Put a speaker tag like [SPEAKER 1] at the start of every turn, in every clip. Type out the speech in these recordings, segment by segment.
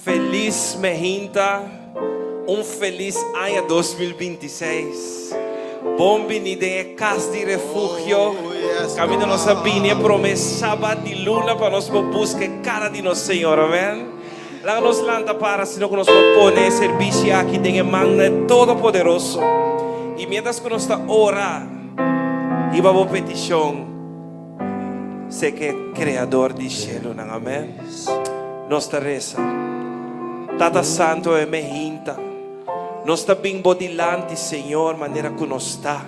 [SPEAKER 1] Felis mehinta, un felis aña 2026. Bon bini den e kas di refugio. Kaminda nos a bini e promé sabat di luna pa nos por buska e kara di nos Señor. Amen. Laga nos lanta para sino ku nos por pone e servisio aki den e man na e Todopoderoso. I mientras ku nos ta ora, hiba bo petishon serka e Kreador di shelunan. Amen. Nos ta resa. Tata Santu, awe me hinta. Nos ta bin bo dilanti, Señor, manera ku nos ta.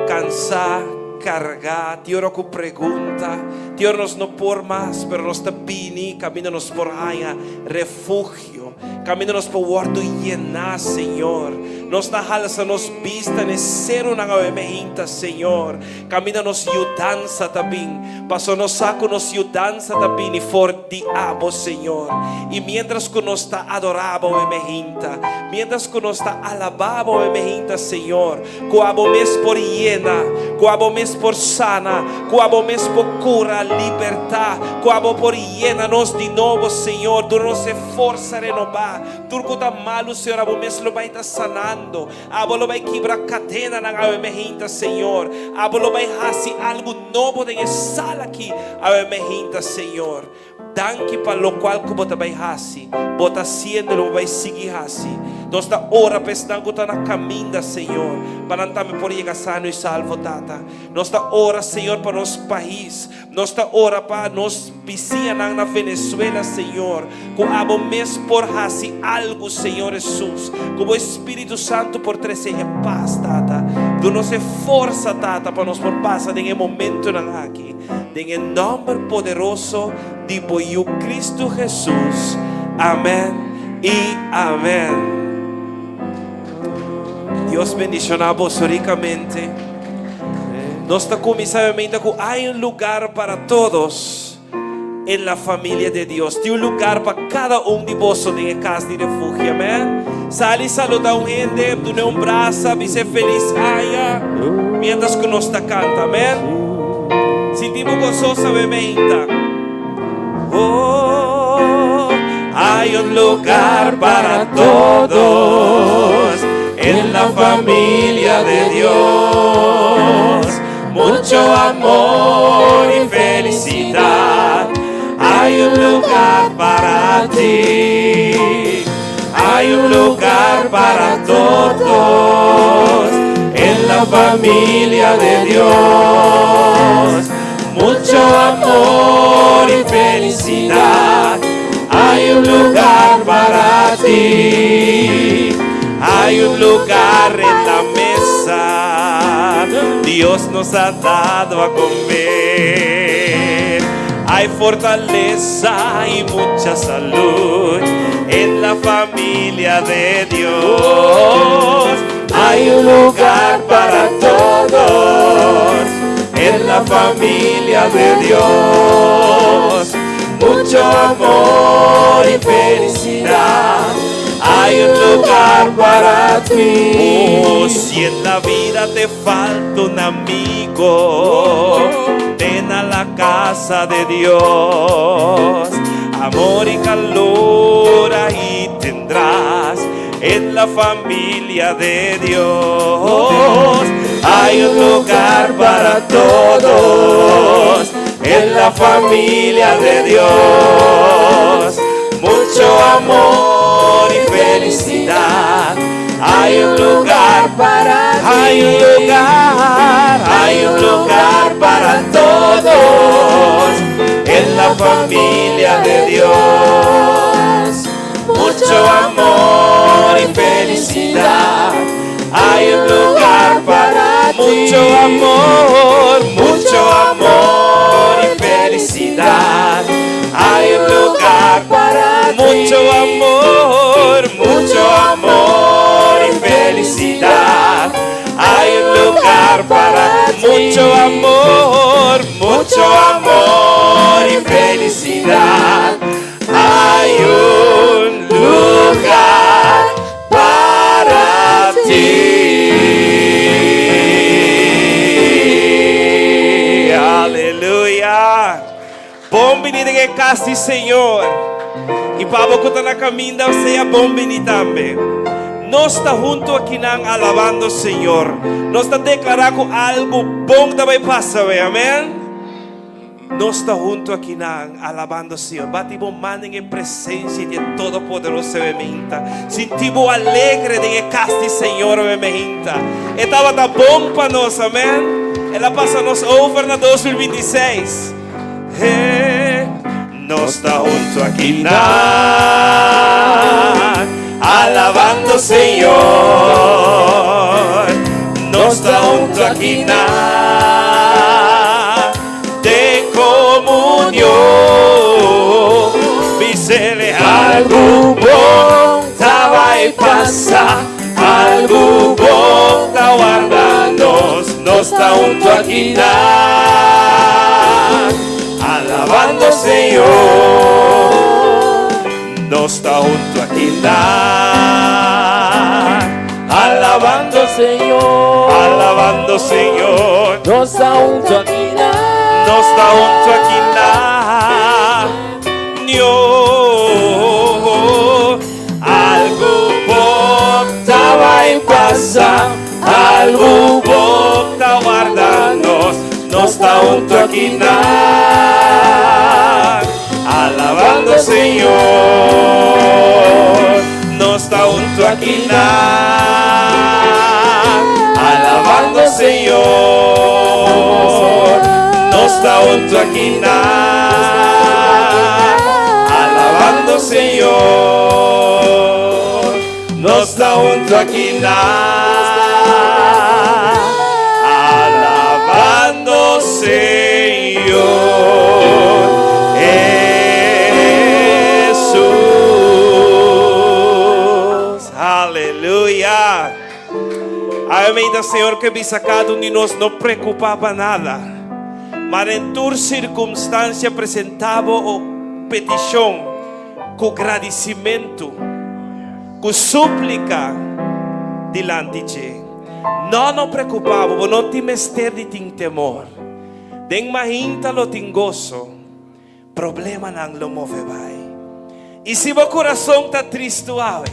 [SPEAKER 1] Kansá, kargá, tin ora ku pregunta, tin ora nos no por mas, pero nos ta bini kaminda nos por haña refugio, kaminda nos por wòrdu yená, Señor. Nos ta halsa nos bista na e serunan awe me hinta, Señor, kaminda nos yudansa ta bin, pasobra nos sa ku nos yudansa ta bini for di abo, Señor. I miéntras ku nos ta adorá bo awe me hinta, miéntras ku nos ta alabá bo awe me hinta, Señor, Ku abo mes por yena, ku abo mes por sana, ku abo mes por kura, libertá, ku abo por yena nos di nobo, Señor. Duna nos e forsa renobá. Tur ku ta malu, Señor, abo mes lo bai ta sanando. Abo lo bai kibra kadenanan awe mehinta, Señor. Abo lo bai hasi algu nobo den e sal aki awe mehinta, Señor. Danki pa lokual ku bo ta bai hasi, bo ta hasiendo i lo bo bai sigui hasi. Nos ta ora pa esnan ku ta na kaminda, Señor, pa nan tambe por yega sano i salvo, Tata. Nos ta ora, Señor, pa nos pais. Nos ta ora pa nos bisiñanan na Venezuela, Señor, ku abo mes por hasi algu, Señor Hesus, ku bo Espíritu Santu por trese e pas, Tata. Duna nos e forsa, Tata, pa nos por pasa den e momentunan aki. Den e nòmber poderoso di bo Yu Kristu Hesus. Amèn i amèn. Dios bendishoná boso rikamente. Nos ta kuminsá e meinta ku hay un lugar para todos en la familia de Dios. Tin un lugar pa kada un di boso den e kas di refugio. Amèn. Sali saluda un hende, dun'é un brasa, bis'é felis aña mientras ku nos ta kanta. Amèn. Sinti bo gososo awe meinta. Oh, hay un lugar para todos en la familia de Dios. Mucho amor y felicidad. Hay un lugar para ti. Hay un lugar para todos en la familia de Dios. Mucho amor y felicidad. Hay un lugar para ti. Hay un lugar en la mesa. Dios nos ha dado a comer. Hay fortaleza y mucha salud en la familia de Dios. Hay un lugar para todos en la familia de Dios. Mucho amor y felicidad. Hay un lugar para ti. Oh, si en la vida te falta un amigo, ven a la casa de Dios. Amor y calor ahí tendrás en la familia de Dios. Hay un lugar para todos en la familia de Dios. Mucho amor y felicidad. Hay un lugar
[SPEAKER 2] para ti.
[SPEAKER 1] Hay un lugar, hay un lugar para todos en la familia de Dios. Mucho amor y felicidad. Hay un lugar para ti. Mucho amor, mucho amor y felicidad. Hay un lugar
[SPEAKER 2] para ti.
[SPEAKER 1] Mucho amor, mucho amor y felicidad. Hay un lugar para
[SPEAKER 2] ti.
[SPEAKER 1] Mucho amor, mucho amor y felicidad. Hay un lugar para ti. Aleluya. Bon bini den e kas di Señor. I Pa bo ku ta na kaminda, sea bon bini tambe. Nos ta huntu akinan alabando Señor. Nos ta deklará ku algu bon ta bai pasa awe. Amèn. Nos ta huntu akinan alabando Señor. Bati bo man den e presensia di e Todopoderoso awe meinta. Sinti bo alegre den e kas di Señor awe meinta. E tabata bon pa nos, amèn. El a pasa nos over na 2026. He, nos ta huntu akinan alabando Señor. Nos ta huntu akinan den komunion. Bisele algu bon ta bai pasa, algu bon ta warda nos. Nos ta huntu akinan alabando Señor. Nos ta huntu akinan alabando
[SPEAKER 2] Señor.
[SPEAKER 1] Alabando Señor.
[SPEAKER 2] Nos ta huntu akinan.
[SPEAKER 1] Nos ta huntu akinan. Dios, algu bon ta bai pasa, algu bon ta warda nos. Nos ta huntu akinan, alabando Señor. Nos ta huntu akinan, alabando Señor. Nos ta huntu akinan, alabando Señor. Nos ta huntu akinan, alabando Señor Hesus. Aleluya. Amén, Señor, ke bisa kada un di nos no preokupá pa nada. Ma den tur sirkunstansia presentá bo petishon ku gradisimentu, ku súplika dilanti dje. No, no preokupá bo, bo no tin mester di tin temor. Den mainta lo tin goso, problemanan lo move bai. I si bo kurason ta tristu awe,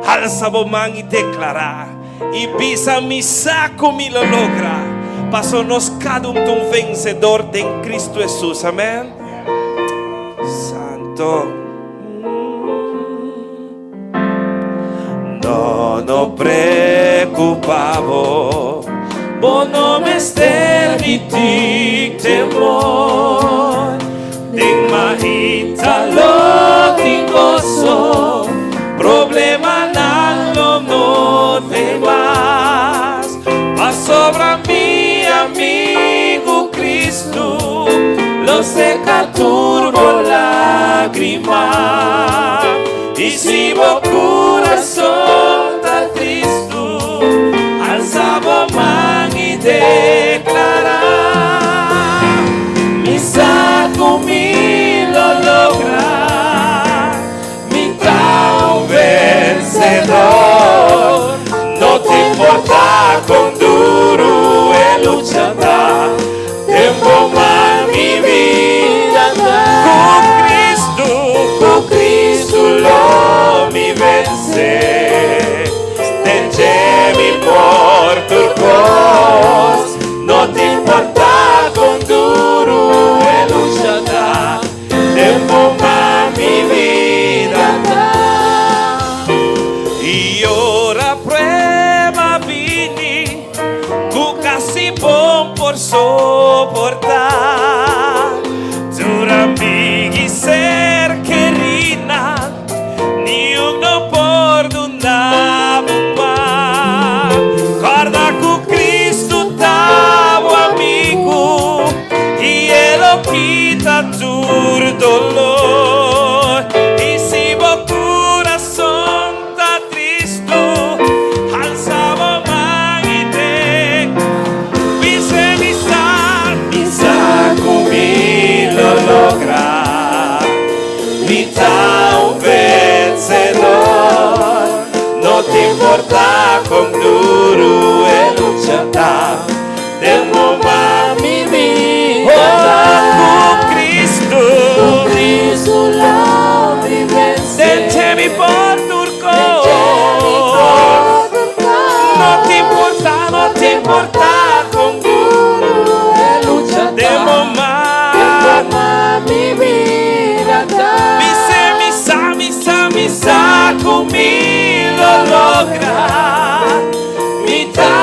[SPEAKER 1] halsa bo man i deklará i bisa, Mi sa ku mi lo logra, paso nos kada un ta un vensedor den Kristu Hesus. Amèn. Santo. No, no preokupá bo, bo no mester di tin temor. Den mainta lo tin goso, problemanan lo no tin mas. Pasobra mi amigu Kristu lo seka tur bo lágrima. I si bo kurason ta tristu, alsa bo man i deklará, Mi sa ku mi lo logra, mi ta un vensedor. No ta importá kon duru e lucha ta, den bo man mi bida ta. Ku Kristu, ku Kristu lo mi vense. mi por tur kos. No ta importá, no ta importá kon
[SPEAKER 2] duru e lucha ta.
[SPEAKER 1] Den bo man.
[SPEAKER 2] Mi bida ta.
[SPEAKER 1] Mi sa, mi sa, mi sa, mi sa ku mi lo logra. Mi ta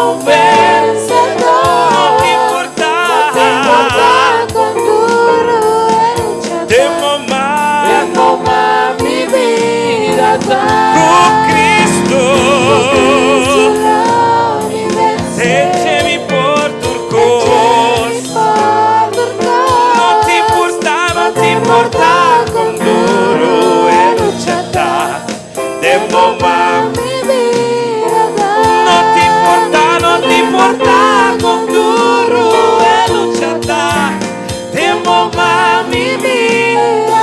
[SPEAKER 1] un vensedó. No ta importá.
[SPEAKER 2] No ta importá kon duru e lucha ta.
[SPEAKER 1] Den bo man.
[SPEAKER 2] Den bo man mi bida ta.
[SPEAKER 1] Ku Kristu.
[SPEAKER 2] Kristu lo mi vense.
[SPEAKER 1] Den dje mi por tur kos. No ta importá, no ta importá kon duru e lucha ta. Den bo man.
[SPEAKER 2] Mi bida ta.
[SPEAKER 1] No ta importá, no ta importá kon duru e lucha ta. Den bo man mi bida.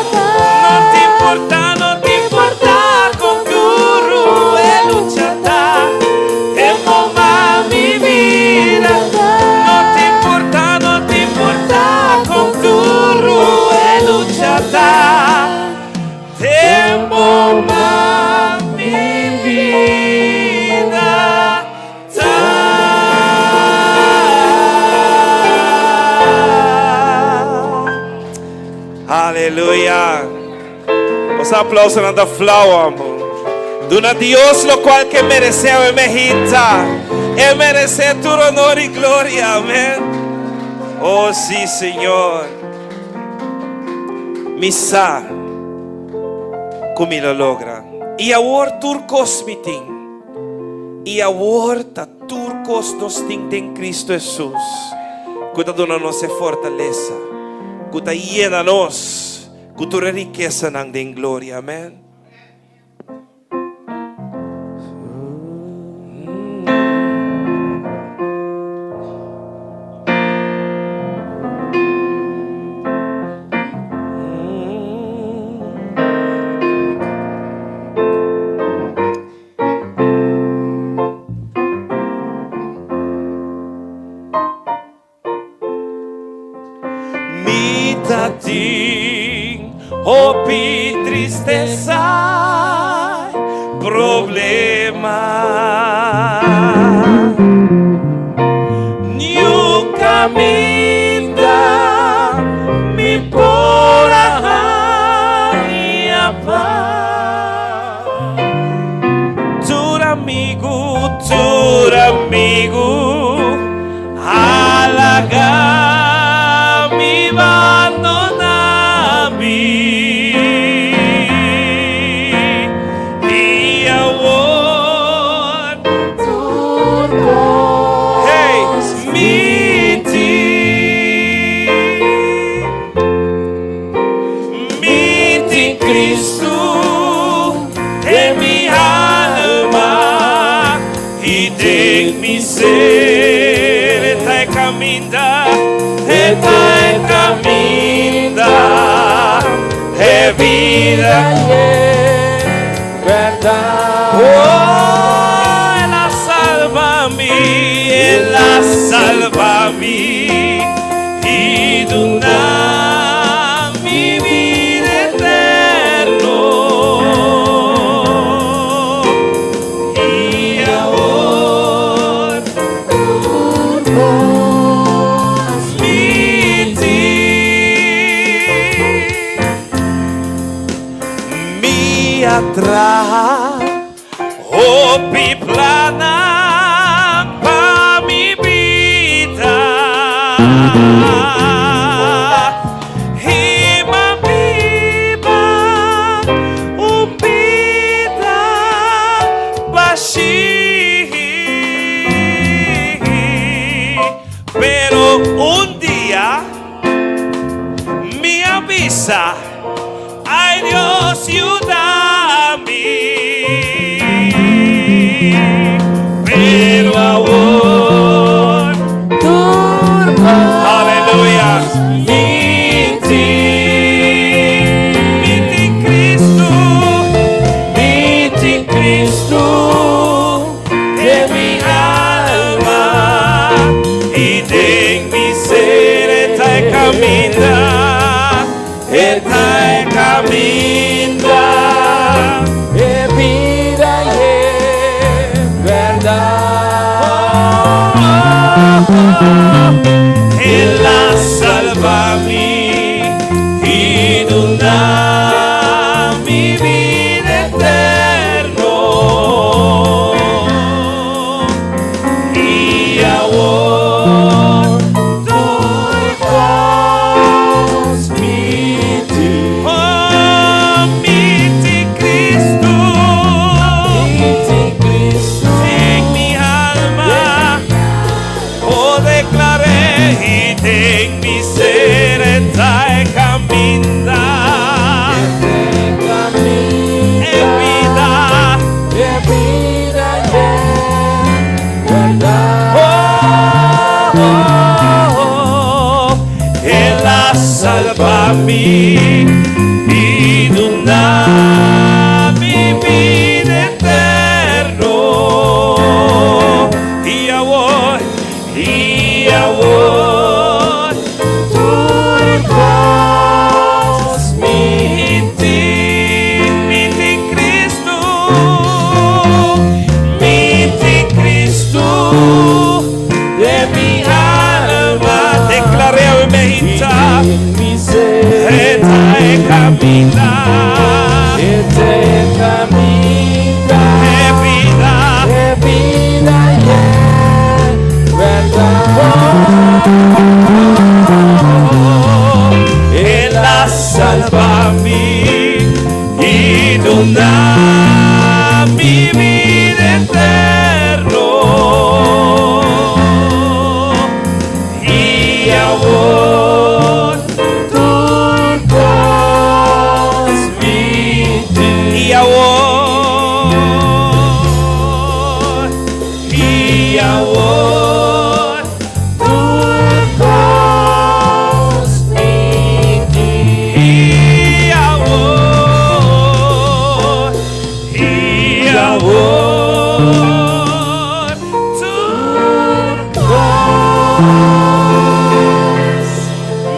[SPEAKER 1] No ta importá, no ta importá kon duru e lucha ta. Den bo man mi bida. No ta importá, no ta importá kon duru e lucha ta. Den bo man mi bida ta. Aleluya. Los aplousonan ta flou, amor. Duna Dios loke ku e meresé, e merita. E meresé tur honor i gloria. Amèn. Oh, sí, Señor. Mi sa ku mi lo logra. I awor tur kos mi tin. I awor ta tur kos nos tin den Kristu Hesus. Ku ta duna nos fortalesa. Ku ta yena nos. Ku tur rikesanan den gloria. Amèn. Mi tatin hopi tristesa, problema. Niun kaminda mi por a haña pas. Tur amigu, tur amigu, a laga mi, bandoná mi. I awor, hey, mi tin, mi tin Kristu den mi alma i den mi ser ta kaminda, ta kaminda, e bida.
[SPEAKER 2] Bèrdat.
[SPEAKER 1] Oh, el a salba mi, el a salba mi i duna mi bida eterno. I awor mi tin, mi a traha hopi plan pa mi bida. I m'a biba un bida bashí. Pero un dia mi a bisa, ay Dios, yuda mi. Pero awor, aleluya, mi tin Kristu, mi tin Kristu den mi alma i den mi ser ta kaminda, ta kaminda. Duna mi bida eterno. I awor tur kos mi tin. I awor, i awor tur kos mi tin. I awor, i awor tur kos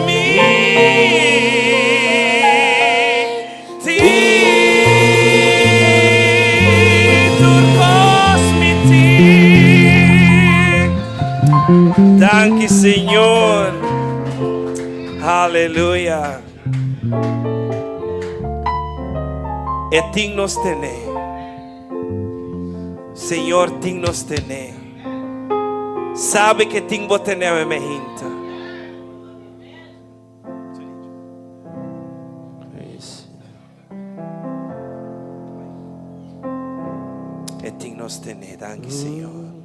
[SPEAKER 1] mi tin. Tur kos mi tin. Danki, Señor. Aleluya. E tin nos tene. Señor tin nos tene. Sabe ku tin bo tene mi hinta. E tin nos tene. Danki, Señor.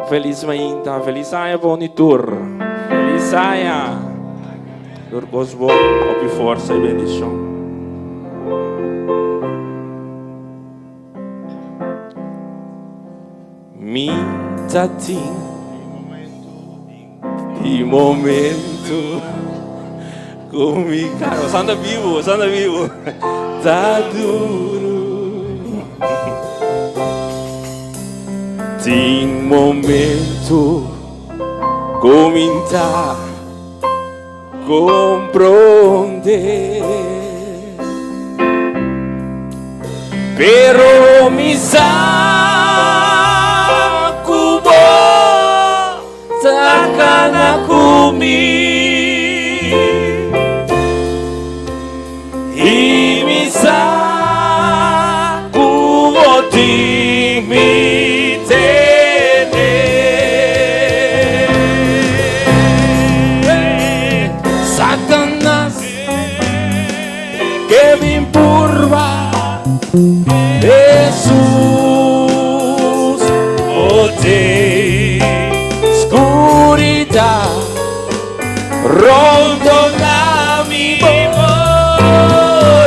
[SPEAKER 3] Felis mainta, felis aña pa tur. Felis aña. Tur kos bon, hopi forsa i bendishon. Mi tatin i momento ku mi kara. Santa bibu, santa bibu. Ta duru. Tin momento ku mi ta komprondé. Pero mi sa ku bo ta kana ku mi. I mi sa ku bo tin mi tene. Satanas ke bin purba, Jesus poder skuridat rondoná mi,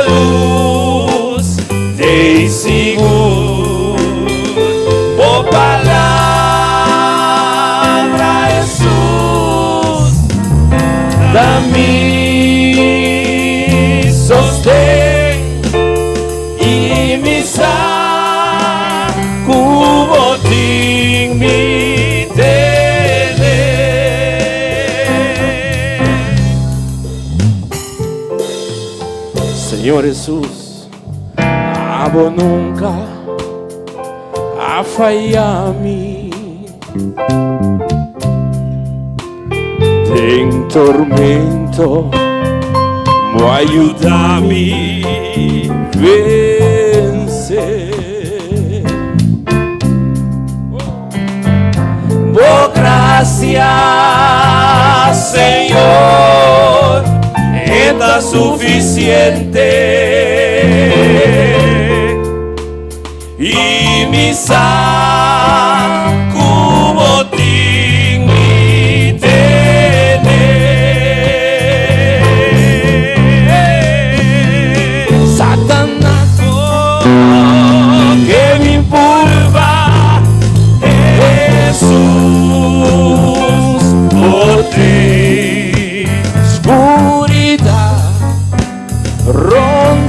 [SPEAKER 3] lus t'ei sigur. Bo palabra, Jesus, ta mi sosten i mi sa ku bo tin mi tene. Señor Jesus, abo nunka a faya mi. Den tormento, bo a yuda mi vense. Bo grasia, Señor, ta sufisiente. I mi sa ku bo tin mi tene. Satanas ke bin purba, Jesus poder skuridat rondó.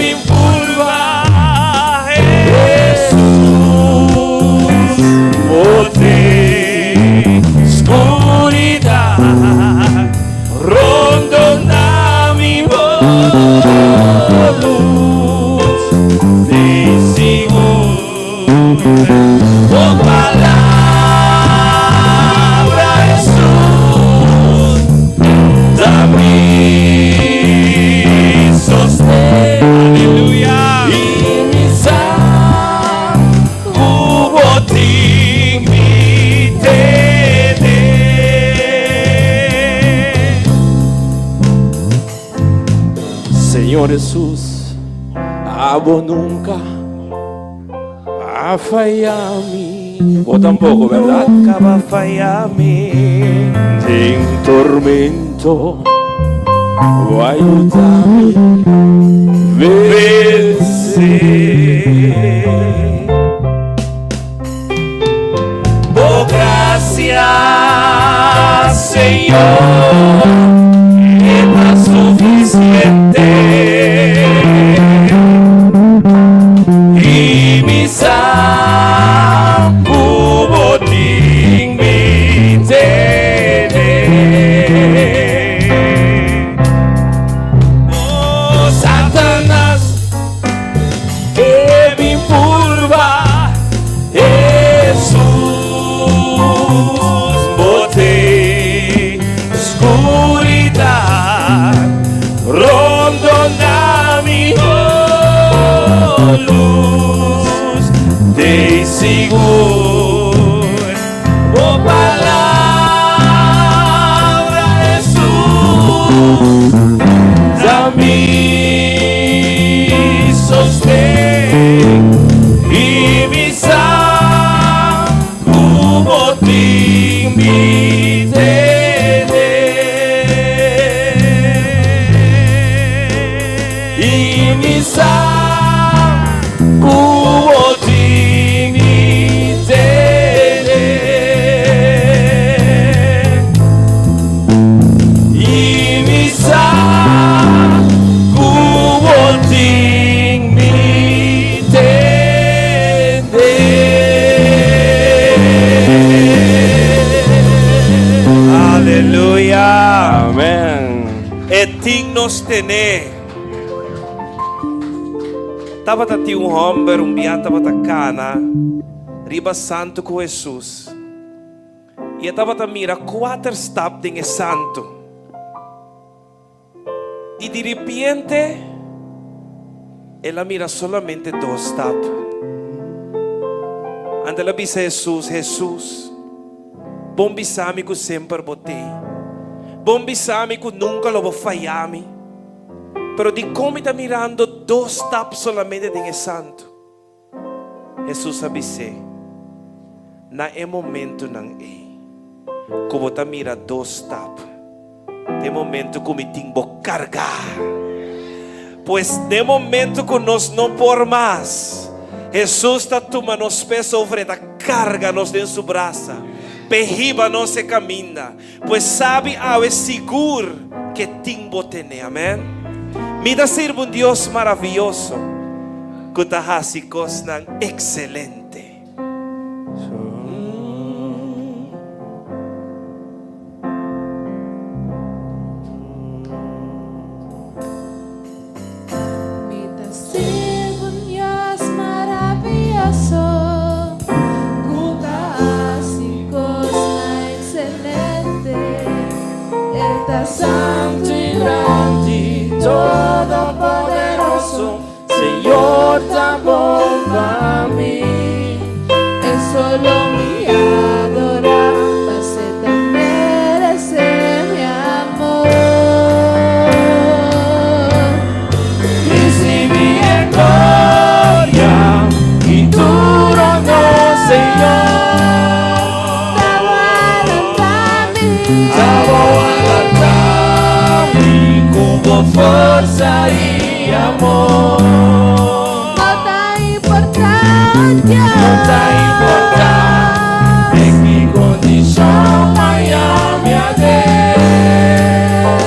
[SPEAKER 1] bin purba Hesus Bo tin skuridat rondona mi bo lus den sigur Bo palabra Hesus ta mi sosten Aleluya i mi sa ku bo tin mi tene.
[SPEAKER 3] Señor Hesus, abo nunka a faya mi. Bo tampoco, verdad?
[SPEAKER 1] Nunka bo a faya mi.
[SPEAKER 3] Den tormento, bo a yuda mi vense.
[SPEAKER 1] Bo gracia, Señor, ta suficiente. I mi sa ku bo tin mi tene. Oh, Satanas, ke bin purba Hesus, bo tin skuridat rondona mi bo lus t'ei sigur bo palabra Hesus ta mi sosten i mi sa ku bo tin mi tene. I mi sa ku bo tin mi tene. I mi sa ku bo tin mi tene. Aleluya.
[SPEAKER 3] Amèn.
[SPEAKER 1] E tin nos tene. Tabata tin un hòmber un bia tabata kana riba santu ku Hesus. I e tabata mira kuater stap den e santu. I diripiente el a mira solamente dos stap. Anto el a bisa Hesus, Hesus, bon bisa mi ku semper bo t'ei. Bon bisa mi ku nunka lo bo faya mi. Pero dikon mi ta mirando dos stap solamente den e santu? Hesus a bis'é, Na e momentunan ei ku bo ta mira dos stap, ta e momentu ku mi tin bo kargá. Pues, na e momentu ku nos no por mas, Hesus ta tuma nos peso over, e ta karga nos den su brasa p'e hiba nos e kaminda. Pues sabi awe sigur ke tin bo tene. Amen. Mi ta sirbi un Dios maravioso ku ta hasi kosnan ekselente.
[SPEAKER 2] Mi ta sirbi un Dios maravioso ku ta hasi kosnan ekselente. E ta santu i grandi, todopoderoso, Señor ta bon pa mi. E solo mi adorá, pas'e ta meresé mi amor.
[SPEAKER 3] Risibí e gloria i tur honor, Señor.
[SPEAKER 2] Ta bo a lanta mi.
[SPEAKER 3] Ta bo a lanta mi ku bo forsa i amor.
[SPEAKER 2] No ta importá, Dios.
[SPEAKER 3] No ta importá den ki kondishon m'a mi aden.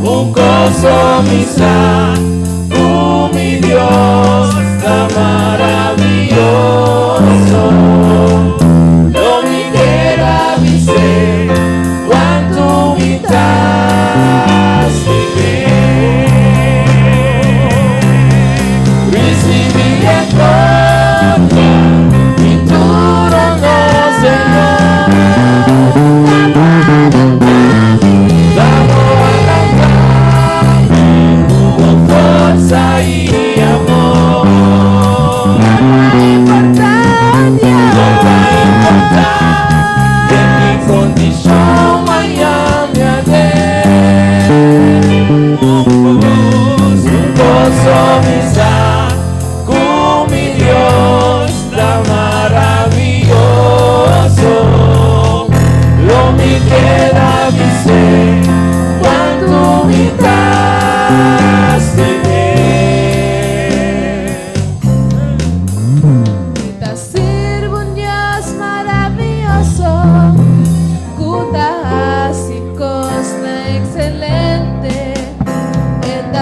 [SPEAKER 3] Un kos mi sa.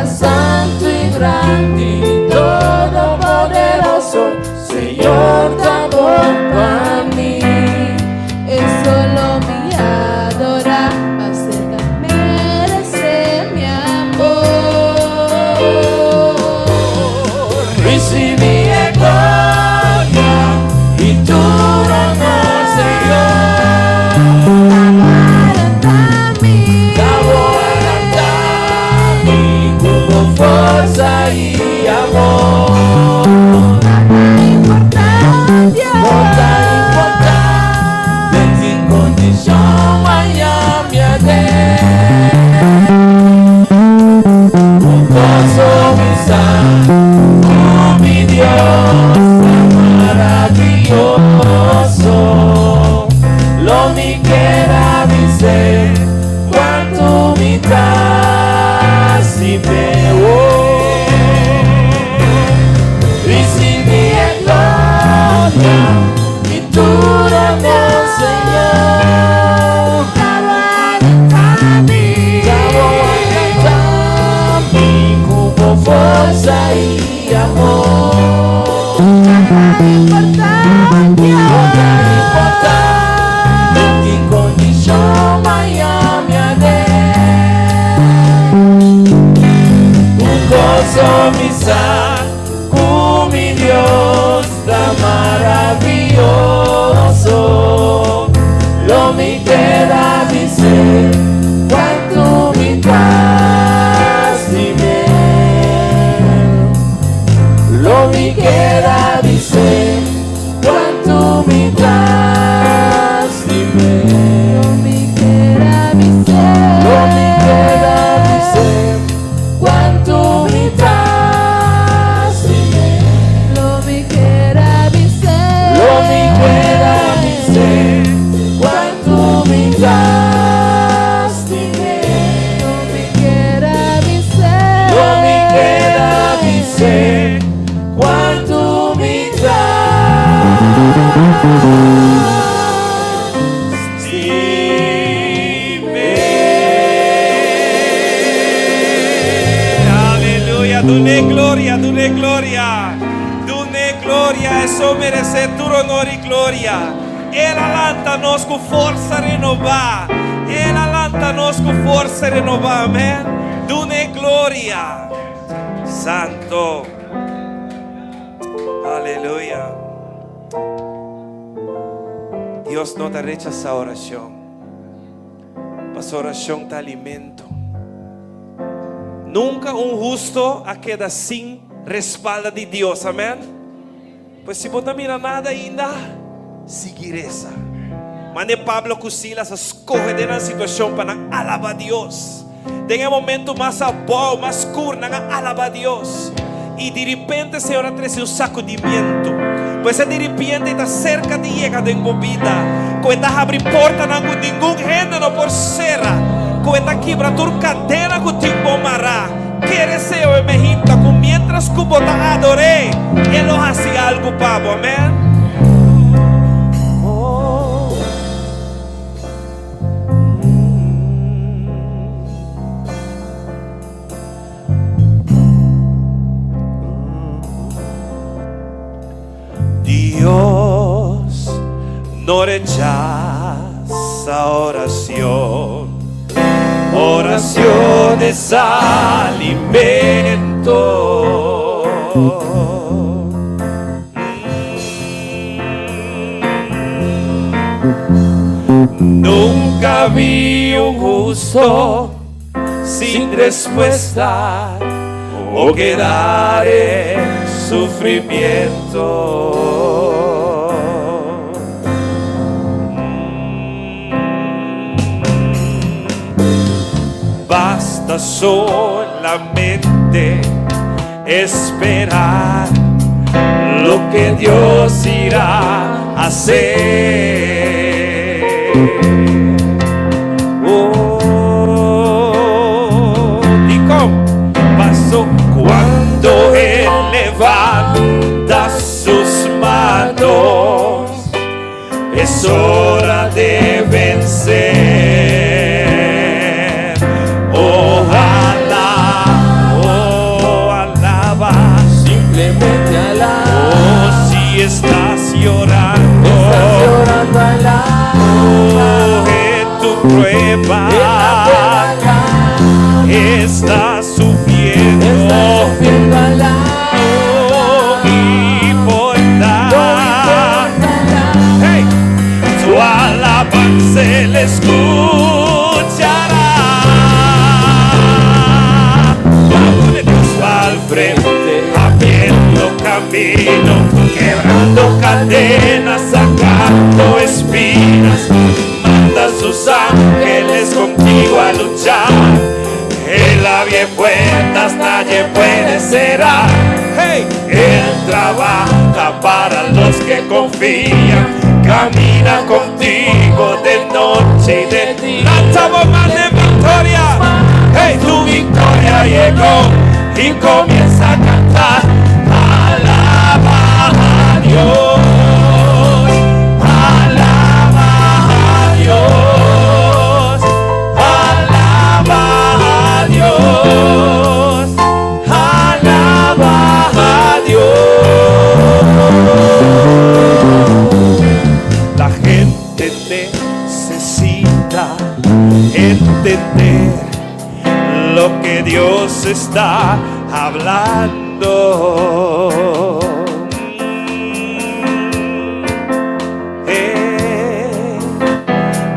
[SPEAKER 2] ta santu i grandi, todopoderoso, Señor ta bon pa mi. E so lo mi adorá, paso e ta meresé mi amor.
[SPEAKER 3] Risibí e gloria i tur honor, Señor.
[SPEAKER 2] Lanta mi.
[SPEAKER 3] Ta Bo a lanta mi ku bo forsa i amor.
[SPEAKER 2] Ta importá, Dios.
[SPEAKER 3] No ta importá den ki kondishon mañan mi aden. Un kos so mi sa, ku mi Dios ta maravioso. Lo mi keda bis'é kuantu mi ta stim'é. Oh, risibí e gloria i tur honor, Señor.
[SPEAKER 2] Ta Bo a lanta mi.
[SPEAKER 3] Ta Bo a lanta mi ku bo forsa i amor.
[SPEAKER 2] Ta importá, Dios.
[SPEAKER 3] No ta importá den ki kondishon mañan mi aden. Un kos so mi sa, ku mi Dios ta maravioso. Lo mi keda bis'é kuantu mi ta stim'é. Lo mi keda bis'é kuantu mi ta stim'é.
[SPEAKER 2] Lo mi keda bis'é.
[SPEAKER 3] Lo mi keda bis'é kuantu mi ta stim'é.
[SPEAKER 2] Lo mi keda bis'é.
[SPEAKER 3] Lo mi keda bis'é kuantu mi ta stim'é.
[SPEAKER 2] Lo mi keda bis'é.
[SPEAKER 3] Lo mi keda bis'é kuantu mi ta stim'é.
[SPEAKER 1] Aleluya, dun'é gloria, dun'é gloria. Dun'é gloria, e so meresé tur honor i gloria. El a lanta nos ku forsa renobá. El a lanta nos ku forsa renobá, amèn. Dun'é gloria. Santu. Aleluya. Dios no ta rechasá orashon. Paso orashon ta alimento. Nunka un hustu a keda sin respaldo di Dios, amèn? Pues si bo no mira nada ainda, sigui resa. Mane Pablo ku Silas a skohe den e situashon pa nan alabá Dios. Den e momento mas abou, mas skur, nan a alabá Dios. I di repente Señor a trese un sakudimentu. Pues di repente ta serka di yega den bo bida. Ku ta habri portanan ku ningun hende no por sera. Ku ta kibra tur kadena ku tin bo mará. Kere Señor me hinta ku mientras ku bo ta ador'é, E lo hasi algu pa bo, amèn. Oh. Dios no rechasa orashon. Orashon es alimento. Nunka vi un hustu sin respuesta o kedar en sufrimiento. Basta solamente esperar lo que Dios irá a hacer. Oh, y cómo pasó cuando Él levanta sus manos, es hora de vencer. Ojalá, oh. Está sufriendo. No importa. Hey, tu alabanza él escuchará. Vamos de Dios al frente, abriendo camino, quebrando cadenas, sacando espinas. Manda sus ángeles contigo a luchar. Él abre puertas, nadie puede cerrar. Hey, Él trabaja para los que confían. Camina contigo de noche y de día. Lanza más de victoria. Hey, tu victoria llegó y comienza a cantar. Alaba a Dios. Alaba a Dios. Alaba a Dios. Alaba a Dios. La gente necesita entender lo que Dios está hablando.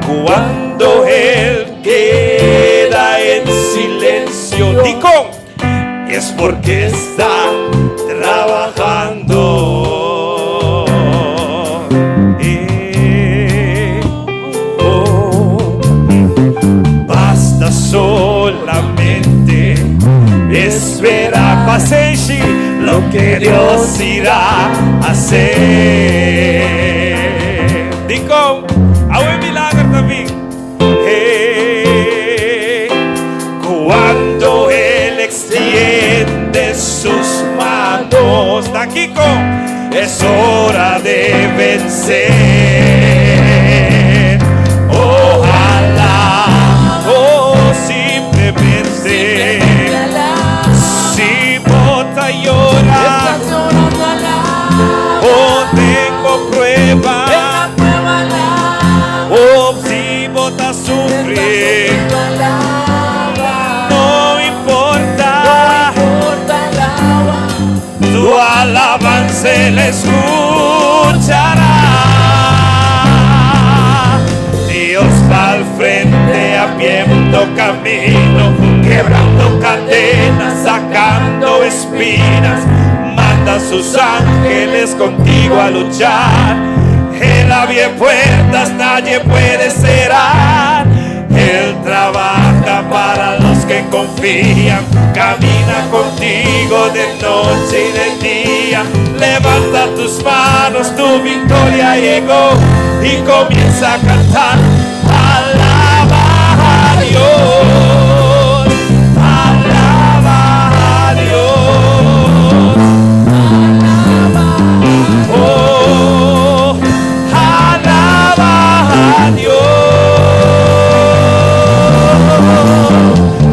[SPEAKER 1] Cuando Él queda en silencio, digo, es porque está trabajando. Oh, basta solamente esperar paciencia lo que Dios irá a hacer. Digo, hago un milagro también. Cuando Él extiende sus manos, Takiko, es hora de vencer. Ojalá, oh, simplemente, si bo ta yora, oh, tengo prueba, oh, si bo ta sufrir, no importa. Tu alabanza él escuchará. Dios va al frente abriendo camino, quebrando cadenas, sacando espinas. Manda a sus ángeles contigo a luchar. Él abre puertas, nadie puede cerrar. Él trabaja para los que confían, camina contigo de noche y de día. Levanta tus manos, tu victoria llegó y comienza a cantar. Alaba a Dios, alaba a Dios. Oh, alaba a Dios.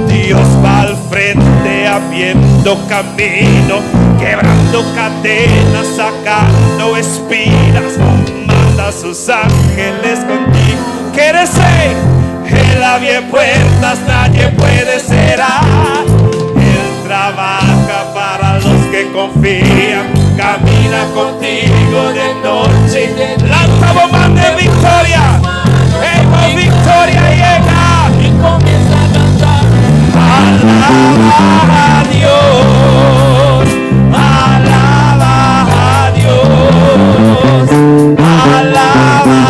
[SPEAKER 1] Dios va al frente abriendo camino, quebrando cadenas, sacando espinas. Manda a sus ángeles contigo. ¿Quieres ser? Él abre puertas, nadie puede cerrar. Él trabaja para los que confían, camina contigo de noche y de Lanza bomba de victoria. ¡Hey, victoria llega!
[SPEAKER 2] Y comienza a cantar.
[SPEAKER 1] Alaba a Dios, alaba a Dios, alaba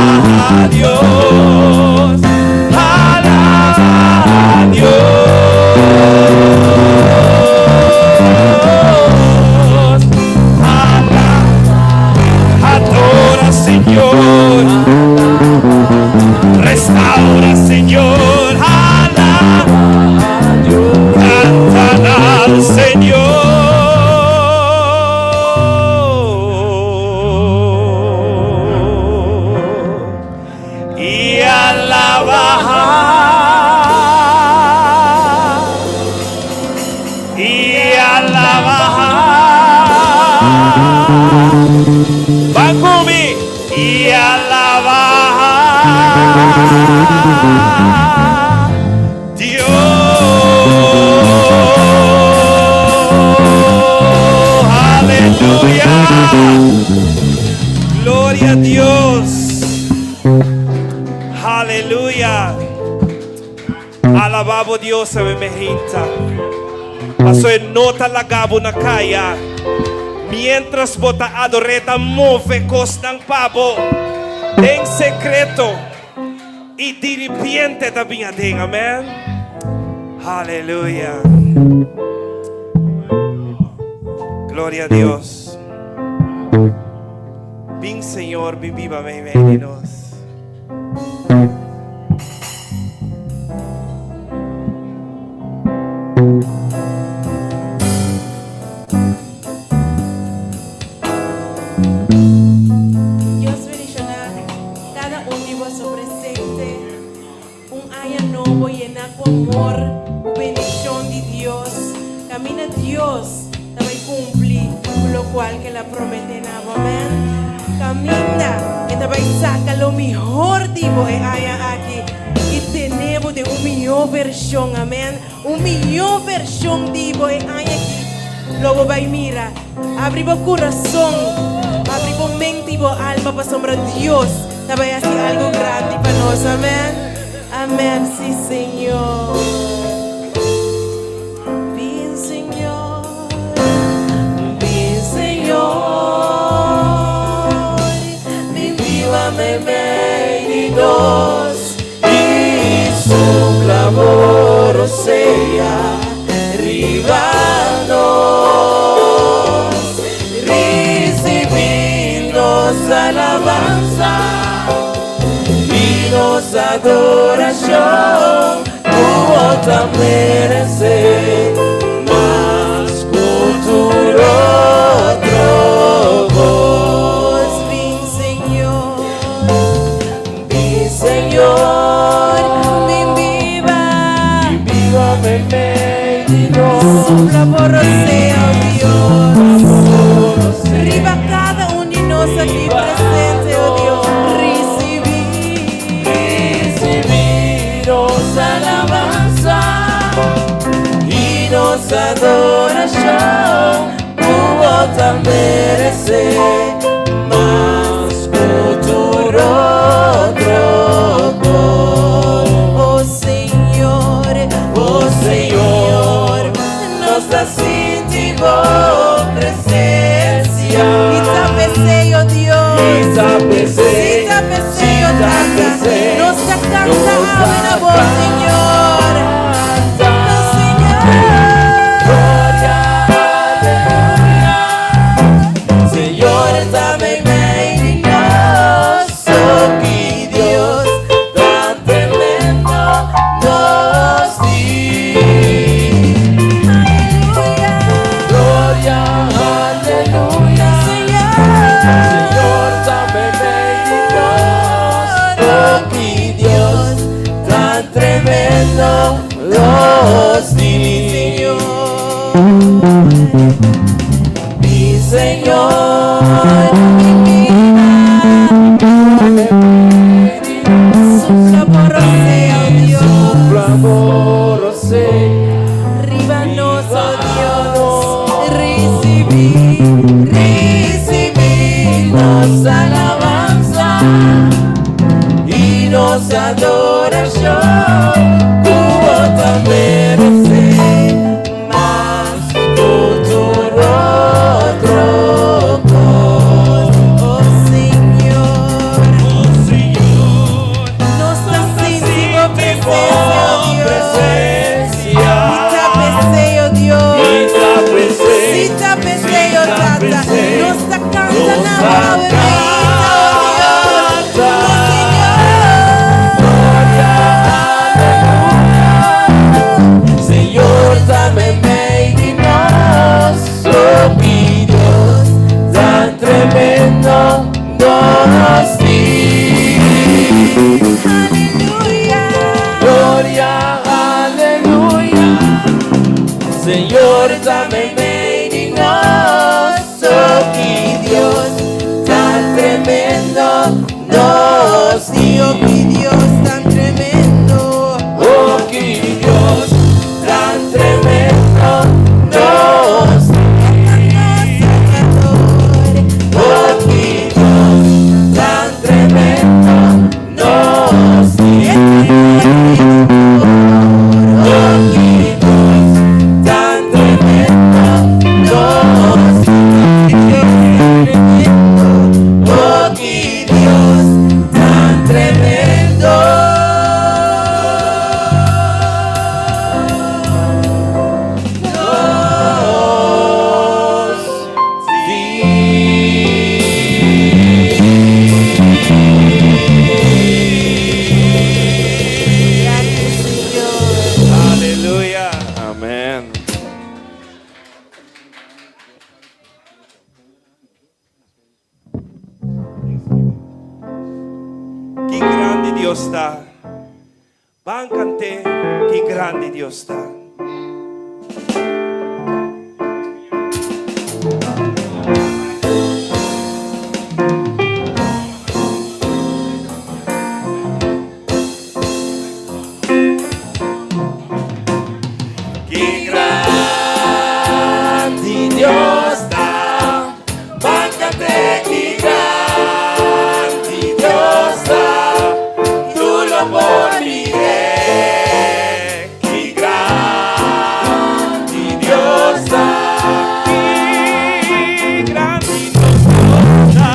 [SPEAKER 1] a Dios, alaba a Dios. Alaba, adora, Señor, restaura, Señor. Dios awe meinta. Paso e no ta laga bo na kaya. Miéntras bo ta ador'é ta move kosnan pa bo den sekreto i diripiente ta bin aden. Amèn. Aleluya. Gloria a Dios. Bin Señor, bin biba meimei di nos.
[SPEAKER 4] Dios bendiciona cada un di boso presente. Un aña nobo yena cu amor, cu bendicion di Dios. Camina Dios ta bay cumpli cu locual cu el a promete na bo. Amen. Caminda e ta bay saca lo mihor di bo e aña aki y tene bo den un mihor version. Amen. Un mihor version di bo e aña aki lo bo bay mira. Abri bo curason, abri bo mente y bo alma pasobra Dios ta bai hasi algo grandi pa nos. Amen. Amen. Si, Señor. Bin, Señor. Bin, Señor. Bin biba meimei di nos.
[SPEAKER 1] I supla bo rosea riba nos. Risibí nos alabansa i nos adorashon ku bo ta meresé mas ku tur otro kos.
[SPEAKER 4] Bin, Señor.
[SPEAKER 1] Bin, Señor.
[SPEAKER 4] Bin biba.
[SPEAKER 1] Bin biba meimei di nos.
[SPEAKER 4] Supla bo rosea, oh Dios. Riba kada un di nos aki presente, oh Dios. Risibí.
[SPEAKER 1] Risibí nos alabansa i nos adorashon ku bo ta meresé mas ku tur otro kos.
[SPEAKER 4] Oh Señor,
[SPEAKER 1] Oh Señor, nos ta sinti bo presensia.
[SPEAKER 4] I ta p'esei, oh Dios.
[SPEAKER 1] I ta p'esei.
[SPEAKER 4] Si ta p'esei, oh
[SPEAKER 1] Si ta
[SPEAKER 4] Tata.
[SPEAKER 1] p'esei.
[SPEAKER 4] Nos ta kanta
[SPEAKER 1] Nos ta
[SPEAKER 4] awe na bo, Señor.
[SPEAKER 1] kanta.
[SPEAKER 4] Oh Señor.
[SPEAKER 1] Gloria, aleluya. Señor ta meimei di nos. Oh, ki Dios tan tremendo nos tin.
[SPEAKER 4] Aleluya.
[SPEAKER 1] Gloria, aleluya.
[SPEAKER 4] Señor.
[SPEAKER 1] Señor ta meimei di nos. Oh, ki Dios tan tremendo nos tin. Mi Señor,
[SPEAKER 4] Mi vida. Supla bo rosea, oh Dios.
[SPEAKER 1] Supla bo rosea.
[SPEAKER 4] Riba nos, oh Dios. Risibí,
[SPEAKER 1] Risibí nos alabansa i nos adorashon ku bo ta meresé mas ku tur otro kos.
[SPEAKER 4] Oh Señor.
[SPEAKER 1] Oh Señor,
[SPEAKER 4] Nos ta sinti bo presensia, oh Dios.
[SPEAKER 1] presensia.
[SPEAKER 4] I ta p'esei, oh Dios.
[SPEAKER 1] I ta p'esei.
[SPEAKER 4] Si ta p'esei, oh
[SPEAKER 1] Si ta
[SPEAKER 4] Tata.
[SPEAKER 1] p'esei.
[SPEAKER 4] Nos ta kanta
[SPEAKER 1] Nos
[SPEAKER 4] na
[SPEAKER 1] ta
[SPEAKER 4] bo meinta, oh Dios.
[SPEAKER 1] kanta.
[SPEAKER 4] Oh Señor.
[SPEAKER 1] Gloria, aleluya. Señor, ta meimei di nos. Oh, ki Dios tan tremendo nos tin.
[SPEAKER 4] Aleluya.
[SPEAKER 1] Gloria, aleluya. Señor, ta meimei di nos. Oh, ki Dios tan tremendo nos tin.
[SPEAKER 4] Oh, ki Dios tan tremendo.
[SPEAKER 1] Oh, ki Dios tan tremendo nos
[SPEAKER 4] Salvador.
[SPEAKER 1] Oh, ki Dios tan tremendo nos tin. Oh, Dios ta. Ban kant'é ki grandi Dios ta. Ki grandi Dios ta, ban kant'é ki grandi Dios ta, tur lo por mir'é. Ki grandi Dios ta, ki grandi nos Dios ta.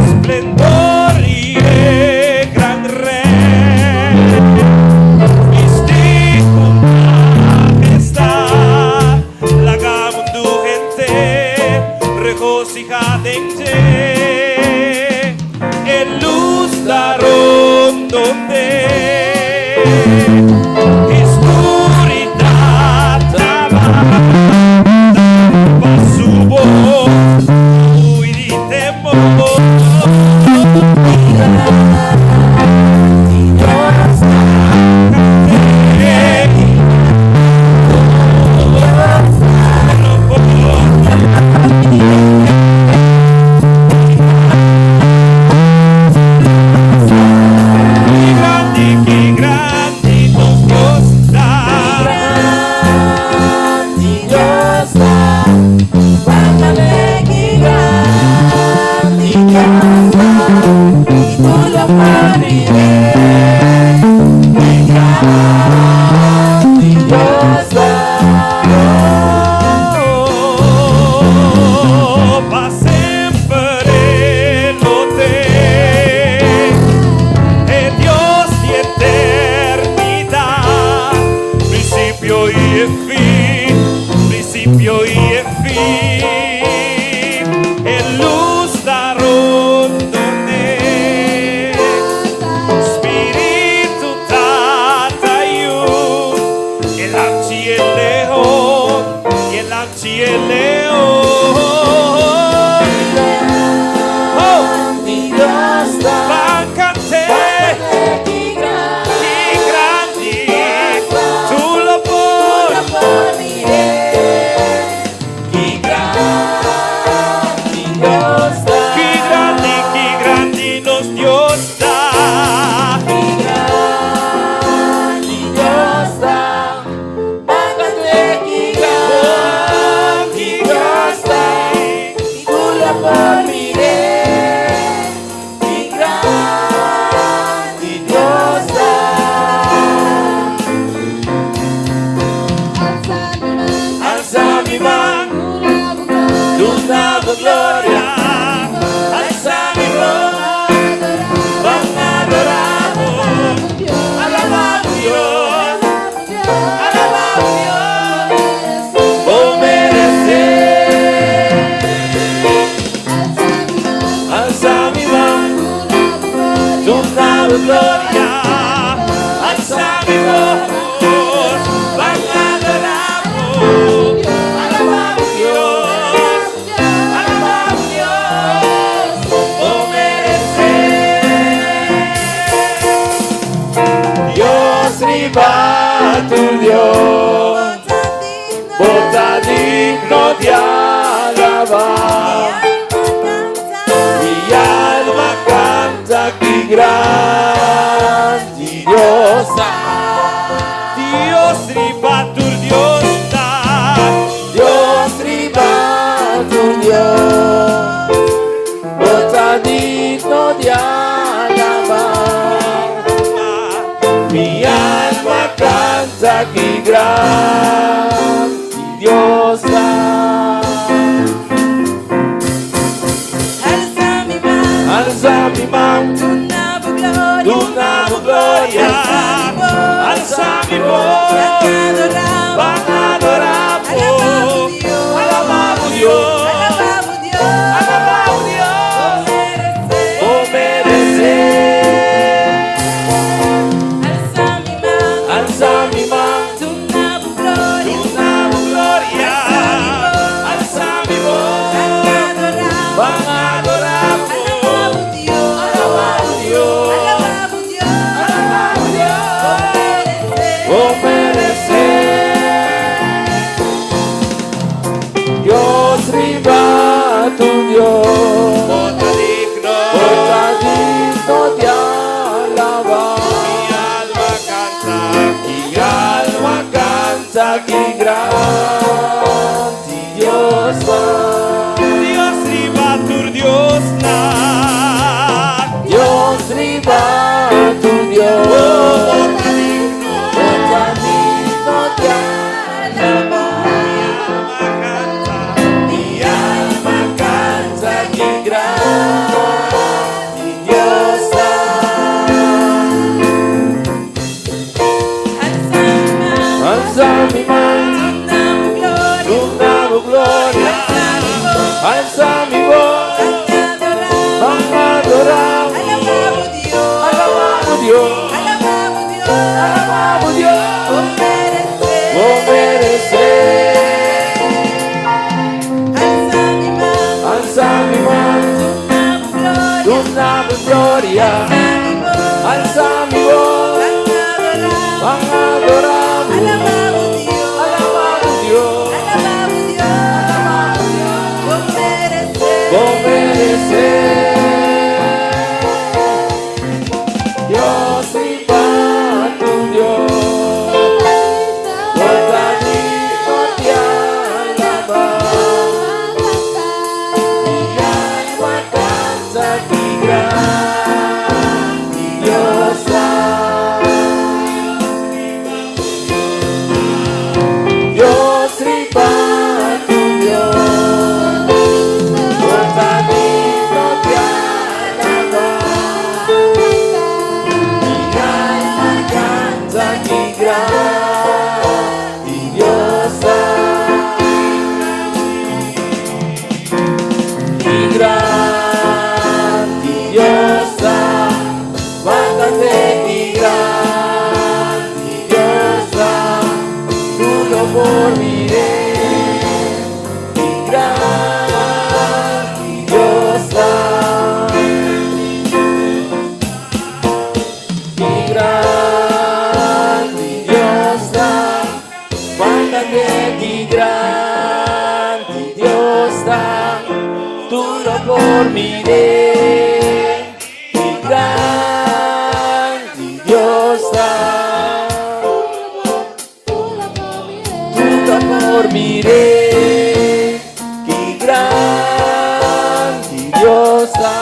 [SPEAKER 1] Splendor i e gran Rey, bisti ku mahestad, laga mundu henter regosihá den dje. E lus ta rondond'é, i skuridat ta pa su bos hui di temor. Ki grandi, ki grandi nos Dios ta.
[SPEAKER 2] Grandi Dios ta, Guárdame ki grandi Dios ta, i tur lo por mir'é. Ki grandi Dios ta.
[SPEAKER 1] Oh, pa semper e lo t'e, e Dios di eternidat, prinsipio i e fin, prinsipio i e fin, e lus ta rondond'é, Spiritu Tata Yu, e Lamchi e Leon, e Lamchi e Leon. Oh,
[SPEAKER 2] Dios ta,
[SPEAKER 1] ban kant'é,
[SPEAKER 2] ki grandi
[SPEAKER 1] ki grandi, tur lo por.
[SPEAKER 2] Por mir'é.
[SPEAKER 1] Ki
[SPEAKER 2] Grandi Dios ta,
[SPEAKER 1] ki grandi nos Dios ta.
[SPEAKER 2] Ki grandi Dios ta, Guárdame ki grandi Dios ta, i tur lo por mir'é. Ki grandi Dios ta.
[SPEAKER 1] Alsa mi man, duna bo gloria. Alsa mi voz, ban adorá bo. Alabá Dios, alabá Dios. Bo meresé. Alsa mi man, duna bo gloria. Alsa mi voz, ban adorá bo. Alabá Dios, alabá Dios. Bo meresé.
[SPEAKER 3] Dios riba tur Dios, Bo ta digno di alabá. Mi alma kanta ki grandi Dios ta.
[SPEAKER 1] Dios riba tur Dios ta.
[SPEAKER 3] Dios riba tur Dios, Bo ta digno di alabá. Mi alma kanta ki grandi Dios ta.
[SPEAKER 4] Alsa mi man,
[SPEAKER 3] Alsa mi man,
[SPEAKER 4] duna bo gloria.
[SPEAKER 3] Duna bo gloria.
[SPEAKER 1] Alsa mi voz,
[SPEAKER 4] Ban
[SPEAKER 1] ban adorá
[SPEAKER 4] adorá
[SPEAKER 1] bo.
[SPEAKER 4] Dios.
[SPEAKER 1] Alabá Dios,
[SPEAKER 4] Alabá Dios.
[SPEAKER 3] canta ki grandi Dios ta.
[SPEAKER 1] Dios riba tur diosnan.
[SPEAKER 3] Dios riba tur dios.
[SPEAKER 1] Oh, bo ta digno.
[SPEAKER 3] Bo ta digno di alabá.
[SPEAKER 1] Mi alma canta.
[SPEAKER 3] Mi alma canta ki grandi Dios ta.
[SPEAKER 4] Alsa mi man.
[SPEAKER 3] Alsa mi man.
[SPEAKER 4] Duna Bo gloria.
[SPEAKER 3] Duna Bo gloria.
[SPEAKER 4] Alsa mi voz.
[SPEAKER 3] Alsa mi voz.
[SPEAKER 4] Ban adorá.
[SPEAKER 3] Ban adorá.
[SPEAKER 4] Alabá bo Dios.
[SPEAKER 3] Alabá bo Dios.
[SPEAKER 4] Alabá bo Dios.
[SPEAKER 3] Alabá bo Dios.
[SPEAKER 4] Bo meresé.
[SPEAKER 3] Bo meresé.
[SPEAKER 4] Alsa mi man.
[SPEAKER 3] Alsa mi man.
[SPEAKER 4] Duna Bo gloria.
[SPEAKER 3] Duna Bo gloria.
[SPEAKER 4] Alsa mi voz.
[SPEAKER 3] Alsa mi voz.
[SPEAKER 4] Ban adorá.
[SPEAKER 3] Ban adorá.
[SPEAKER 4] Alabá bo Dios.
[SPEAKER 3] Alabá bo Dios.
[SPEAKER 4] Alabá bo Dios. Bo meresé.
[SPEAKER 3] Bo meresé. Dios riba tur Dios. Bo ta digno di alabá. Mi alma canta ki grandi Dios ta. Dios riba tur Dios. Bo ta digno di alabá. Mi alma canta ki grandi Dios ta. Ki grandi Dios ta. Mátate ki grandi Dios ta. Tu no por miré. Ki grandi Dios ta. Ki grandi Dios ta. Mátate ki grandi Dios ta. Tu no por miré. Ki grandi Dios ta. Tu no por miré. Ki grandi Dios ta.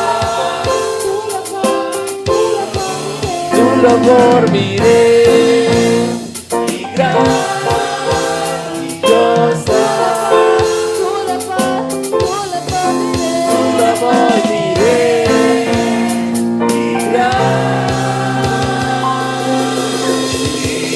[SPEAKER 3] Tu lo por miré. Ki grandi Dios ta. Tu lo por miré. Ki grandi Dios ta.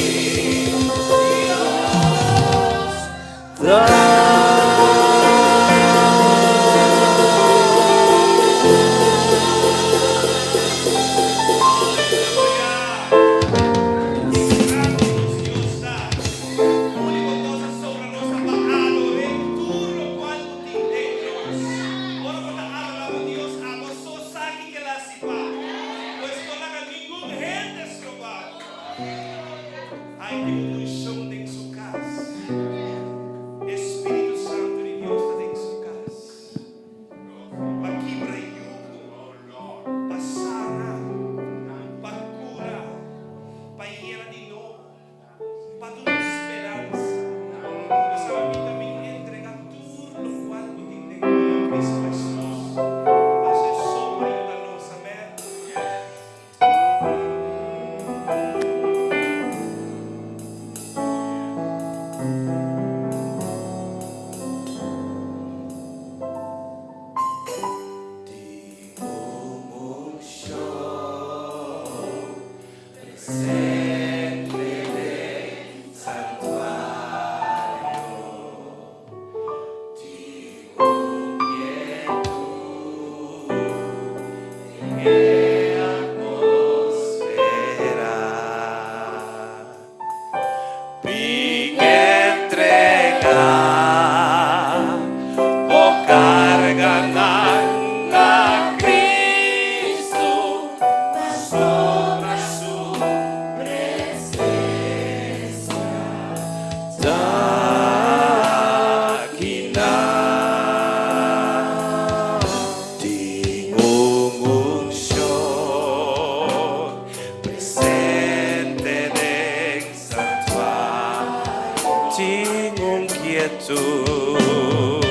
[SPEAKER 1] Spiritu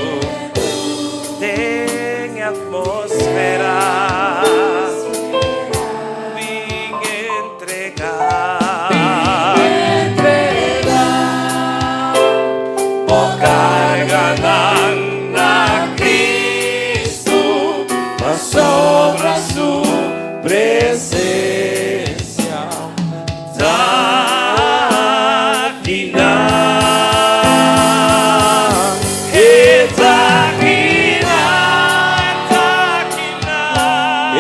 [SPEAKER 1] den atmosfera. Bin entregá. Bo karganan na Kristu, pasobra su presensia ta akinan. E ta akinan, ta akinan.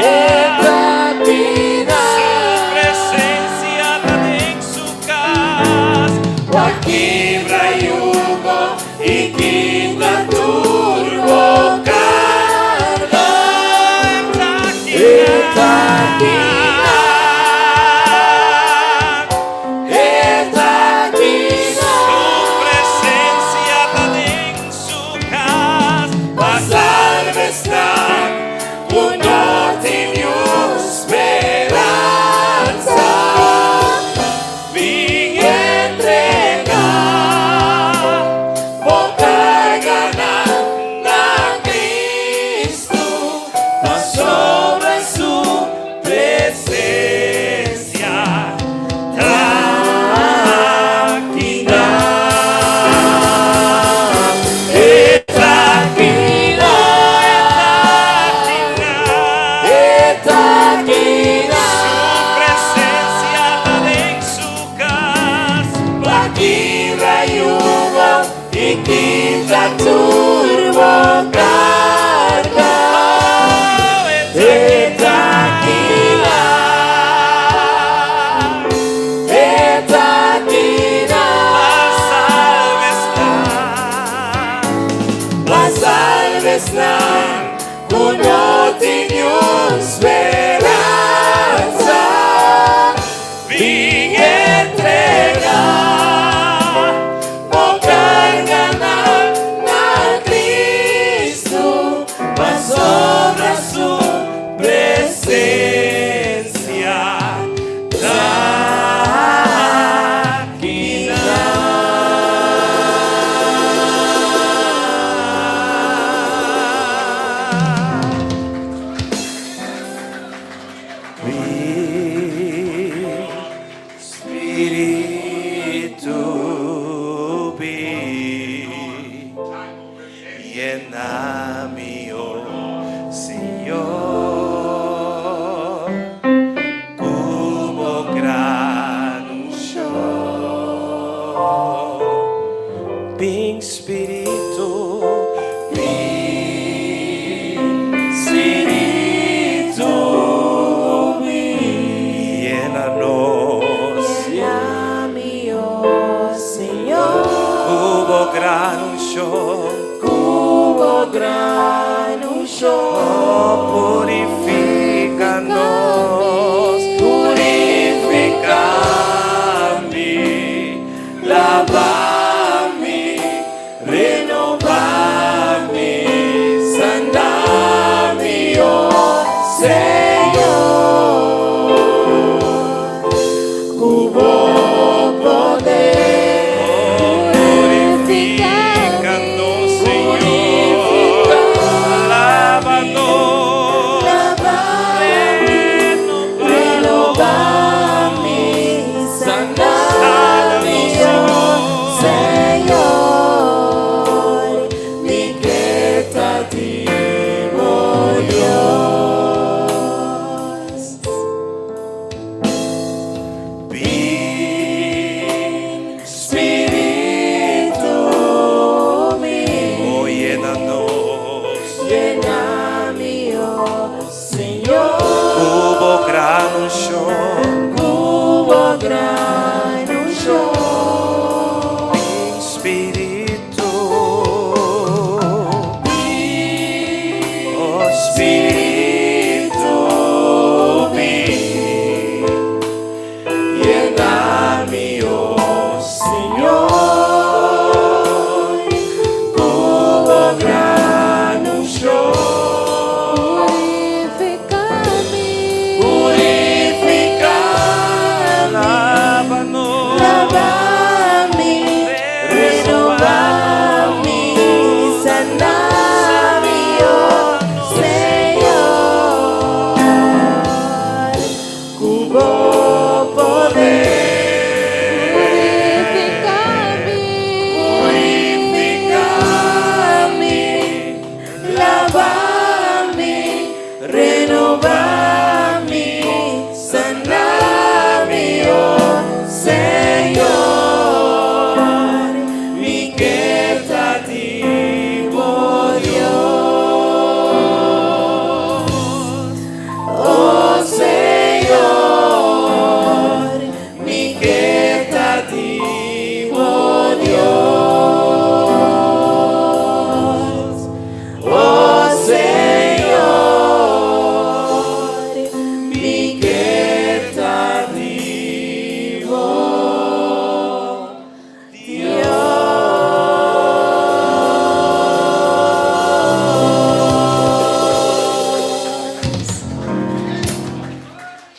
[SPEAKER 1] Su presensia ta den su kas. Pa kibra yugo i kita tur bo karga. E ta akinan.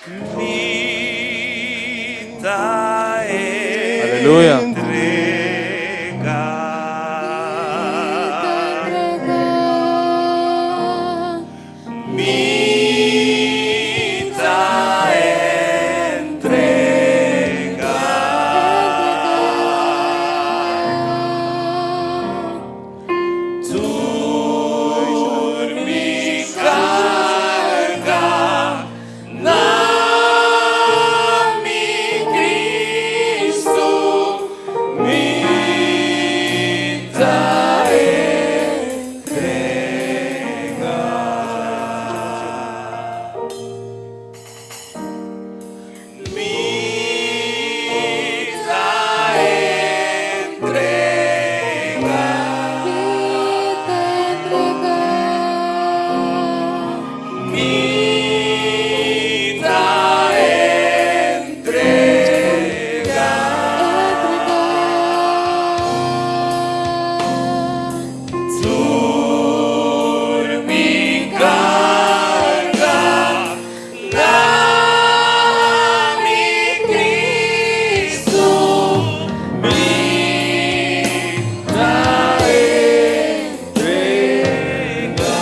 [SPEAKER 1] Mi ta
[SPEAKER 3] Aleluya.
[SPEAKER 1] entrega. Mi ta entrega. Tur mi carga na mi Cristo mi ta entrega. Mi ta entrega.
[SPEAKER 2] Mi ta entrega.
[SPEAKER 1] Mi ta entrega.
[SPEAKER 2] Entrega.
[SPEAKER 1] Tur mi carga na mi Cristo mi ta entrega.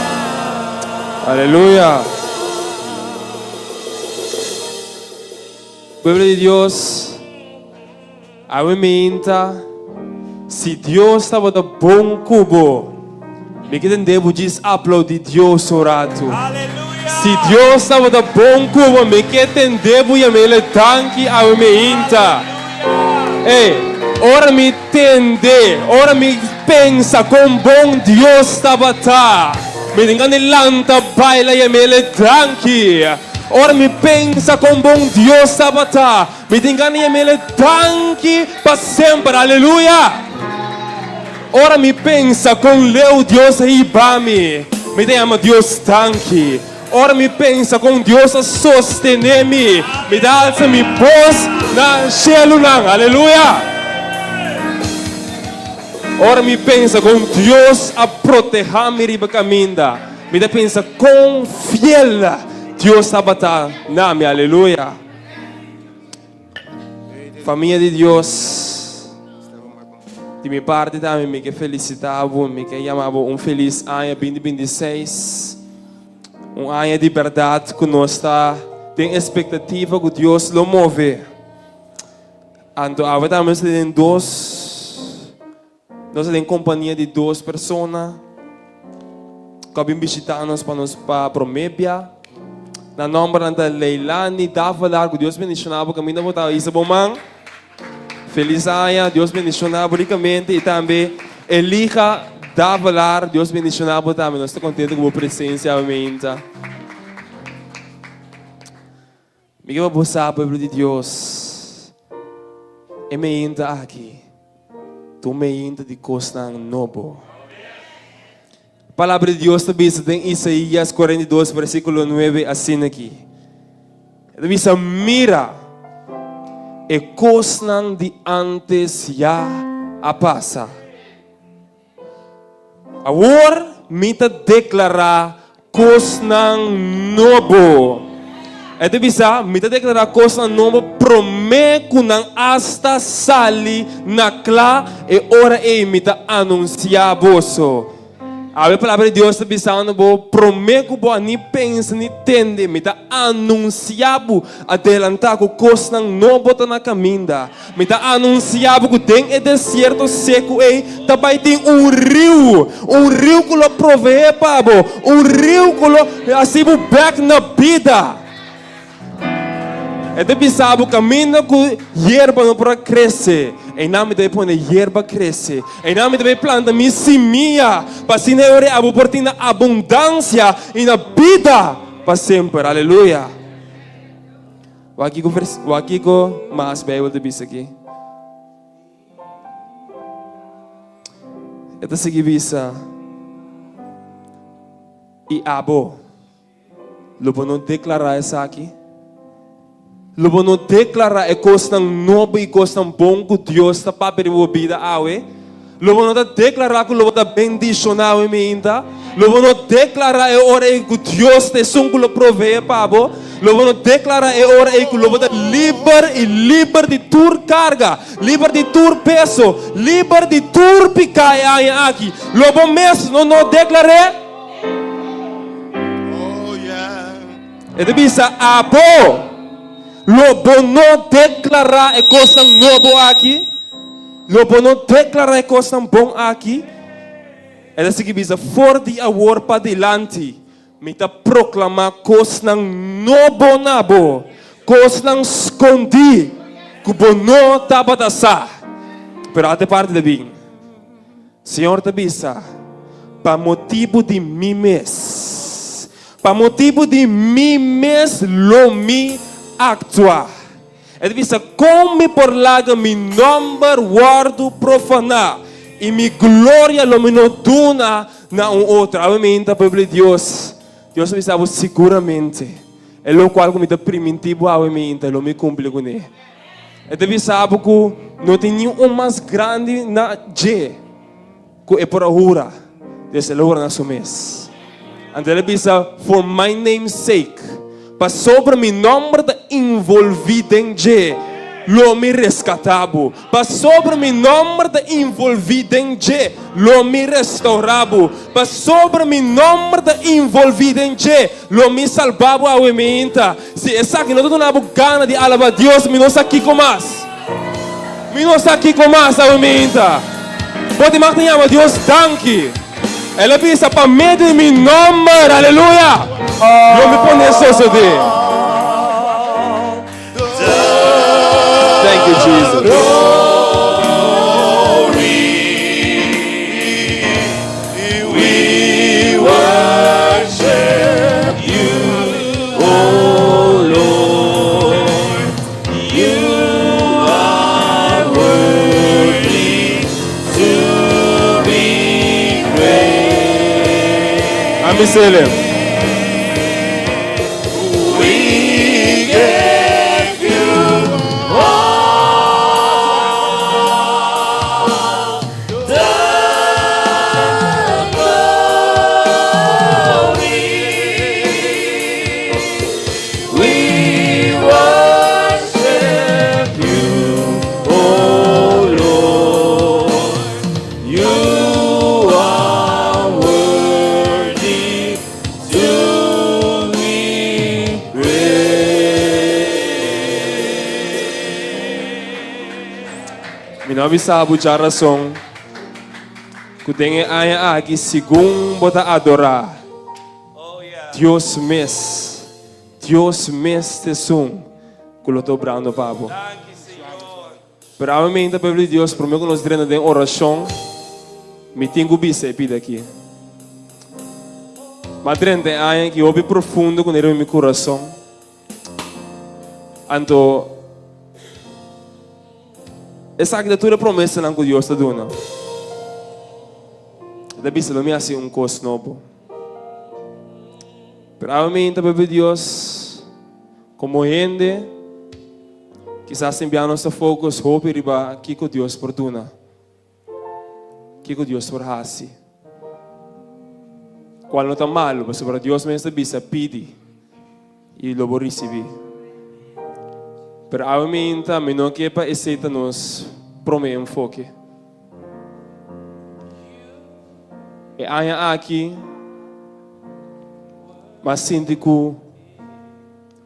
[SPEAKER 5] Aleluya. Pueblo di Dios, awe mainta, si Dios tabata bon ku bo, mi ke tende bo djis aplaudí Dios un ratu. Si Dios tabata bon ku bo, mi ke tende bo yam'El danki awe mainta. Ey, ora mi tende, ora mi pensa kon bon Dios tabata, mi tin gana di lanta baila yam'El danki. Ora mi pensa kon bon Dios tabata, mi tin gana yam'El danki pa semper. Aleluya! Ora mi pensa kon leu Dios a hiba mi, mi ta yama Dios danki. Ora mi pensa kon Dios a sostené mi, mi ta alsa mi bos na shelunan. Aleluya! Ora mi pensa kon Dios a protehá mi riba kaminda, mi ta pensa kon fiel Dios tabata na mi. Aleluya! Famia di Dios, di mi parti tambe mi ke felisitá bo, mi ke yama bo un felis aña binti binti seis, un aña di bèrdat ku nos ta den espektativa ku Dios lo move. Anto awe tambe nos ta den dos, nos ta den kompania di dos persona ku a bin bishitá nos pa nos pa promé bia. Nan nòmbernan ta Leilani Davelaar, ku Dios bendishoná bo kaminda bo ta hisa bo man. Felis aña, Dios bendishoná bo rikamente i tambe Elija Davelaar, Dios bendishoná bo tambe. Nos ta kontento ku bo presensia awe meinta. Mi ke pa bo sa, pueblo di Dios, e meinta aki ta un meinta di kosnan nobo. Palabra di Dios ta bisa den Isaías 42 versíkulo 9 asina aki. E ta bisa, Mira, e kosnan di antes ya a pasa. Awor mi ta deklará kosnan nobo. E ta bisa, Mi ta deklará kosnan nobo promé ku nan asta sali na kla, e ora ei mi ta anunsiá boso. Awe Palabra di Dios ta bisando bo, promé ku bo a ni pensa ni tende, mi ta anunsiá bo adelantá ku kosnan nobo ta na kaminda. Mi ta anunsiá bo ku den e desierto seku ei ta bai tin un riu, un riu ku lo proveé pa bo, un riu ku lo hasi bo bèk na bida. E ta bisa bo kaminda ku yerba no por a krese, einan mi ta bai pone yerba krese, einan mi ta bai planta mi simia, pa asina e ora abo por tin na abundansia i na bida pa semper. Aleluya! Wak kiko vers, wak kiko mas Bijbel ta bisa aki. E ta sigui bisa, I abo. Lo bo no deklará esaki? Lo bo no deklará e kosnan nobo i kosnan bon ku Dios ta papia riba bo bida awe? Lo bo no ta deklará ku lo bo ta bendishoná awe mainta? Lo bo no deklará e ora ei ku Dios ta esun ku lo proveé pa bo? Lo bo no deklará e ora ei ku lo bo ta liber i liber di tur karga, liber di tur peso, liber di tur piká e aña aki? Lo bo mes no no deklar'é? E ta bisa, Abo lo bo no deklará e kosnan nobo aki? Lo bo no deklará e kosnan bon aki? E ta sigui bisa, For di awor padilanti mi ta proklamá kosnan nobo na bo, kosnan skondí ku bo no tabata sa. Pero ata e parti ta bin. Señor ta bisa, Pa motibu di mi mes, pa motibu di mi mes lo mi aktua. E ta bisa, Kon mi por laga mi nòmber wòrdu profaná i mi gloria lo mi no duna na un otro? Awe mi hinta pueblo di Dios. Dios ta bisa bo, Siguramente, e lokual ku mi ta primintí bo awe mi hinta lo mi kumpli kuné. E ta bisa bo ku no tin niun mas grandi na dje ku e por a hura, des el a hura na su mes. Anto el a bisa, For my name's sake, pasobra mi nòmber ta involví den dje, lo mi reskatá bo. Pasobra mi nòmber ta involví den dje, lo mi restourá bo. Pasobra mi nòmber ta involví den dje, lo mi salbá bo awe meinta. Si esaki no ta duna bo gana di alabá Dios, mi no sa kiko mas. Mi no sa kiko mas awe meinta. Bo tin mag ta yama Dios danki. El a bisa, Pa medio di mi nòmber, aleluya, lo mi pone sosodé. Thank you, Jesus.
[SPEAKER 1] We worship you, oh Lord. You are worthy to be praised.
[SPEAKER 5] Ami sele.
[SPEAKER 1] We give you all the glory. We worship you, oh Lord. You are worthy to be praised.
[SPEAKER 5] Mi no a bisa bo djarason ku den e aña aki segun bo ta adorá Dios mes, Dios mes ta esun ku lo ta obrando pa bo. Pero awe meinta pueblo di Dios prome ku nos drenta den orashon mi tin ku bisa e pida aki. Ma drenta e aña aki hopi profundo ku riba mi kurason. Anto esaki ta tur e promesanan ku Dios ta duna. E ta bisa lo mi hasi un kos nobo. Pero awe meinta pueblo di Dios komo hende. Kisas tin bia nos ta focus hopi riba kiko Dios por duna, kiko Dios por hasi, cual no ta malo, pasobra Dios mes ta bisa pidi y lo bo ricibi. Pero awe minta mi no ke pa esey ta nos prome enfoke. E aña aki m'a sinti cu.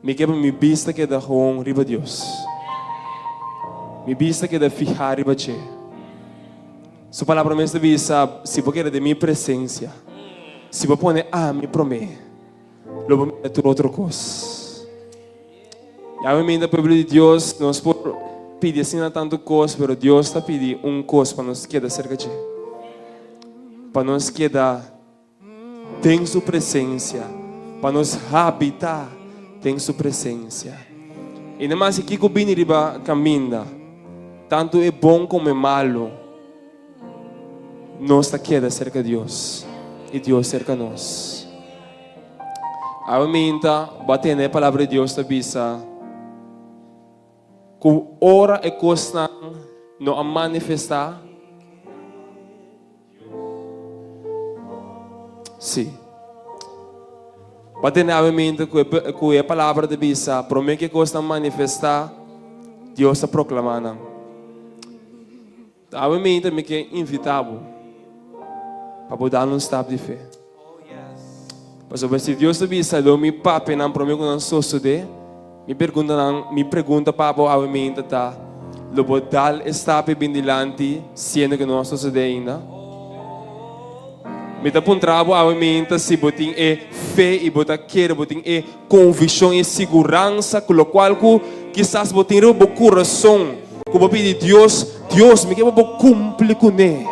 [SPEAKER 5] Mi ke pa mi bista keda gewoon riba Dios. Mi bista keda fihá riba dje. Su palabra mes ta bisa, Si bo keda den mi presensia, si bo pone ami promé, lo bo mira tur otro kos. I awe minta, pueblo di Dios, nos por pidi asina tantu kos, pero Dios ta pidi un kos, pa nos keda serka dje, pa nos keda. Den su presencia, pa nos habita den su presencia. I no mas kiko bini riba caminda, tanto e bon como e malo, nos ta keda cerca Dios i Dios cerca nos. Awe minta bo a tende e palabra di Dios ta bisa cu ora e cosnan no a manifesta, Sí. Bo a tende awe mente ku e ku e palabra ta bisa, promé ku e kosnan manifestá, Dios ta proklamá nan. Awe mente mi ke invitá bo pa bo dal un stap di fe. Pasobra si Dios ta bisa lo mi papia nan promé ku nan sosodé, mi perguntanan, mi pregunta pa bo awe mente ta, lo bo dal e stap i bin dilanti siendo ku no a sosodé ainda? Mi ta puntra bo awe mente si bo tin e fe i bo ta kere, bo tin e konvikshon i e siguransa ku lokual ku kisas bo tin riba bo kurason ku bo pidi Dios, Dios mi ke pa bo kumpli kuné.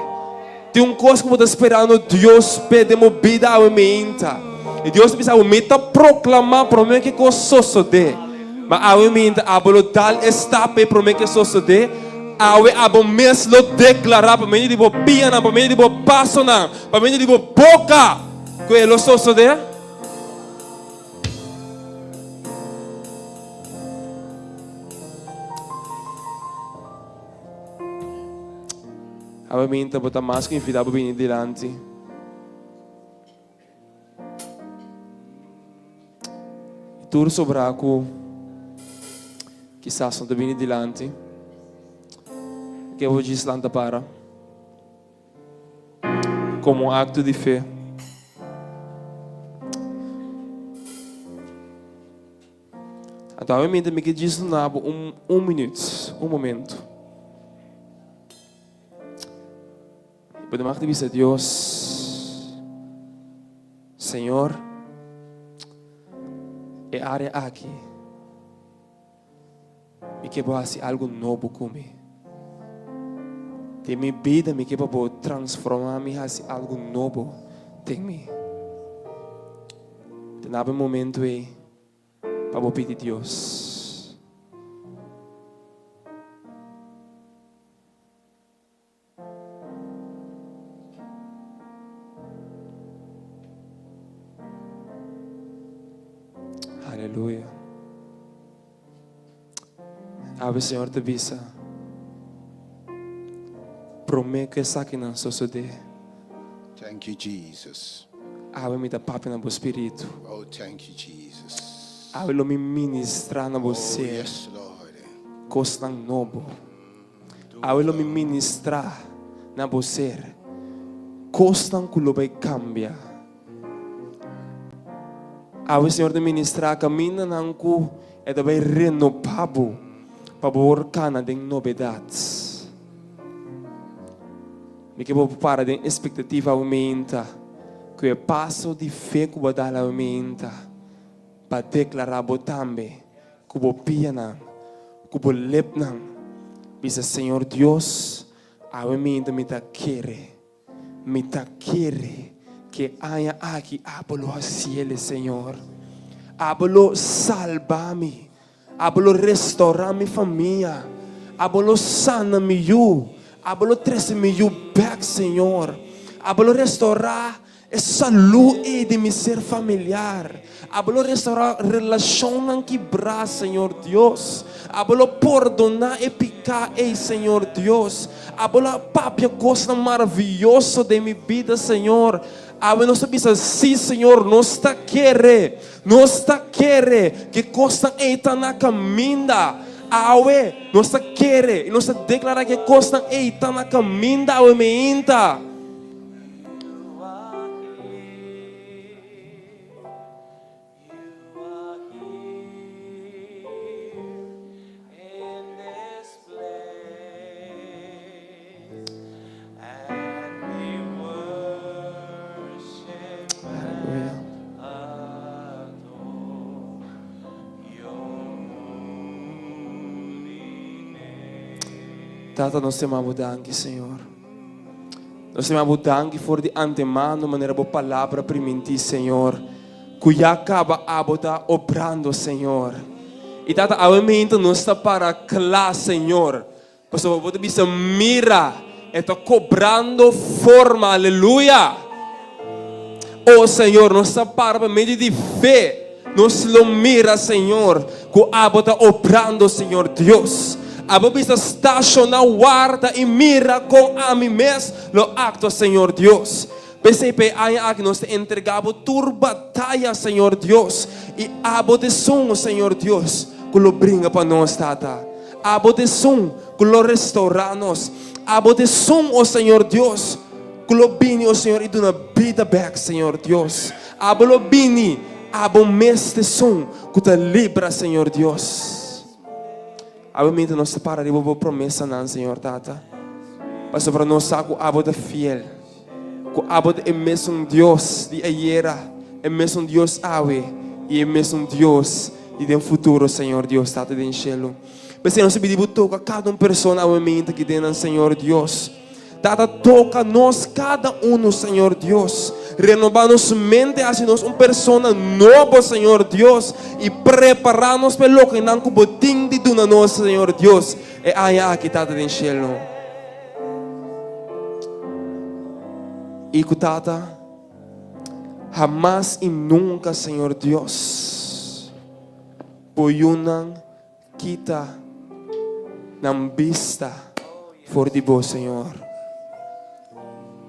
[SPEAKER 5] Tin un kos ku bo ta sperando Dios p'e den bo bida awe meinta. I Dios ta bisa abo, Mi ta proklamá promé ku e kos sosodé. Ma awe meinta abo lo dal e stap ei promé ku e sosodé. Awe abo mes lo deklará pa medio di bo pianan, pa medio di bo pasonan, pa medio di bo boka ku e lo sosodé. Awe minta bo ta mas ku invitá bo bini dilanti. I tur sobrá ku kisas no ta bini dilanti, ke bo djis lanta para komo un akto di fe. Anto awe minta mi ke djis duna bo un un minuut, un momento. Bo ta mag di bisa Dios, Señor, e área aki, mi ke bo hasi algu nobo ku mi. Den mi bida mi ke pa bo transformá mi hasi algu nobo den mi. Ta na bo e momento ei pa bo pidi Dios. Aleluya. Awe Señor ta bisa, promé ku esakinan sosodé.
[SPEAKER 6] Thank you, Jesus.
[SPEAKER 5] Awe mi ta papia na bo spiritu.
[SPEAKER 6] Oh, thank you, Jesus.
[SPEAKER 5] Awe lo mi ministrá na bo
[SPEAKER 6] Oh,
[SPEAKER 5] ser
[SPEAKER 6] yes, Lord.
[SPEAKER 5] kosnan nobo. Awe lo mi ministrá na bo ser kosnan ku lo bai kambia. Awe Señor ta ministrá kamindanan ku e ta bai renobá bo pa bo por kana den nobedat. Mi ke bo para den espektativa awe meinta ku e paso di fe ku bo a dal awe meinta pa deklará bo tambe ku bo pianan, ku bo lepnan bisa Señor Dios awe meinta mi ta kere. Mi ta kere ku e aña aki abo lo hasiel, Señor. Abo lo salba mi. Abo lo restourá mi famia. Abo lo sana mi yu. Abo lo trese mi yu bèk, Señor. Abo lo restourá e salú ei di mi ser familiar. Abo lo restaurá relashonnan kibrá, Señor Dios. Abo lo pordoná e piká ei, Señor Dios. Abo lo a papia kosnan maravioso den mi bida, Señor. Awe nos ta bisa, Sí, Señor, nos ta kere. Nos ta kere ku e kosnan ei ta na kaminda. Awe nos ta kere i nos ta deklará ku e kosnan ei ta na kaminda awe meinta. Tata nos ta yama bo danki Señor. Nos ta yama bo danki for di antemano manera bo palabra primintí Señor. Ku ya kaba abo ta obrando, Señor. I Tata, awe meinta nos ta para kla, Señor, pasobra bo ta bisa, Mira, e ta kobrando forma. Aleluya! O Señor, nos ta para pa medio di fe. Nos lo mira, Señor, ku abo ta obrando, Señor Dios. Abo bisa stashoná, warda i mira kon ami mes lo aktua, Señor Dios. P'esei pa e aña aki nos ta entregá Bo tur bataya, Señor Dios, i Abo ta esun, o Señor Dios, ku lo bringa pa nos, Tata. Abo ta esun ku lo restourá nos. Abo ta esun, o Señor Dios, ku lo bini, o Señor, i duna bida bèk, Señor Dios. Abo lo bini, Abo mes ta esun ku ta libra, Señor Dios. Abo minta nos ta para riba Bo promesanan, Señor Tata, pasobra nos sa ku Abo ta fiel, ku Abo ta e mesun Dios di ayera, e mesun Dios awe i e mesun Dios di den futuro, Señor Dios Tata den shelu. P'esei nos ta pidi Bo toka kada un persona awe minta aki den nan, Señor Dios. Tata toka nos kada uno Señor Dios. Renoba nos mente hasi nos un persona nobo Señor Dios y prepara nos pa e lokenan cu bo tin di duna nos Señor Dios e aña aki Tata den cielo. Y cu Tata hamas y nunca Señor Dios bo yunan Kita nan bista for di bo, Señor.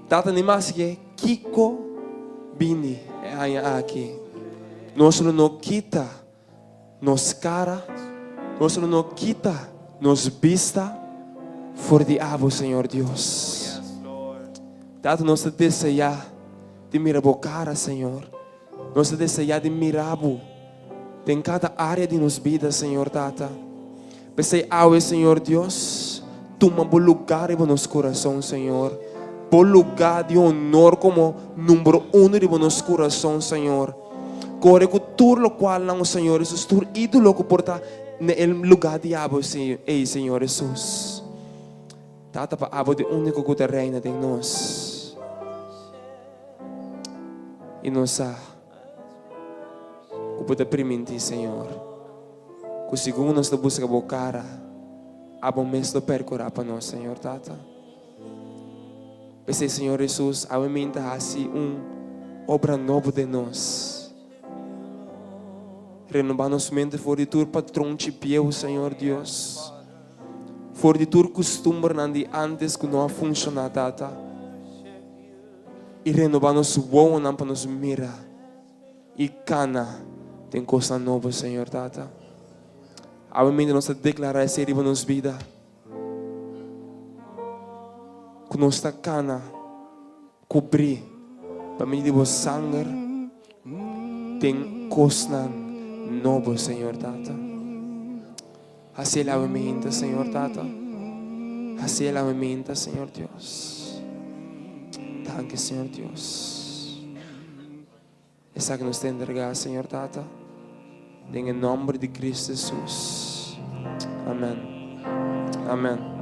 [SPEAKER 5] Tata, ni maske kiko bini e aña aki, nos lo no kita nos kara, nos lo no kita nos bista for di abo, Señor Dios. Tata, nos ta deseá di mira bo kara, Señor. Nos ta deseá di mira bo den kada área di nos bida, Señor Tata. P'esei awe, Señor Dios, tuma bo lugá riba nos kurason, Señor. Bo lugá di honor komo número uno riba nos kurason, Señor. Kore ku tur lokualnan, o Señor Hesus, tur ídolo ku por ta na e lugá di abo ei, Señor Hesus. Tata, pa abo ta e úniko ku ta reina den nos. I nos sa ku bo ta primintí, Señor, ku segun nos ta buska bo kara, abo mes lo perkurá pa nos, Señor Tata. P'esei, Señor Hesus, awe mi ta hasi un obra nobo den nos. Renobá nos mente for di tur patronchi bieu, Señor Dios. For di tur kustumbernan di ántes ku no a funshoná, Tata. I renobá nos wowonan pa nos mira i kana den kosnan nobo, Señor Tata. Awe mente nos ta deklará esei riba nos bida, ku nos ta kana kubrí pa medio di bo sanger den kosnan nobo, Señor Tata. Hasi el awe mente, Señor Tata. Hasi el awe mente, Señor Dios. Danki, Señor Dios. Esaki nos ta entrega, Señor Tata, den e nomber di Cristo Jesus. Amen. Amen.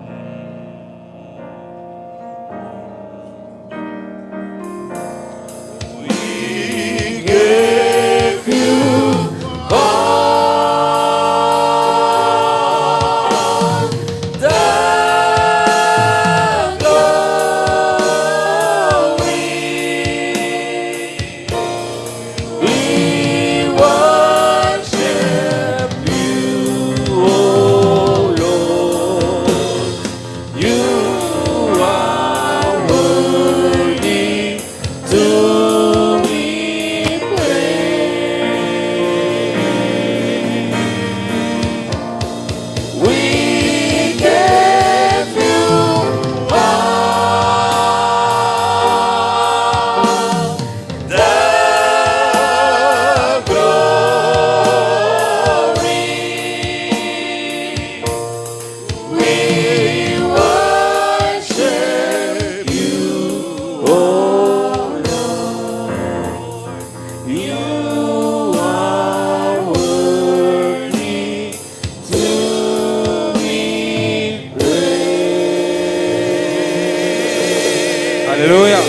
[SPEAKER 5] Aleluya.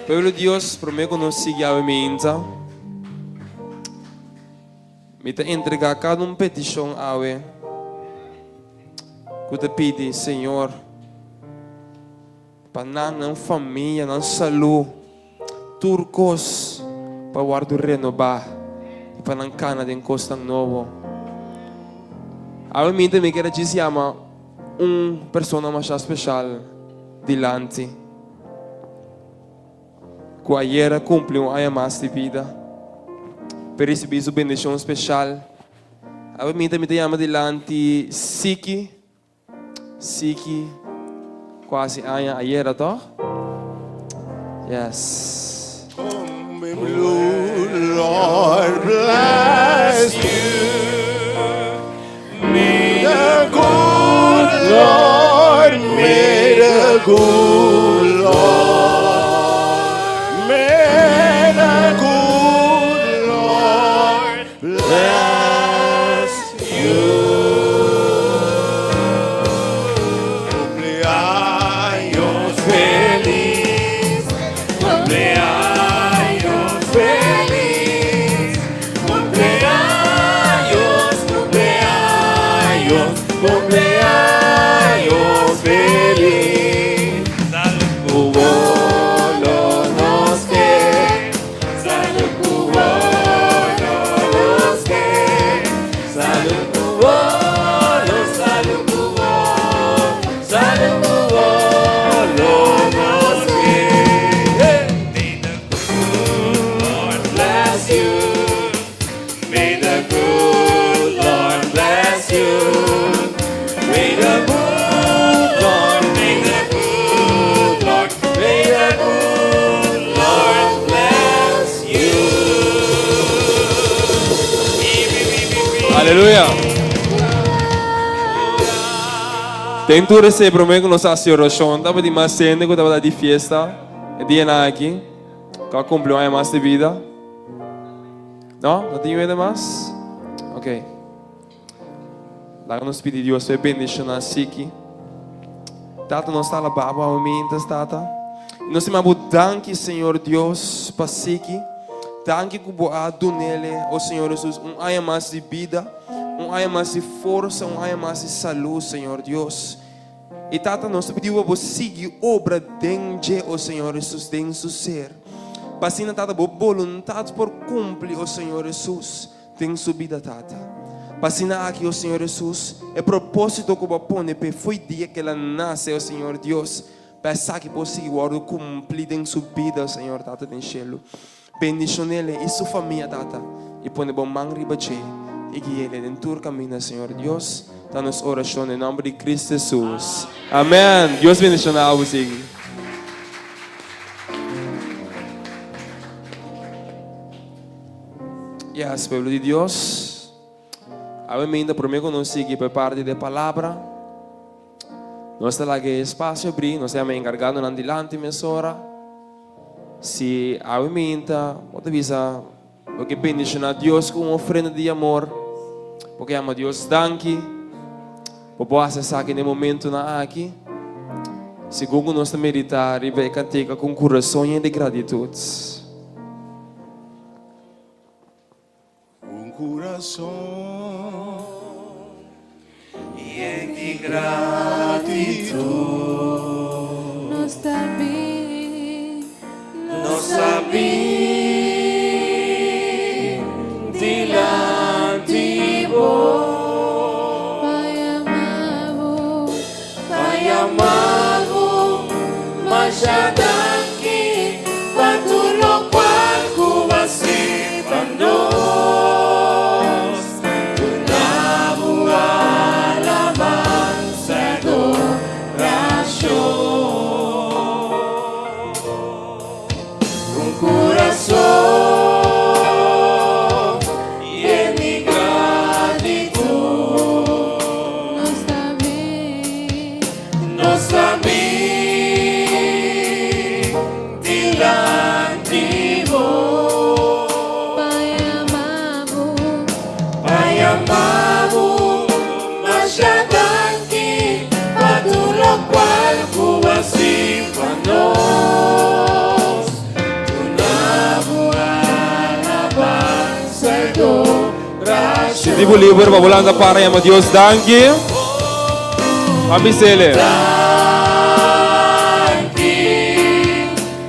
[SPEAKER 5] Pueblo di Dios, promé ku nos sigui awe meinta, mi ta entregá kada un petishon awe ku ta pidi, Señor, pa nan, nan famia, nan salú, tur kos pa wòrdu renobá i pa nan kana den kosnan nobo. Awe minta mi kere djis yama. Un persona masha special dilanti cu ayer a cumpli un aña mas di bida pa ricibi su bendicion special. Awe mi ta mi ta yama dilanti Siki, Siki cu a haci aña ayera toch? Yes.
[SPEAKER 6] Lord bless you. May the good Lord, may the good Lord, may the good Lord bless you. Cumpleaños feliz, cumpleaños feliz, cumpleaños, cumpleaños, cumpleaños feliz. Salud ku lo nos ke, salud ku lo nos ke, salud ku lo, salud ku salud ku lo nos ke. May the good Lord bless you. May the good Lord bless you. May the good Lord, may the good Lord, may the good Lord bless you.
[SPEAKER 5] Aleluya. Den tur esei promé ku nos hasi orashon tabatin mas hende ku tabata di fiesta e dianan aki ku a kumpli un aña mas di bida. No? No tin hende mas? Ok. Laga nos pidi Dios pa e bendishoná Siki. Tata, nos ta alabá bo awe mientras, Tata. I nos ta bo danki, Señor Dios, pa Siki. Danki ku bo a dunele, o Señor Jesus, un aña mas di bida, un aña mas di forsa, un aña mas di salú, Señor Dios. I Tata, nos ta pidi bo pa bo sigui obra den dje, o Señor Jesus, den su ser. Pa asina, Tata, bo boluntat por kumpli, o Señor Jesus, den su bida, Tata. Pa asina aki, o Señor Jesus, e propósito ku bo a pone p'e fo'i dia ku el a nase, o Señor Dios, pa esaki por sigui wòrdu kumplí den su bida, o Señor Tata den shelu. Bendishon'el i su famia, Tata, i pone bo man riba dje i gui'el den tur kaminda, Señor Dios. Ta nos orashon den nòmber di Cristo Jesus. Amèn. Dios bendishoná bo sigui. Yes, pueblo di Dios. Awe mainta promé ku nos sigui pa e parti di e palabra, nos ta laga e espasio abrí, nos ta yama e enkargadonan dilanti mesora. Si awe mainta bo ta bisa bo ke bendishoná Dios ku un ofrenda di amor, bo ke yama Dios danki, bo por hasi esaki na e momentunan aki, segun ku nos ta meditá riba e kantika ku un kurason yen di gratitut.
[SPEAKER 6] Un kurason
[SPEAKER 1] yen di gratitut.
[SPEAKER 2] Nos ta bin,
[SPEAKER 1] Nos ta bin dilanti bo.
[SPEAKER 2] Pa yama bo,
[SPEAKER 1] Pa yama bo, masha danki pa tur lokual ku bo a hasi pa nos. Duna bo alabansa i adorashon. Un kurason yen di gratitut.
[SPEAKER 2] Nos ta bin,
[SPEAKER 1] Nos ta bin dilanti bo.
[SPEAKER 2] Pa yama bo,
[SPEAKER 1] Pa yama bo, masha danki pa tur lokual ku bo a hasi pa nos. Duna bo alabansa i adorashon.
[SPEAKER 5] Sinti bo liber pa bo lanta para yama Dios danki. Papi Sele.
[SPEAKER 1] Danki,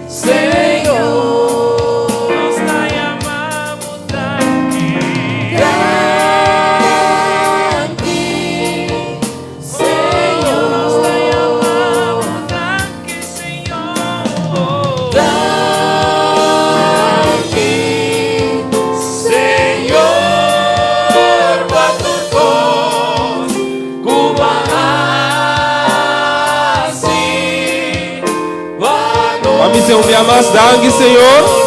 [SPEAKER 1] Señor. Nos ta yama bo danki. Danki, Señor.
[SPEAKER 5] Iglesia un bia mas, danki Señor.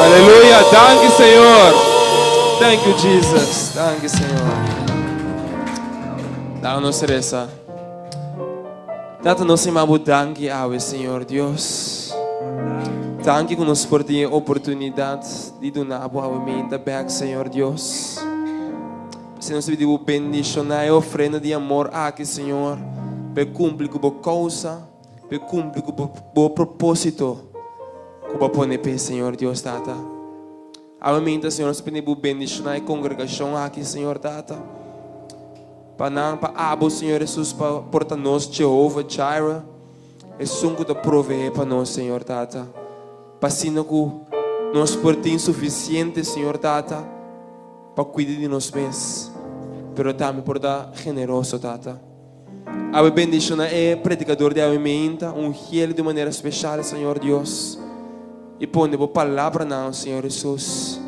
[SPEAKER 5] Aleluya, danki Señor. Thank you Jesus. Danki Señor. Laga nos reza. Tata nos stima bo danki awe Señor Dios. Danki ku nos por tin e oportunidat di duna bo awe meinta bek Señor Dios. P'esei nos ta pidi bo bendishoná e ofrenda di amor aki Señor, pa e kumpli ku bo kousa, pa e kumpli ku bo propósito ku bo a pone p'e Señor Dios Tata. Awe meinta Señor nos ta pidi bo bendishoná e kongregashon aki Señor Tata. Pa nan, pa abo, Señor Jesus, pa por ta nos Jehovah Jireh, esun ku ta proveé pa nos, Señor Tata. Pa asina ku nos por tin sufisiente, Señor Tata, pa kuida di nos mes, pero tambe por ta generoso, Tata. Awe bendiciona e predicador di awe meinta, ungiel di un manera special, Señor Dios, y pone bo palabranan, Señor Jesus,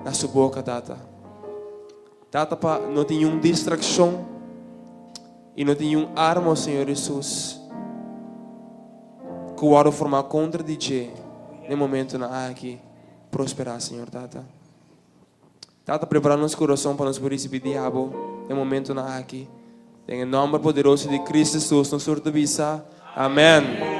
[SPEAKER 5] na su boca, Tata. Tata pa no tin niun distraccion y no tin niun arma, oh Señor Jesus, cu wordo forma contra di dje na e momentonan aki prospera, Señor Tata. Tata prepara nos corazon pa nos por ricibi di abo na e momentonan aki. Den e nomber poderoso di Cristo Jesus nos tur ta bisa, Amen.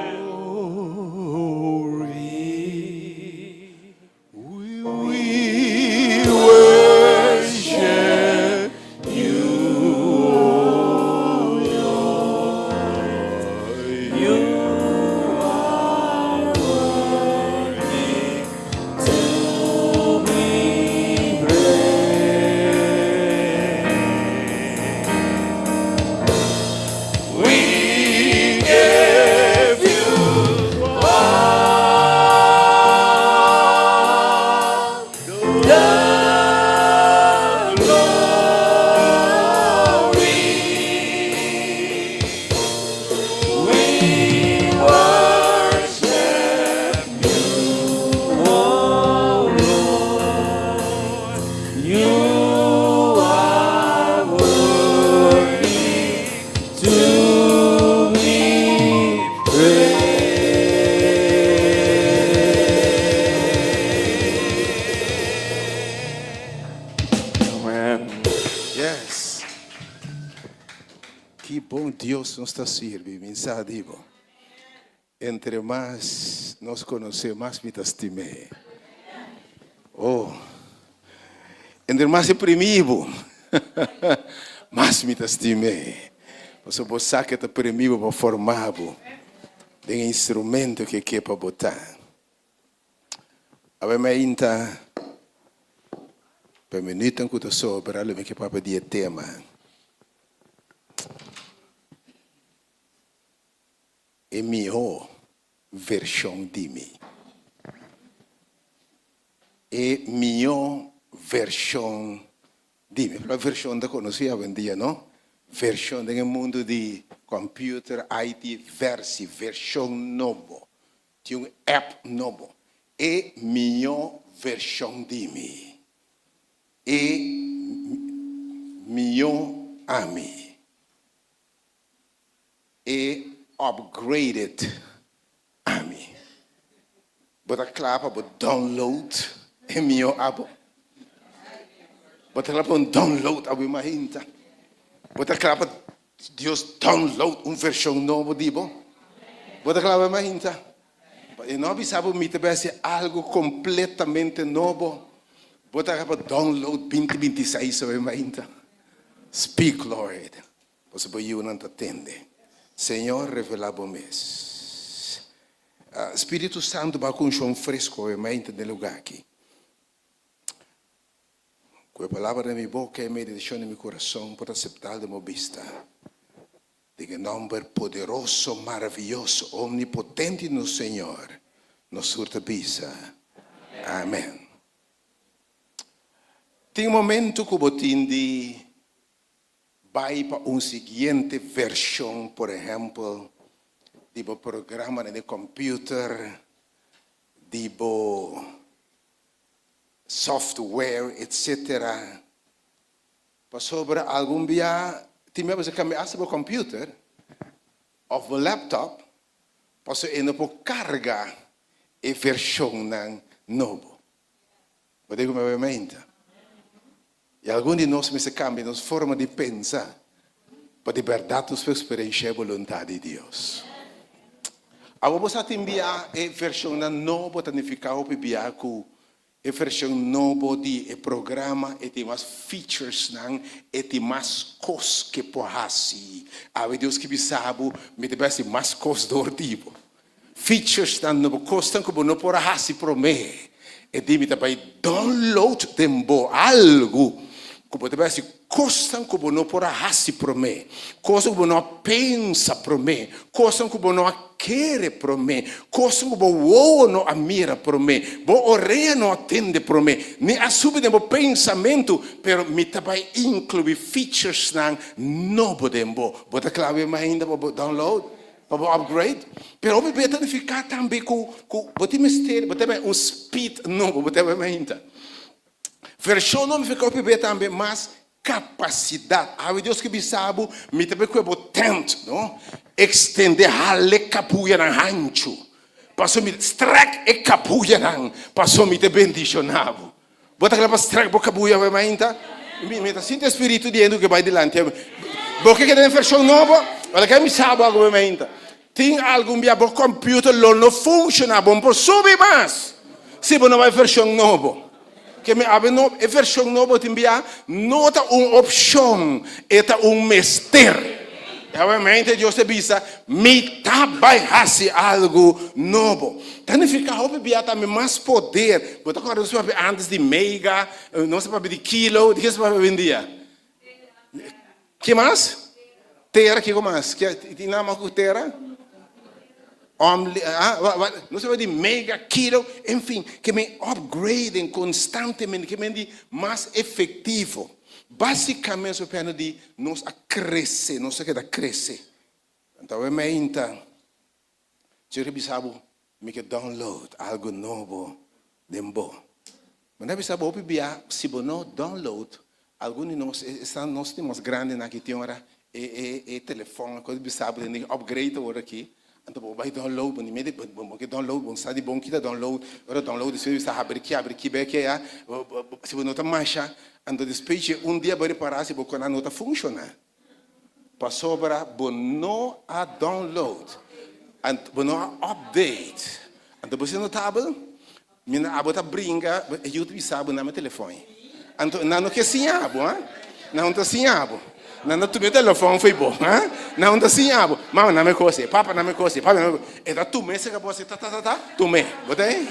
[SPEAKER 7] Yes. Ki bon Dios nos ta sirbi, mi sa di bo. Entre mas nos konosé, mas mi ta stim'é. Oh, entre mas e primi bo, mas mi ta stim'é. Pasobra bo sa ke ta primi bo pa forma bo den e instrumento ke ke pa bo ta. Awe mi a inta pa e minuutnan ku ta sobra lo mi ke papia di e tema. E mihó vershon di mi. E mihó vershon di mi. Palabra vershon ta konosí awendia, no? Vershon den e mundu di computer, IT, versi, vershon nobo. Tin un app nobo. E mihó vershon di mi. E mihó ami. E upgraded ami. Bo ta kla pa bo download e mihó abo? Bo ta kla pa un download abo imahinta? Bo ta kla pa Dios download un vershon nobo di bo? Bo ta kla pa imahinta? E no a bisa bo mi ta bai hasi algu kompletamente nobo. Bo ta pa download 2026 awe mainta. Speak, Lord. Pasobra bo yunan ta tende. Señor, revelá bo mes. Spiritu Santu ba ku un shon fresco awe mainta den lugá aki. Ku e palabra den mi boka i e meditashon den mi kurason por ta aseptal den bo bista. Den e nòmber poderoso, maravioso, omnipotente di nos Señor, nos tur ta bisa, Amèn. Tin momentu ku bo tin di bai pa un siguiente vershon, por ehèmpel, di bo programanan di kòmpiuter, di bo software, etsetera. Pasobra algun bia tin bia bo sa kambia asta bo computer of bo laptop pasobra e no por carga e versionnan nobo. Bo ta ku mi obviamente. I algun di nos mester kambia nos forma di pensa pa di bèrdat nos por eksperenshá e boluntat di Dios. Awor bo sa tin bia e versionnan nobo ta nifiká hopi bia ku E version nobo di e programa e tin mas featuresnan, e tin mas kos ke por hasi. Awe Dios ke bisa bo, mi ta bai hasi mas kos dor di bo. Featuresnan nobo, kosnan ku bo no por a hasi promé. E di mi ta bai download den bo algu ku bo ta bai hasi kosnan ku bo no por a hasi promé, kosnan ku bo no a pensa promé, kosnan ku bo no a Kere promé, kosnan ku bo wowo no a mira promé, bo orea no a tende promé, ni a subi den bo pensamentu, pero mi ta bai inkluí featuresnan nobo den bo. Bo ta kla awe mainda pa bo download, pa bo upgrade? Pero hopi bia ta nifiká tambe ku ku bo tin mester, bo ta bai un speed nobo, bo ta bai mainta. Vershon nobo nifiká hopi bia tambe mas Kapasidat. Awe Dios ke bisa bo, mi ta bai kue bo tent, no? Ekstende, hala e kabuyanan hanchu. Paso mi, strek e kabuyanan, paso mi ta bendishoná bo. Bo ta kla pa strek bo kabuya awe mainta? Mi, mi ta sinti e spiritu di hende ku ke bai dilanti awe. Bo ke keda den vershon nobo? Wèl, ke mi sa bo awe mainta. Tin algun bia bo computer lo no funciona, bo no por subi mas si bo no bai version nobo. Ke mi awe no, e version nobo tin bia no ta un opcion, e ta un mester. E awe mente Dios ta bisa, mi ta bai haci algo nobo. Ta nifica hopi bia tambe mas poder. Bo ta corda nos papia antes di mega, nos ta papia di kilo, di ke nos ta papia awendia? Ke mas? Tera, kiko mas? Tin nada mas ku tera? Omli, ah, wa, wa, no se di mega, kilo, en fin, ke men upgrading konstantemente, ke men di mas efektivo. Basikamente su piano di nos a krese, nos a keda krese. Anto awe meinta, Señor a bisa bo, mi ke download algo nobo den bo. Mi ta bisa bo hopi bia, si bo no download, algun di nos, esnan nos tin mas grandinan aki tin ora e e e telefòn a kos bisa bo den upgrade awor aki, anto bo bai download, bo ni mete bo bo ke download, bo no sa di bon kita download, ora download despues bisa habri ki habri ki bek ya, si bo no ta masha, anto despues dje un dia bo repara si bo kona no ta funshoná. Pasobra bo no a download, anto bo no a update. Anto bo si notabel, mi na abo ta bringa, e yu ta bisa bo na mi telefon. Anto nan no ke siña bo, ha? Nan no ta siña bo. Nan ta tuma e telefon fo'i bo, ha? Nan no ta siña bo. Mama na mi kos ei, papa na mi kos ei, papa na mi kos ei. E ta tuma esei ka bo hasi ta ta ta ta, tum'é. Bo ta ei?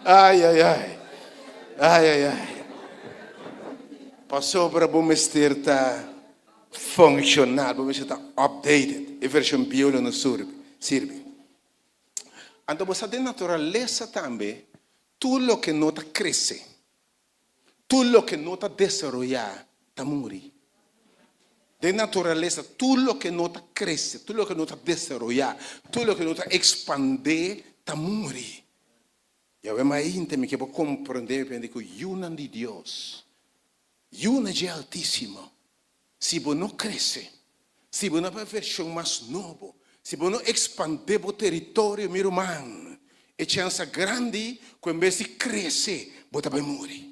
[SPEAKER 7] Ai ai ai. Ai ai ai. Pasobra bo mester ta funccional, bo mester ta updated. E version bieu lo no sirbi. Anto bo sa den naturalesa tambe tur loke no ta crece, tur loke no ta desaroya ta muri. Den naturalesa tur loke no ta crece, tur loke no ta desaroya, tur loke no ta expande ta muri. Yahweh mainta mi ke bo komprendé pende ku yunan di Dios, yunan dje Altísimo, si bo no krese, si bo no bai vershon mas nobo, si bo no ekspandé bo teritorio, mi ruman, e chansa grandi ku en bes di krese, bo ta bai muri.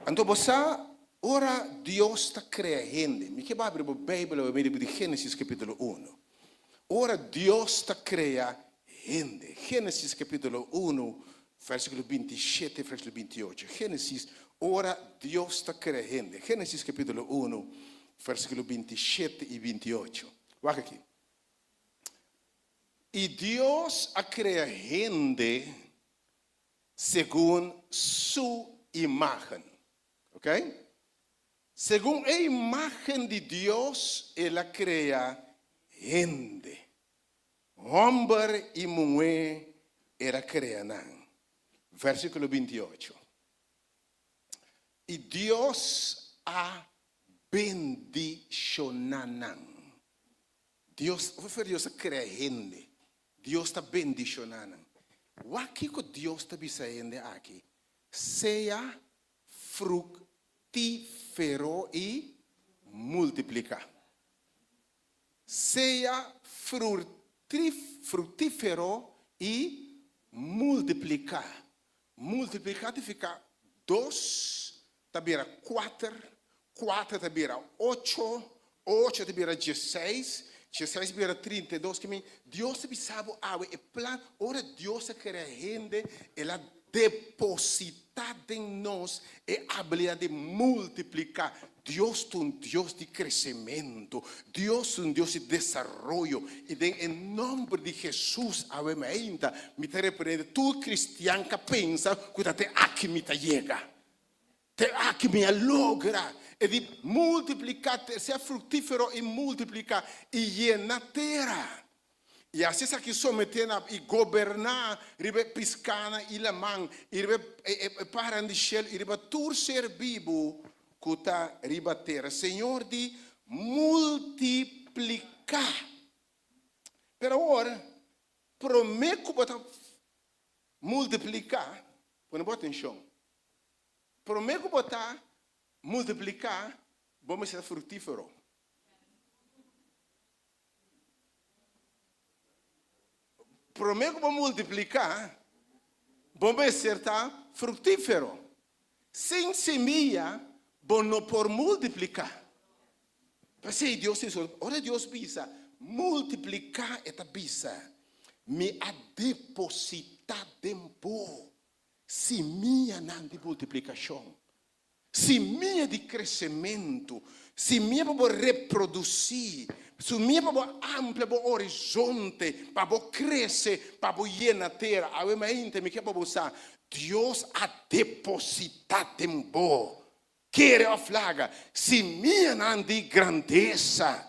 [SPEAKER 7] Anto bo sa, ora Dios ta krea hende, mi ke bo abri bo Beibel awe mira di Génesis kapítulo uno. Ora Dios ta krea hende. Génesis kapítulo unu, versíkulo 27, versíkulo 28. Génesis, ora Dios ta krea hende. Génesis kapítulo unu, versíkulo 27 i 28. Wak aki. I Dios a krea hende segun su imágen. Ok? Segun e imágen di Dios el a krea hende. Hòmber i muhé el a krea nan. Versíkulo 28. I Dios a bendishoná nan. Dios, of Dios a krea hende. Dios ta bendishoná nan. Wak kiko Dios ta bisa hende aki. Sea fruktífero i multipliká. Sea fruktífero i multipliká. Multipliká ta nifiká dos ta bira kuater, kuater ta bira ocho, ocho ta bira dieseis, dieseis bira 32. Ke men, Dios ta bisa bo awe e plan, ora Dios a krea hende, el a depositá den nos e abilidat di multipliká. Dios ta un Dios di kresementu. Dios ta un Dios di desaroyo. I den e nòmber di Hesus awe mainta mi ta reprende tur kristian ku a pensa ku ta te aki mi ta yega. Te aki mi a logra. E di multipliká, sea fruktífero i multipliká i yena tera. I hasi esaki someté na i goberná riba e piskánan i laman, i riba e paranan di shelu, i riba tur ser bibu ku ta riba tera. Señor di multipliká. Pero awor, promé ku bo ta multipliká, pone bo atenshon, promé ku bo ta multipliká, bo mester ta fruktífero. Promé ku bo multipliká, bo mester ta fruktífero. Sin simia, bo no por multipliká. P'esei Dios di ora Dios bisa multipliká, e ta bisa, Mi a depositá den bo simianan di multiplikashon. Simia di kresementu, simia pa bo reprodusí, simia pa bo amplia bo horizonte, pa bo krese, pa bo yena tera. Awe mainta mi ke pa bo sa, Dios a depositá den bo, kere òf laga, simianan di grandesa.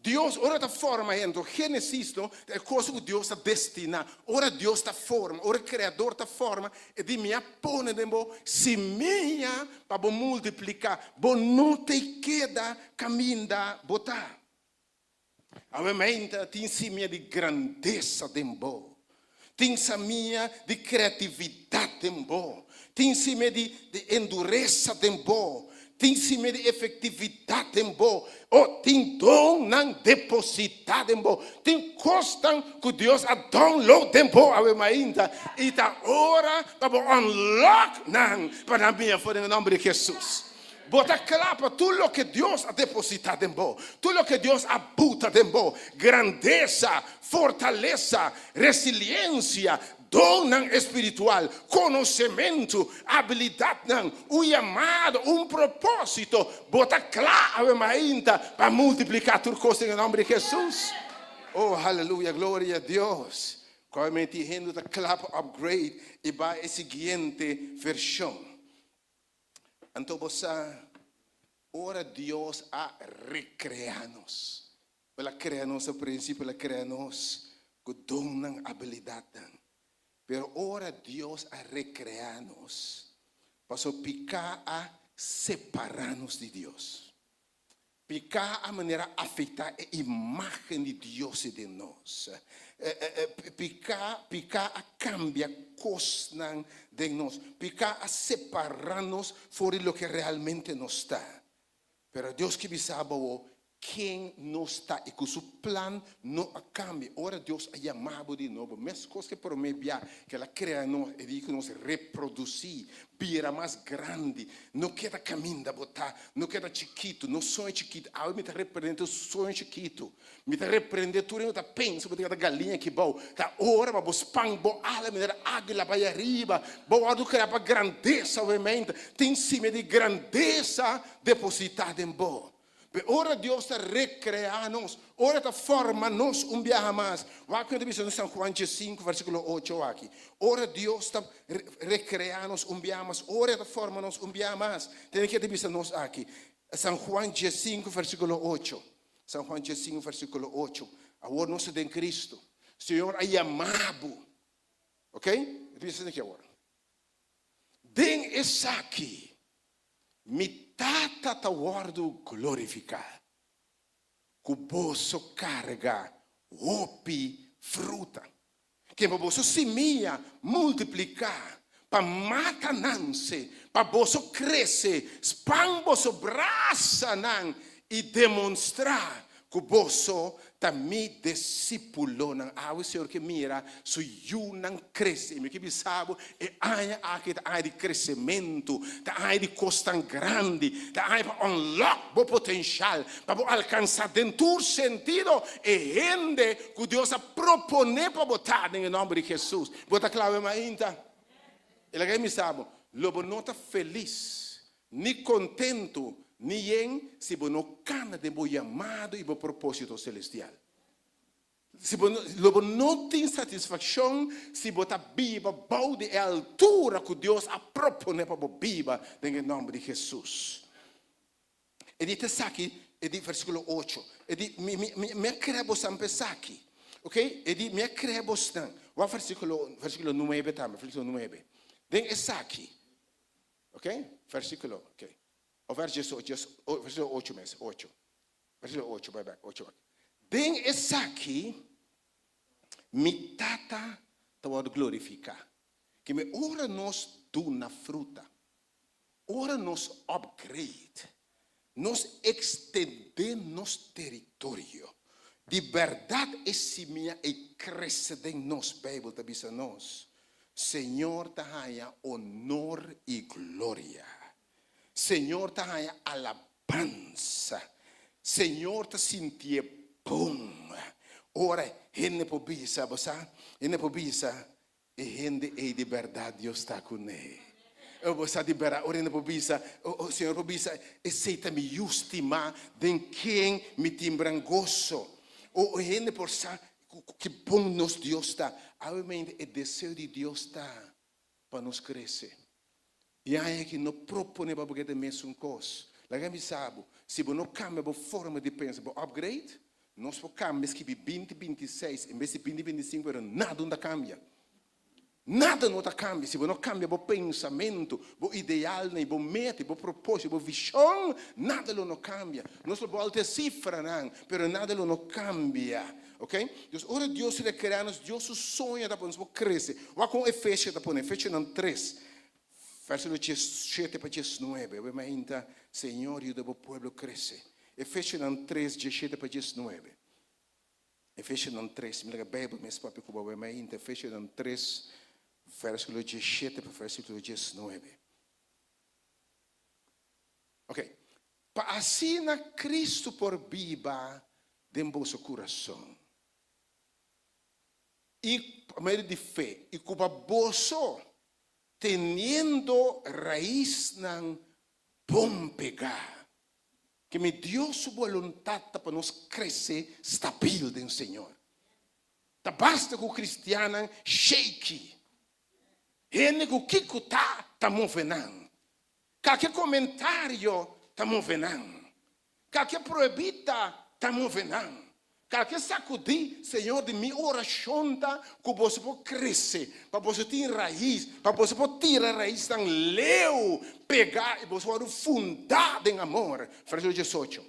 [SPEAKER 7] Dios ora ta forma hende, Génesis no, ta e cosa ku Dios ta destiná. Ora Dios ta forma, ora e Kreador ta forma, e di mi a pone den bo simia pa bo multipliká. Bo no ta e keda kaminda bo ta. Awe mainta tin simia di grandesa den bo. Tin samia di kreatividat den bo. Tin simia di enduresa den bo. Tin simia di efektividat den bo. O tin donnan depositá den bo. Tin kosnan ku Dios a download den bo awe mainta i ta ora pa bo unlock nan pa nan bini afó den e nòmber di Hesus. Bo ta kla pa tur loke Dios a depositá den bo, tur loke Dios a buta den bo, grandesa, fortalesa, resiliensia, donnan espiritual, konosementu, abilidatnan, un yamado, un propósito. Bo ta kla awe mainta pa multipliká tur kos den e nòmber di Hesus? Oh, haleluya, gloria a Dios! Ku awe menti hende ta kla pa upgrade i bai e siguiente vershon. Anto bo sa, ora Dios a rekreá nos, El a krea nos na prinsipio, El a krea nos ku donnan, abilidatnan. Pero ora Dios a rekreá nos, pasobra piká a separá nos di Dios. Piká a manera afektá e imágen di Dios den nos. Piká, piká a kambia kosnan den nos. Piká a separá nos for di loke realmente nos ta. Pero Dios ke bisa bo awor. ken nos ta i ku su plan no a kambia. Ora Dios a yama bo di nobo, meskos ku e promé bia ku el a krea nos, e di ku nos reprodusí, bira mas grandi, no keda kaminda bo ta, no keda chikitu, no soña chikitu. Awe mi ta reprende tur soño chikitu. Mi ta reprende tur hende ku ta pensa ku bo ta keda galiña aki bou. Ta ora pa bo span bo ala manera águila bai ariba. Bo wòrdu krea pa grandesa, obviamente. Tin simia di grandesa depositá den bo. Pe ora Dios ta recrea nos, ora ta forma nos un biaha mas, wak cu ta bisa nos San Juan diescinco versiculo ocho aki. Ora Dios ta recrea nos un biaha mas, ora e ta forma nos un biaha mas, tene ke ta bisa nos aki. San Juan diescinco versiculo ocho. San Juan diescinco versiculo ocho. Awor nos ta den Cristo. Señor a yama bo. Ok? E ta bisa esaki awor. Den esaki Mi Tata ta wòrdu glorifiká, ku boso karga hopi fruta. Ke pa boso simia multipliká, pa mata nan se, pa boso krese, span boso brasanan i demonstrá Ku boso ta mi disípulonan. Awe Señor ke mira Su yunan krese. I mi ke bisa bo, e aña aki ta aña di kresementu, ta aña di kosnan grandi, ta aña pa unlock bo potenshal, pa bo alkansá den tur sentido e hende ku Dios a proponé pa bo ta den e nòmber di Hesus. Bo ta kla awe mainta? I laga mi bisa bo, lo bo no ta felis Ni kontentu, ni yen si bo no kana den bo yamado i bo propósito selestial. Si bo no, lo bo no tin satisfakshon si bo ta biba bou di e altura ku Dios a proponé pa bo biba den e nòmber di Hesus. E di ta esaki, e di versíkulo ocho, e di, Mi, mi, mi, mi a krea bosan pa esaki. Ok? E di, Mi a krea bosnan. Wak versíkulo, versíkulo nuebe tambe, versíkulo nuebe. Den esaki. Ok, versículo, ok. O vers djes, djes, versículo ocho mes, ocho. Versículo ocho, bai bek, ocho bek. Den esaki mi Tata ta wòrdu glorifiká. Ke mi ora nos duna fruta, ora nos upgrade, nos ekstendé nos teritorio, di bèrdat e simia ei krese den nos. Beibel ta bisa nos, Señor ta haña onor i gloria. Señor ta haña alabansa. Señor ta sintié bon. Ora hende por bisa, bo sa, hende por bisa, e hende ei di bèrdat Dios ta kuné. Bo sa di bèrdat, ora hende por bisa, Señor por bisa, esei ta mi yu stimá den ken mi tin gran goso. O hende por sa Ki bon nos Dios ta! Awemente e deseo di Dios ta pa nos krese. I aña aki no propone pa bo keda e mesun kos. Laga mi sa bo, si bo no kambia bo forma di pensa, bo upgrade, nos por kambia skibi binti binti seis en bes di binti binti sinku pero nada no ta kambia. Nada no ta kambia si bo no kambia bo pensamentu, bo idealnan i bo meta i bo propósito i bo vishon, nada lo no kambia. Nos lo bòlta e sifranan, pero nada lo no kambia. Ok? Dus ora Dios rekrea nos, Dios su soño ta pa nos por krese. Wak kon Efesio ta pone, Efesionan tres, vèrsikulo diesshete pa diesnuebe. Awor mainta, Señor yuda bo pueblo krese. Efesionan tres, diesshete pa diesnuebe. Efesionan tres, mi laga Bijbel mes papia ku bo awe mainta, Efesionan tres, vèrsikulo diesshete pa vèrsikulo diesnuebe. Ok, pa asina Kristu por biba den boso kurason, i pa medio di fe, i ku pa boso, teniendo raisnan bon pegá, Ke mi Dios su boluntat ta pa nos krese stabil den Señor. Ta basta ku kristiannan shaky. Hende ku kiko ta, ta move nan. Kalke komentario ta move nan. Kalke pruebita ta move nan. Kalke sakudí, Señor, di mi orashon ta ku boso por krese, pa boso tin rais, pa boso por tira raisnan leu, pegá i boso wòrdu fundá den amor. Versíkulo diesocho.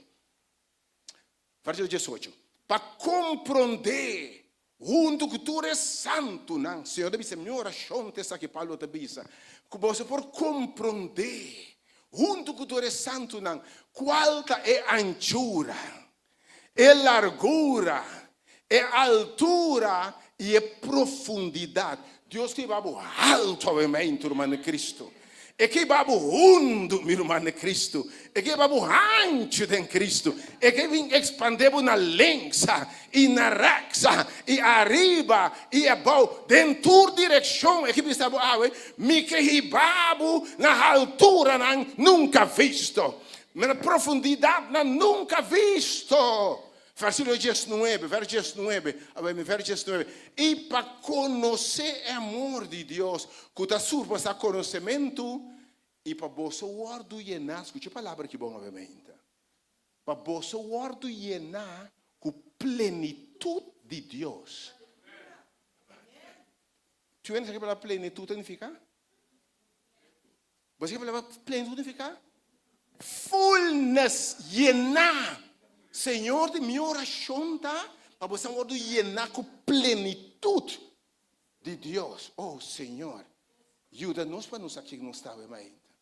[SPEAKER 7] Versíkulo diesocho. Pa komprondé huntu ku tur e santunan, Señor ta bisa, mi orashon ta esaki, Pablo ta bisa, ku boso por komprondé huntu ku tur e santunan kual ta e anchura. E largura, e altura i e profundidat. Dios ke hiba bo haltu awe meintu, ruman den Kristu. E ke hiba bo hundu, mi ruman den Kristu. E ke hiba bo hanchu den Kristu. E ke bin ekspandé bo na linksa i na rèksa i ariba i abou, den tur direkshon. E ke bisa bo awe, Mi ke hiba bo na halturanan nunka visto, na profundidatnan nunka visto. Versíkulo diesnuebe, vers diesnuebe, a mi vers diesnuebe, I pa konosé e amor di Dios, ku ta surpasá konosementu, i pa boso wòrdu yená, skucha e palabra aki bon obviamente, pa boso wòrdu yená ku plenitut di Dios. Tur hende sa ke palabra plenitut ta nifiká? Bo sa ke palabra plenitut nifiká? Fullness, yená. Señor di mi orashon ta pa bo esnan wòrdu yená ku plenitut di Dios. Oh Señor, yuda nos pa nos sa ken nos ta awe mainta.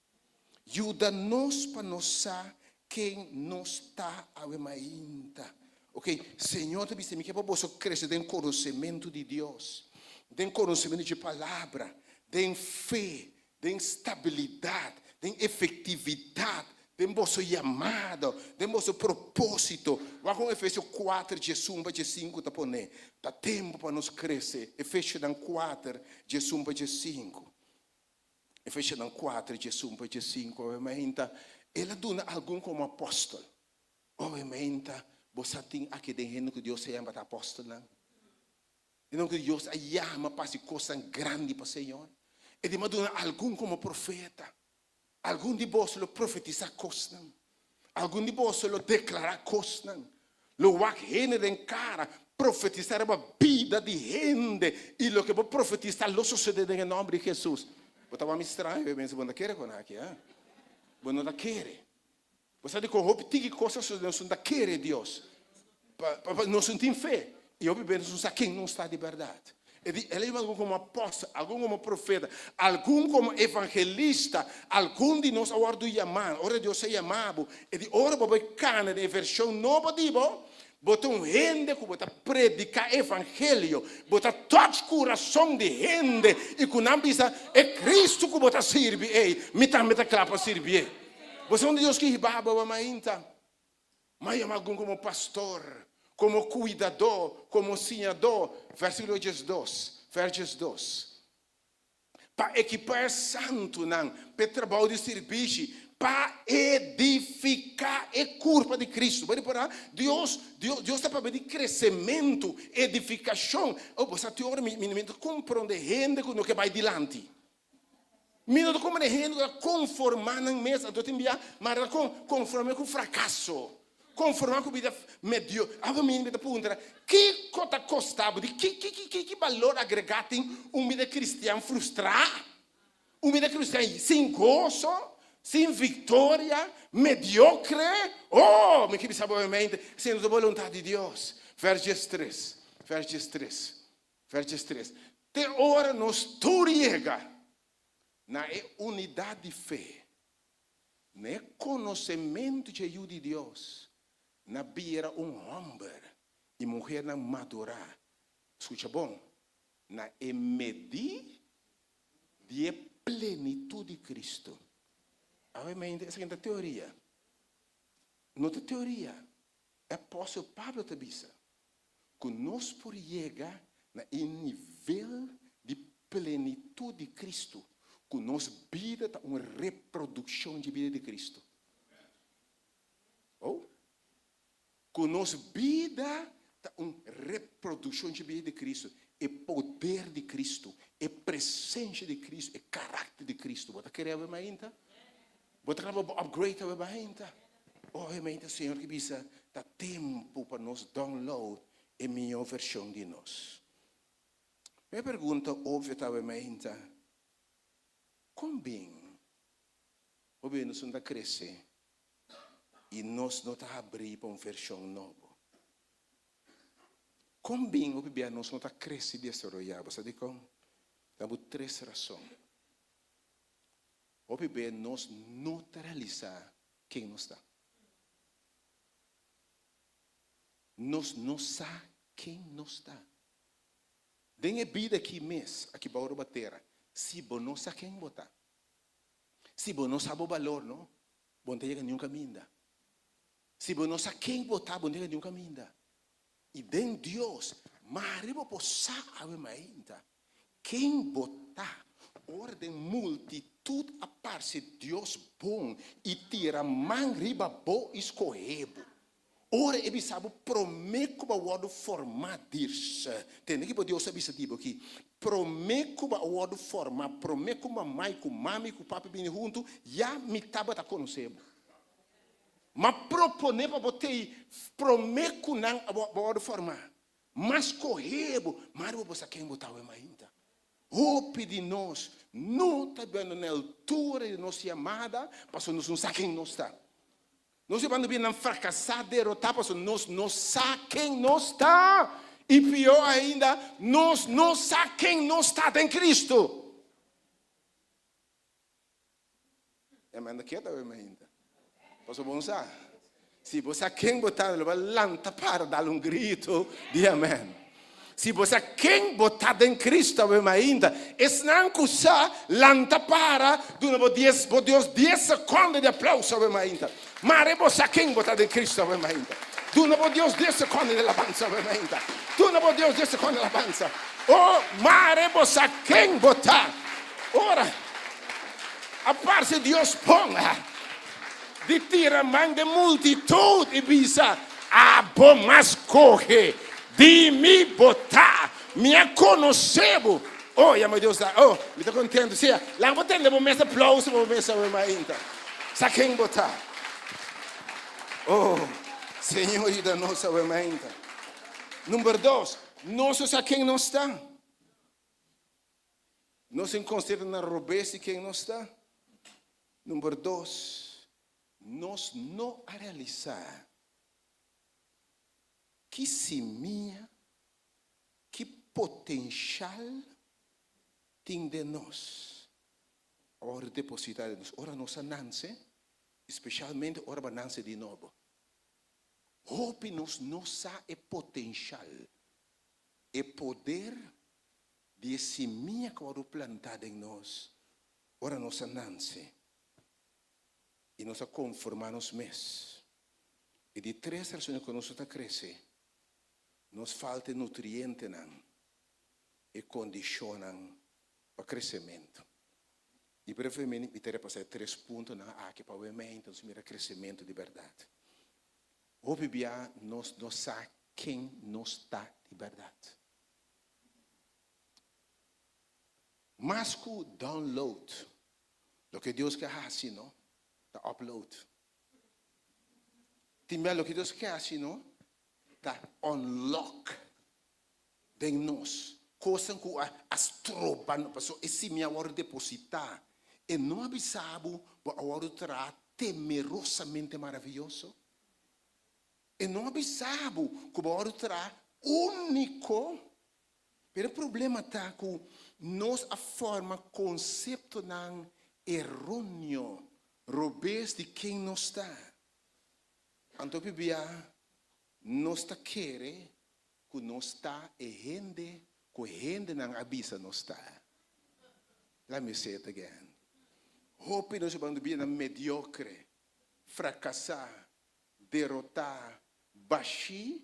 [SPEAKER 7] Yuda nos pa nos sa ken nos ta awe mainta. Ok, Señor ta bisa mi ke pa boso krese den konosementu di Dios, den konosementu dje Palabra, den fe, den stabilidat, den efektividat, den boso yamado, den boso propósito. Wak kon Efesio kuater, diesun pa diesinku ta pone. Ta tempu pa nos krese. Efesionan kuater, diesun pa diesinku. Efesionan kuater, diesun pa diesinku, Obviamente, El a duna algun komo apòstel. Obviamente, bo sa tin aki den hende ku Dios a yama ta apòstelnan. Hende ku Dios a yama pa hasi kosnan grandi pa Señor. E di a duna algun komo profeta. Algun di boso lo profetisá kosnan. Algun di boso lo deklará kosnan. Lo wak hende den kara, profetisá riba bida di hende, i loke bo profetisá lo sosodé den e nòmber di Hesus. Bo ta wak mi straño, bo pensa bo no ta kere kon aki, ha? Bo no ta kere. Bo sa dikon hopi tiki kos a sosodé, nos no ta kere Dios. Pa, pa, nos no tin fe. I hopi bes nos no sa ken nos ta di bèrdat. E di, el a yama algun komo apòstel, algun komo profeta, algun komo evangelista, algun di nos a wòrdu yamá. Ora Dios a yama bo, e di ora bo bai kana den e vershon nobo di bo, bo ta un hende ku bo ta prediká evangelio, bo ta touch kurason di hende i ku nan bisa, E Kristu ku bo ta sirbi ei, mi tambe ta kla pa sirbié. Bo sa unda Dios ke hiba bo aba mainta? Ma yama algun komo pastor, komo kuidadó, komo siñadó, Versíkulo diesdos, vers diesdos. Pa ekipá e santunan pa e trabou di sirbishi, pa edifiká e kurpa di Kristu. Bo ripará? Dios, Dios, Dios ta papia di kresementu, edifikashon. Oh, bo sa tin ora mi, mi, mi ta komprondé hende ku no ke bai dilanti. Mi no ta como den hende cu ta conforma nan mes, anto tin bia mara ta conforma cu fracaso, conforma cu bida medio. Awe mi ta puntra, kico ta costa bo? Di ki ki ki ki balor agrega tin un bida cristian frustra? Un bida cristian sin goso, sin victoria, mediocre? Oh, mi ke bisa bo obviamente, esei no ta boluntad di Dios. Vers diestres, vers diestres. Vers diestres, Te ora nos tur yega na e unidat di fe, na e konosementu dje Yu di Dios, na bira un hòmber i muhernan madurá, skucha bon, na e medí di e plenitut di Kristu. Awe mente esaki no ta teoria. No ta teoria. E apòstel Pablo ta bisa ku nos por yega na e nivel di plenitut di Kristu, ku nos bida ta un reprodukshon dje bida di Kristu. Oh, ku nos bida ta un reprodukshon dje bida di Kristu, e poder di Kristu, e presensha di Kristu, e karakter di Kristu. Bo ta kere awe mainta? Bo ta kla pa bo upgrade awe mainta? Oh, e mainta Señor ki bisa, ta tempu pa nos download e mihó vershon di nos. Mi pregunta obvio ta awe mainta, kon bin hopi nos no ta krese i nos no ta habrí pa un vershon nobo? Kon bin hopi bia nos no ta krese i desaroyá? Bo sa dikon? Ta bo tres rason. Hopi be nos no ta realisá ken nos ta. Nos no sa ken nos ta. Den e bida aki mes, aki bou riba tera, si bo no sa ken bo ta, si bo no sa bo balor, no, bo no ta yega niun kaminda. Si bo no sa ken bo ta, bo no ta yega niun kaminda. I den Dios, mari bo por sa awe mainta ken bo ta, ora den multitut a parse Dios bon i tira man riba bo i skohe bo. Ora e bisa bo promé ku bo a wòrdu formá dirs. Tende ki bo Dios a bisa di bo aki, Promé ku bo a wòrdu formá, promé ku mamá i ku mami i ku papi bini huntu, ya mi tabata konosé bo. M'a proponé pa bo tei promé ku nan a bo wòrdu formá. M'a skohé bo, mari bo por sa ken bo ta awe mainta. Hopi di nos no ta bendo na altura di nos yamada pasobra nos no sa ken nos ta. Nos ta bando bira nan frakasá, derotá pasobra nos no sa ken nos ta. I pió ainda, nos no sa ken nos ta den Kristu. E manda keda awe mainta. Pasobra bo no sa. Si bo sa ken bo ta, lo bo a lanta para dal un grito di amen. Si bo sa ken bo ta den Cristo awe mainta, esnan ku sa, lanta para, duna bo dies, bo Dios dies sekondo di aplauso awe mainta. Mare bo sa ken bo ta den Cristo awe mainta. Duna bo Dios dies sekondo di alabansa awe mainta. Duna bo Dios dies sekondo di alabansa. Oh, mare bo sa ken bo ta. Ora a parse Dios ponga di tira man den multitud i bisa, Abo mas kohe di mi bo ta, mi a konosé bo. Oh, yama Dios ta. Oh, mi ta kontentu. Sea, laga bo tende bo mes aplauso pa bo mes awe mainta. Sa ken bo ta. Oh, Señor yuda nos awe mainta. Number dos, nos no sa ken nos ta. Nos tin considera na robes di ken nos ta. Number dos, nos no a realisa ki simia, ki potencial tin den nos. A worde deposita den nos ora nos a nance, specialmente ora bo a nance di nobo. Hopi nos no sa e potencial, e poder di e simia ku a wòrdu plantá den nos ora nos a nanse i nos a konformá nos mes. E di tres rason ku nos no ta krese, nos falta e nutrientenan, e kondishonnan pa kresementu. I brevemente mi ta repasá e tres puntonan aki pa awe mente nos mira kresementu di bèrdat. Hopi bia nos no sa ken nos ta di bèrdat. Mas ku download, loke Dios ke hasi no ta upload. Tin bia loke Dios ke hasi no ta unlock den nos kosnan ku a stroba nos, pasobra e simia a wòrdu depositá, e no a bisa bo, bo a wòrdu traha temerosamente maravioso. E no a bisa bo ku bo a wòrdu traha úniko. Pero e problema ta ku nos a forma konseptonan eróneo, robes di ken nos ta. Anto pibia nos ta kere ku nos ta e hende ku hendenan a bisa nos ta. Let me say it again. Hopi nos a banda bida mediokre, frakasá, derotá, bashí,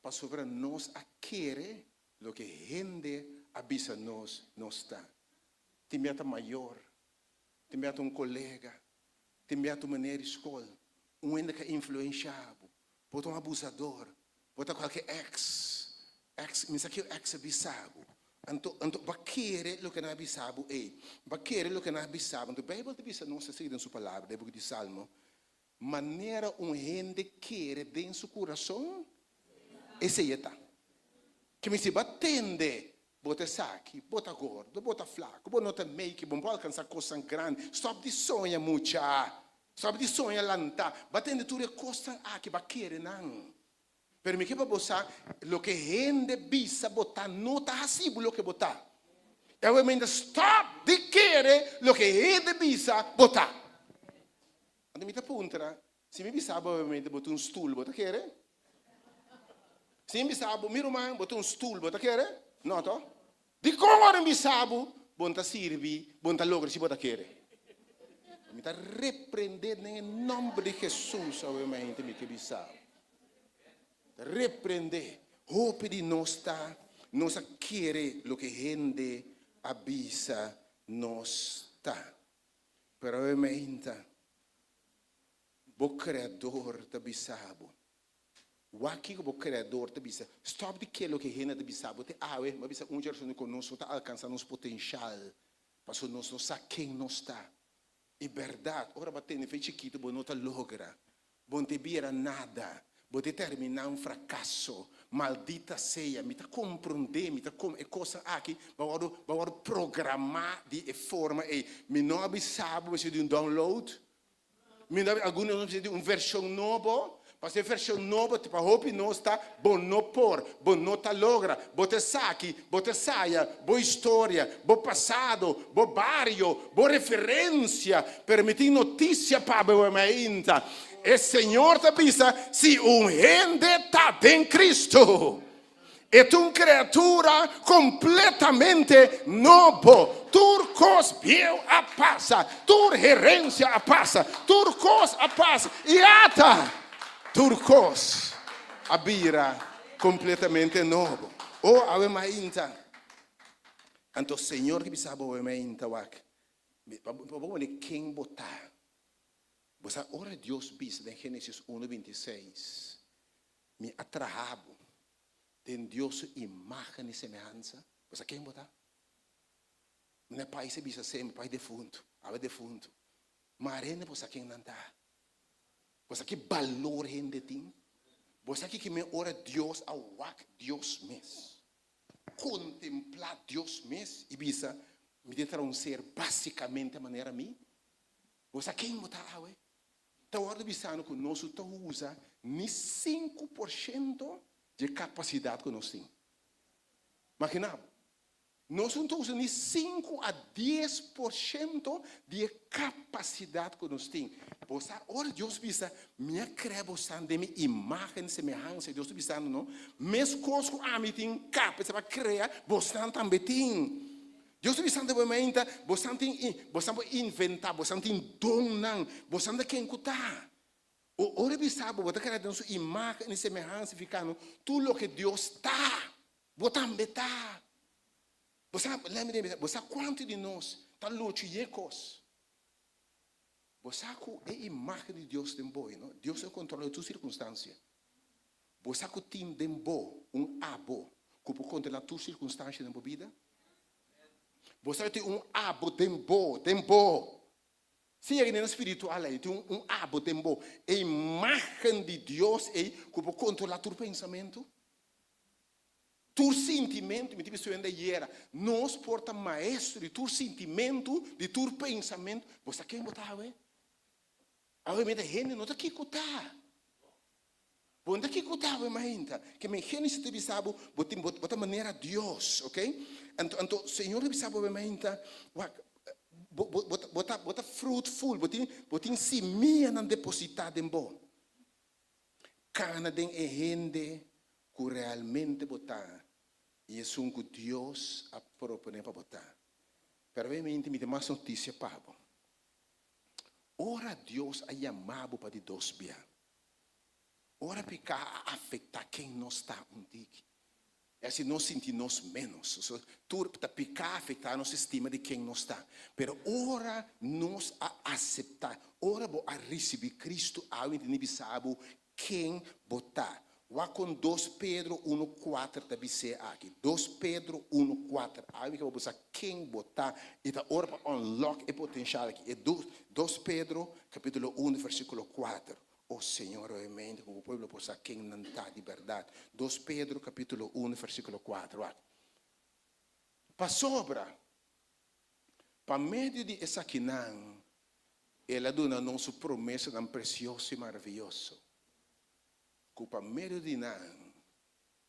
[SPEAKER 7] pasobra nos a kere loke hende a bisa nos nos ta. Tin bia ta mayor, tin bia ta un kolega, tin bia ta un meneer di skol, un hende ku a influenshá bo, bo ta un abusador, bo ta kualke ex, ex, mi sa kiko ex a bisa bo. Anto, anto bo a kere loke nan a bisa bo ei, bo a kere loke nan a bisa bo. Anto Beibel ta bisa nos asina den su Palabra, den e buki di Salmo, Manera un hende kere den su kurason, esei e ta. Ke mi si bo a tende, bo ta esaki, bo ta gordo, bo ta flaku, bo no ta make, bo no por alkansá kosnan grandi. Stòp di soña, mucha. Stòp di soña lantá. Bo a tende tur e kosnan aki, bo a kere nan. Pero mi ke pa bo sa, loke hende bisa bo ta no ta hasi bo loke bo ta. E awe mester stòp di kere loke hende bisa bo ta. Anto mi ta puntra, si mi bisa bo awe mente bo ta un stul, bo ta kere? Si mi bisa bo, mi ruman, bo ta un stul, bo ta kere? No to? Dikon ora mi bisa bo, bo no ta sirbi, bo no ta logra si bo ta kere? Mi ta reprende den e nomber di Jesus awe mainta mi ke bisa bo. Ta reprende. Hopi di nos ta, nos a kere loke hende a bisa nos ta. Pero awe mainta, bo Creador ta bisa bo. Wak kiko bo Creador ta bisa. Stop di kere loke hende ta bisa bo. Te awe, mi a bisa un dje ku nos no ta alcansa nos potencial, pasobra nos no sa ken nos ta. E bèrdat, ora bo a tene fe chikitu bo no ta logra, bo no ta bira nada, bo ta terminá un frakaso. Maldita sea, mi ta komprondé, mi ta kom e kosnan aki bo a wòrdu, bo a wòrdu programá di e forma ei. Mi no a bisa bo mester di un download, mi no a algun di nos mester di un vershon nobo. Pasobra e vershon nobo pa hopi nos ta, bo no por, bo no ta logra, bo ta esaki, bo ta esaya, bo historia, bo pasado, bo bario, bo referensia, pero mi tin notisia pa bo ainda. E Señor ta bisa, si un hende ta den Cristo, e ta un kreatura kompletamente nobo. Tur kos bieu a pasa, tur herensia a pasa, tur kos a pasa i ata tur kos a bira kompletamente nobo. O awe mainta. Anto Señor ke bisa bo awe mainta wak, pa bo pone ken bo ta. Bo sa ora Dios bisa den Genesis uno 26, Mi a traha bo den Dios su imagen i semehansa. Bo sa ken bo ta? Mi na pais a bisa semper, pai defuntu, awe defuntu. Mara hende bo sa ken nan ta. Bo sa ki balor hende tin? Bo sa ki kimen ora Dios a wak Dios mes, kontemplá Dios mes i bisa, Mi ta traha un ser basikamente manera mi? Bo sa ken bo ta awe? Ta wòrdu bisando ku nos no ta usa ni 5% dje kapasidat ku nos tin. Maginá bo, nos no ta usa ni 5 a 10% di e kapasidat ku nos tin. Bo sa, ora Dios bisa, Mi a krea bosan den mi imágen i semehansa, Dios ta bisando no, meskos ku ami tin kapasidat pa krea, bosan tambe tin. Dios ta bisando bo mainta, bosan tin, bosan por inventá, bosan tin donnan, bosan ta ken ku ta. O ora e bisa bo, bo ta krea den su imágen i semehansa, fikando tur loke Dios ta, bo tambe ta. Bo sa, lèt mi bisa, bo sa kuantu di nos ta lucha i e kos. Bo sa ku e imágen di Dios den bo, no? Dios ta kontrolá tur sirkunstansia. Bo sa ku tin den bo un abo ku por kontrolá tur sirkunstansia den bo bida? Bo sa ku tin un abo den bo, den bo. Si yega den spiritual ei, tin un abo den bo. E imágen di Dios ei ku por kontrolá tur pensamentu, tur sintimentu. Mi ta bisa hende ayera, nos por ta maestro di tur sintimentu, di tur pensamentu. Bo sa ken bo ta awe? Awe mi ta hende no ta kiko ta. Bo no ta kiko ta awe mainta. Ke men Génesis ta bisa bo, bo tin bo ta manera Dios, ok? Anto anto Señor ta bisa bo awe mainta, wak, bo bo bo bo ta bo ta fruitful, bo tin bo tin simianan depositá den bo. Kana den e hende ku realmente bo ta i esun ku Dios a proponé pa bo ta. Pero awe mainta mi tin mas notisia pa bo. Ora Dios a yama bo pa di dos bia, ora piká a afektá ken nos ta un tiki, i hasi nos sinti nos ménos. So, tur ta piká a afektá nos estima di ken nos ta. Pero ora nos a aseptá, ora bo a risibí Kristu, awe mi tene bisa bo ken bo ta. Wak kon 2 Pedro 1:4 ta bis'é aki. 2 Pedro 1:4. Awe mi ke pa bo sa ken bo ta i ta ora pa unlock e potenshal aki. E 2 Pedro kapítulo 1 versíkulo 4. O Señor, obviamente ku bo pueblo por sa ken nan ta di bèrdat. 2 Pedro kapítulo 1 versíkulo 4. Wak. Pasobra, pa medio di esakinan, El a duna nos su promesanan presioso i maravioso, ku pa medio di nan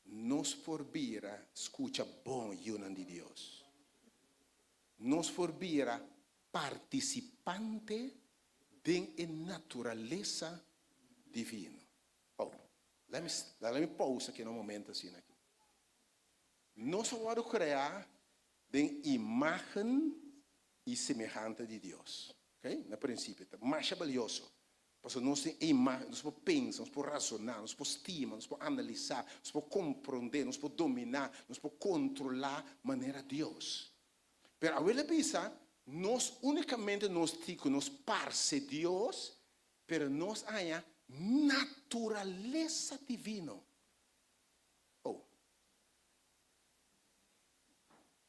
[SPEAKER 7] nos por bira, skucha bon, yunan di Dios. Nos por bira partisipante den e naturalesa divino. Oh. Let me, let me pausa aki na un momento asina aki. Nos a wòrdu kreá den imágen i semehante di Dios. Ok? Na prinsipio ta masha balioso. Pasobra nos tin e imágen, nos por pensa, nos por razoná, nos por stima, nos por analisá, nos por komprondé, nos por dominá, nos por kontrolá manera Dios. Pero awel a bisa, nos únikamente nos tin ku nos parse Dios, pero nos haña naturalesa divino. Oh.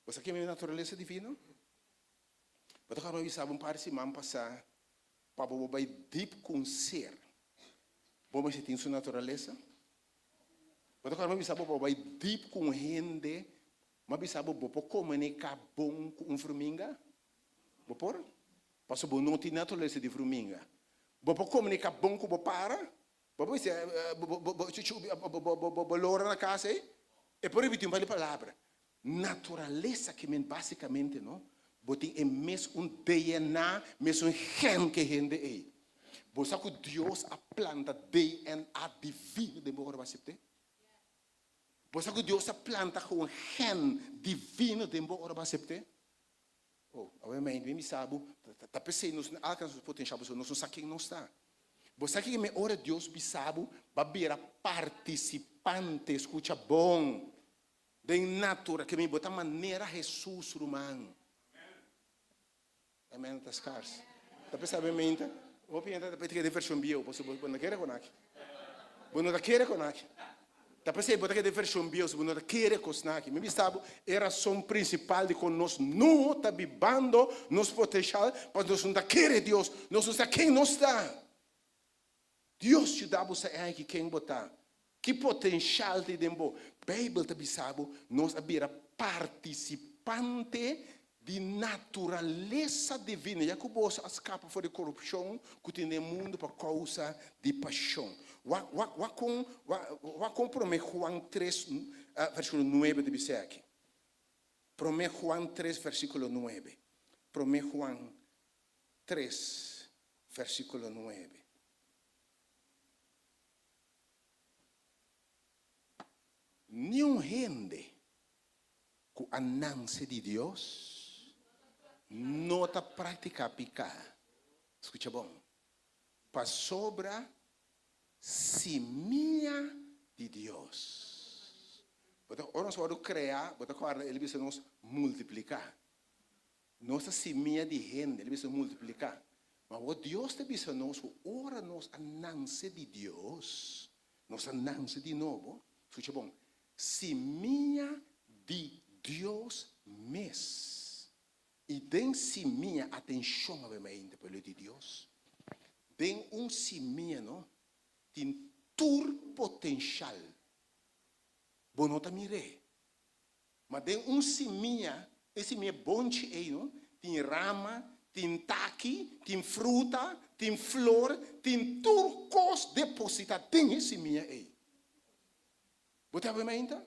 [SPEAKER 7] Bo sa kiko naturalesa divino? Bo ta kaba bisa bo un par di siman pasá pa bo bo bai dip ku un ser. Bo mester tin su naturalesa? Bo ta kaba bisa bo pa bo bai dip ku un hende, m'a bisa bo bo por komuniká bon ku un fruminga? Bo por? Pasobra bo no tin naturalesa di fruminga. Bo por komuniká bon ku bo para? Bo por bisa bo lora na kas ei? E por ripití un par di palabra. Naturalesa ke men básikamente no, bo tin e mes un DNA, mes un gen ke hende ei. Bo sa ku Dios a planta DNA divino den bo ora bo asept'é? Bo sa ku Dios a planta un gen divino den bo ora bo asept'é? Oh, awe mi mi sa bo, ta p'esei nos no alkansa nos potenshal pasobra nos no sa ken nos ta. Bo sa kiko mi ora Dios bisa bo ba bira partisipante, skucha bon, den natura, ke mi bo ta manera Hesus ruman. Amen ta skars. Ta p'esei awe mi ta, hopi hende ta p'e den vershon bieu pasobra bo no ta kere kon aki. Bo no ta kere kon aki. Ta p'esei bo ta keda e vershon bieu si bo no ta kere kosnan aki. Mi bisa bo e rason prinsipal dikon nos no ta bibando nos potenshal pasobra nos no ta kere Dios, nos no sa ken nos ta. Dios yuda bo sa aki ken bo ta, ki potenshal tin den bo. Beibel ta bisa bo nos a bira partisipante Di naturalesa divino, ya ku boso a skapa for di korupshon ku tin den mundu pa kousa di pashon. Wak, wak, wak kon, wak, wak kon Promé Juan tres, versíkulo nuebe ta bis'é aki. Promé Juan tres, versíkulo nuebe. Promé Juan tres, versíkulo nuebe. Niun hende ku a nanse di Dios no ta praktiká piká. Skucha bon. Pasobra simia di Dios. Bo ta, ora nos wòrdu kreá, bo ta kòrda el a bisa nos multipliká. Nos ta simia di hende, el a bisa multipliká. Ma awor Dios ta bisa nos ku ora nos a nanse di Dios, nos a nanse di nobo, skucha bon, Simia di Dios mes. I den simia, atencion awe mainta pueblo di Dios, den un simia no tin tur potencial, bo no ta mir'é, ma den un simia, e simia bonchi ei no, tin rama, tin taki, tin fruta, tin flor, tin tur cos deposita den e simia ei. Bo ta awe-meinta?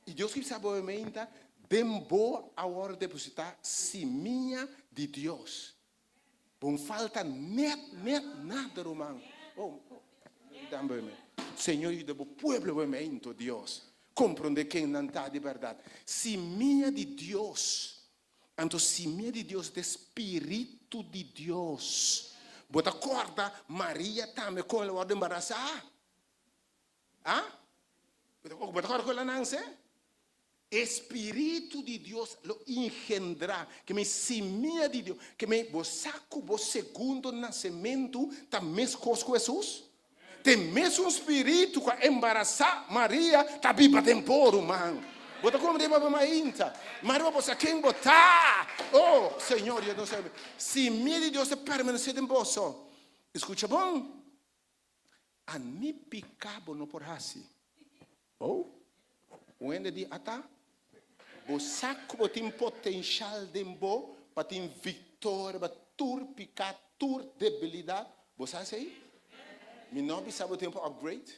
[SPEAKER 7] I Dios kier sa bo awe-meinta, den bo a wòrdu depositá simia di Dios. Bo no falta nèt, nèt nada, ruman. Oh, dan bo awe-meinta. Señor yuda bo pueblo awe-meinta, oh Dios, komprondé ken nan ta di bèrdat. Simia di Dios. Anto simia di Dios ta e Spiritu di Dios. Bo ta kòrda Maria tambe kon el a wòrdu embarasá? A? Bo ta kòrda ku el a nanse? E Spiritu di Dios lo engendrá, ke men simia di Dios, ke men bo sa ku bo segundo nasementu ta meskos ku Hesus? Te mesun Spiritu ku a embarasá Maria ta biba den bo, ruman. Bo ta komprendé papia mainta? Maria bo sa ken bo ta. Oh, Señor, Dios nos Simia di Dios ta permanesé den boso. Skucha bon. A ni piká bo no por hasi. Oh, un hende di ata, bo sa ku bo tin potenshal den bo pa tin viktoria riba tur piká, tur debilidat. Bo sa esei? Mi no bisa bo tin pa upgrade.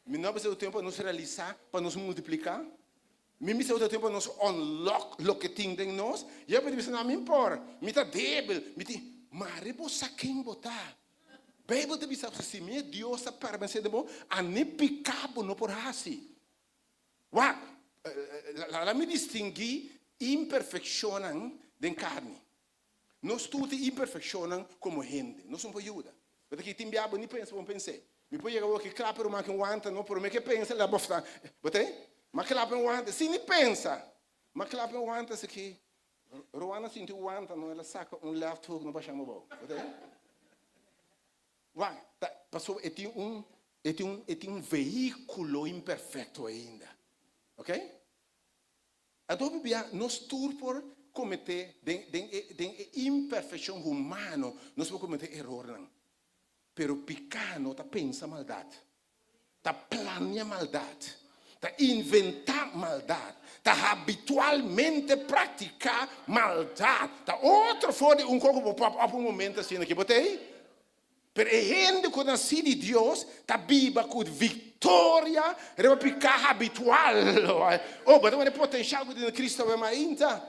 [SPEAKER 7] Mi no bisa bo tin pa nos realisá, pa nos multipliká. Mi bisa bo tin pa nos unlock loke tin den nos. Ya bo ta bisa, no, mi por, mi ta débil, mi tin. Mare bo sa ken bo ta. Beibel ta bisa ku si mi Dios ta permanesé den bo, ani piká bo no por hasi. Wak, laga mi distinguí imperfekshonnan den karni. Nos tur tin imperfekshonnan komo hende. Nos no por yuda. Bo ta kere tin bia bo ni pensa bo pens'é. Mi por yega awor ki kla pero maki wanta no promé ke pensa la bofta. Bo ta Ma kla pa wanta sin ni pensa. Ma kla pa wanta si ki Roana sinti wanta no el a saka un left hook no basha abou. Bo ta Wak ta pasobra e tin un e tin un e tin un vehíkulo imperfekto ainda. Ok? Anto hopi bia nos tur por kometé den den e den e imperfekshon humano nos por kometé erornan. Pero piká no ta pensa maldat, ta plania maldat, ta inventá maldat, ta habitualmente praktiká maldat. Ta otro for di un koko bo pop up un momento asina aki. Bo ta ei? Pero e hende ku nasí di Dios ta biba ku viktoria riba piká habitual. Oh, bo ta wak e potenshal ku tin na Kristu awe mainta.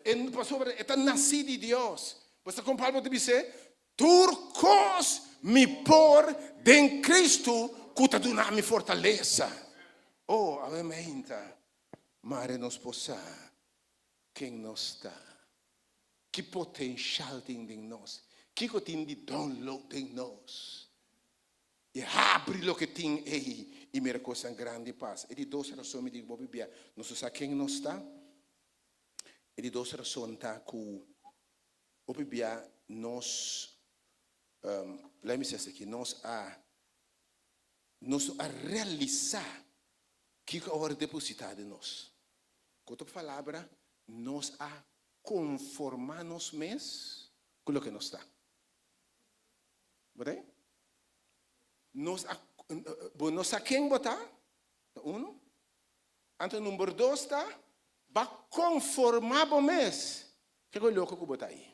[SPEAKER 7] E pasobra e ta nasí di Dios. Bo sa kon Pablo ta bis'é? Tur kos mi por den Kristu ku ta duna mi fortalesa. Oh, awe mainta, mare nos por sa ken nos ta. Ki potenshal tin den nos? Kiko tin di download den nos? I habri loke tin ei i mira kosnan grandi pasa. E di dos rason mi di bo bibia nos no sa ken nos ta. E di dos rason ta ku hopi bia nos, let me say esaki, nos a nos no a realisá kiko a wòrdu depositá den nos. Ku otro palabra, nos a konformá nos mes ku loke nos ta. Bo ta ei? Nos a, bo no sa ken bo ta, ta unu. Anto number dos ta, ba konformá bo mes ke ku loke ku bo ta ei.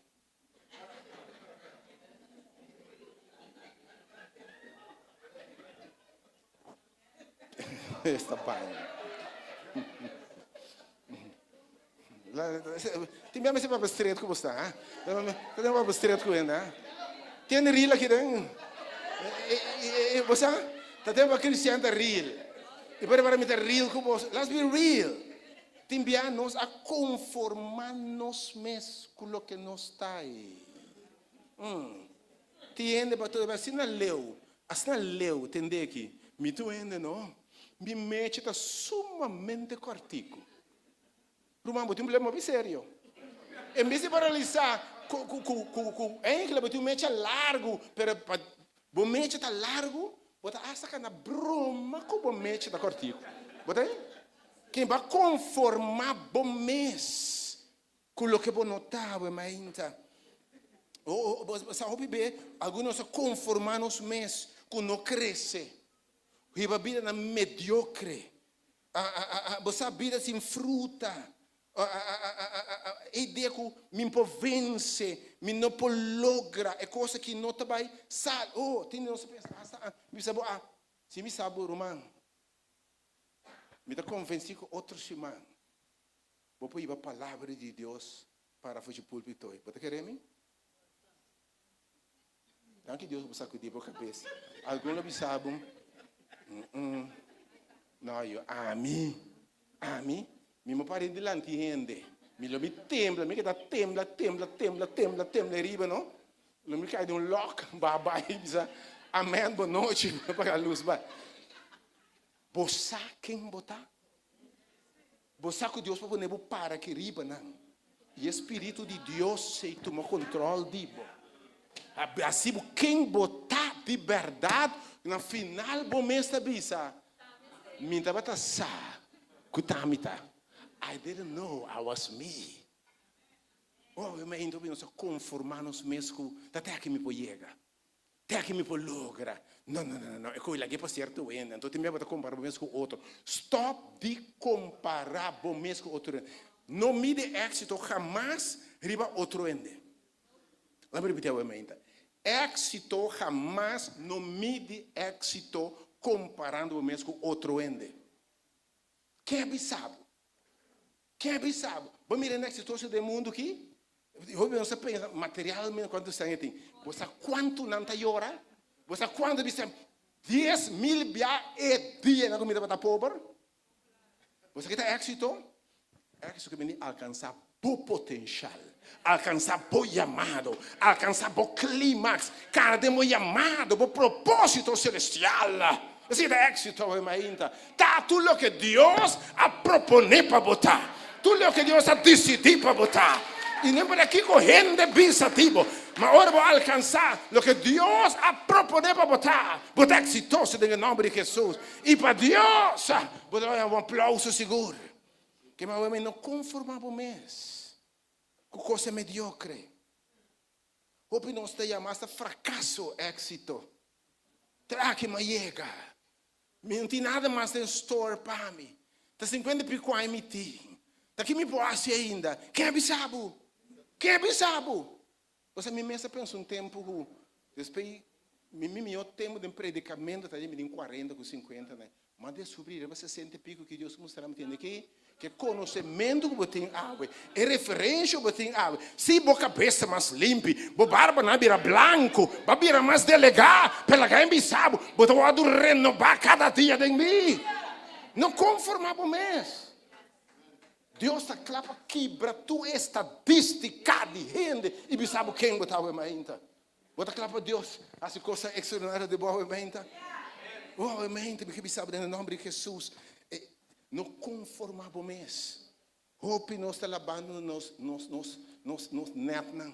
[SPEAKER 7] Esta baña. Tin bia mester papia straight ku bo sta, ha? Tin papia straight ku hende, ha? Tin real aki den? Bo sa? Ta tempo pa cristian ta real. I por para mi ta real ku bo. Let's be real. Tin bia nos a konformá nos mes ku loke nos ta ei. Tin hende pa tur asina leu, asina leu, tende aki, mi tur hende no, mi mecha ta sumamente kòrtiku. Ruman, bo tin un problema hopi serio. En bes di bo realisá ku ku ku ku ku enkele bo tin un mecha largu, pero pa bo mecha ta largu, bo ta asta kanda broma ku bo mecha ta kòrtiku. Bo ta ken bo a konformá bo mes Ku loke bo no ta awe mainta. Bo sa hopi be, algun nos a konformá nos mes ku no krese. Hiba bidanan mediokre. Bo sa bida sin fruta. E idea ku mi por vense, mi no por logra e kos aki no ta bai sal. Oh, tin di nos a pensa asta, mi bisa bo, ah, si mi sa bo ruman, mi ta konvensí ku otro siman Bo por hiba palabra di Dios para for dje pulpito ei. Bo ta kere mi? Danki Dios bo sakudí bo kabes. Algun lo bisa bo, Mm-mm. No, yo, ami, ami, mi mo para dilanti hende. Mi lo mi tembla, mi keda tembla, tembla, tembla, tembla, tembla riba, no? Lo mi kai den un lòk, ba bai, bisa, amen, bo nochi, paga lus, bai. Bo sa ken bo ta? Bo sa ku Dios por pone bo para aki riba nan, i e Spiritu di Dios ei tuma kontrol di bo. Hasi bo ken bo ta di bèrdat, na final bo mes ta bisa, Mi tabata sa ku ta mi ta. I didn't know I was me. Oh, mi ainda nos a konformá nos mes ku ta te aki mi por yega. Te aki mi por logra. No, no, no, no, e koe lag'é pa sierto hende. Anto tin bia bo ta kompara bo mes ku otro. Stòp di kompara bo mes ku otro hende. No midi éksito hamas riba otro hende. Laat mi ripití awe mainta. Éksito hamas no midi éksito komparando bo mes ku otro hende. Ke a bisa bo? Ke a bisa bo? Bo mira e eksitoso den mundu aki? Hopi nos ta pensa materialmente kuantu sèn e tin. Bo sa kuantu nan ta yora? Bo sa kuantu bisa 10,000 bia e dia nan ku mi tabata pober? Bo sa ki ta éksito? Éksito ke bini alkansá bo potenshal, alkansá bo yamado, alkansá bo klimaks, kana den bo yamado, bo propósito selestial. Esei ta éksito awe mainta. Ta tur loke Dios a proponé pa bo ta. Tur loke Dios a disidí pa bo ta. I no importa kiko hende bisa di bo, ma ora bo alkansá loke Dios a proponé pa bo ta, bo ta eksitoso den e nòmber di Hesus. I pa Dios bo ta haña un aplouso sigur. Ke ma awe no konformá bo mes ku kosnan mediokre. Hopi nos ta yama asta frakaso éksito. Tra ki m'a yega. Mi no tin nada mas den store pa mi. Ta sinkuenta i piku aña mi tin. Ta ki mi por hasi ainda? Ken a bisa bo? Ken a bisa bo? Pasobra mi mes a pensa un tempu ku despues mi mi mihó tempu den predikamentu ta di mi tin kuarenta ku sinkuenta aña. M'a descubrí riba sesenta i pico ki Dios mustra mi tende ki ke konosementu ku bo tin awe, e referensha ku bo tin awe. Si bo kabes ta mas limpi, bo barba nan a bira blanku, bo a bira mas delegá, pero laga mi bisa bo, bo ta wòrdu renobá kada dia den mi. No konformá bo mes. Dios ta kla pa kibra tur e estadístika di hende i bisa bo ken bo ta awe mainta. Bo ta kla pa Dios hasi kosnan ekstraordinario den bo awe mainta? Oh, awe mainta mi ke bisa bo den e nòmber di Hesus, no konformá bo mes. Hopi nos ta labando nos nos nos nos nos nètnan.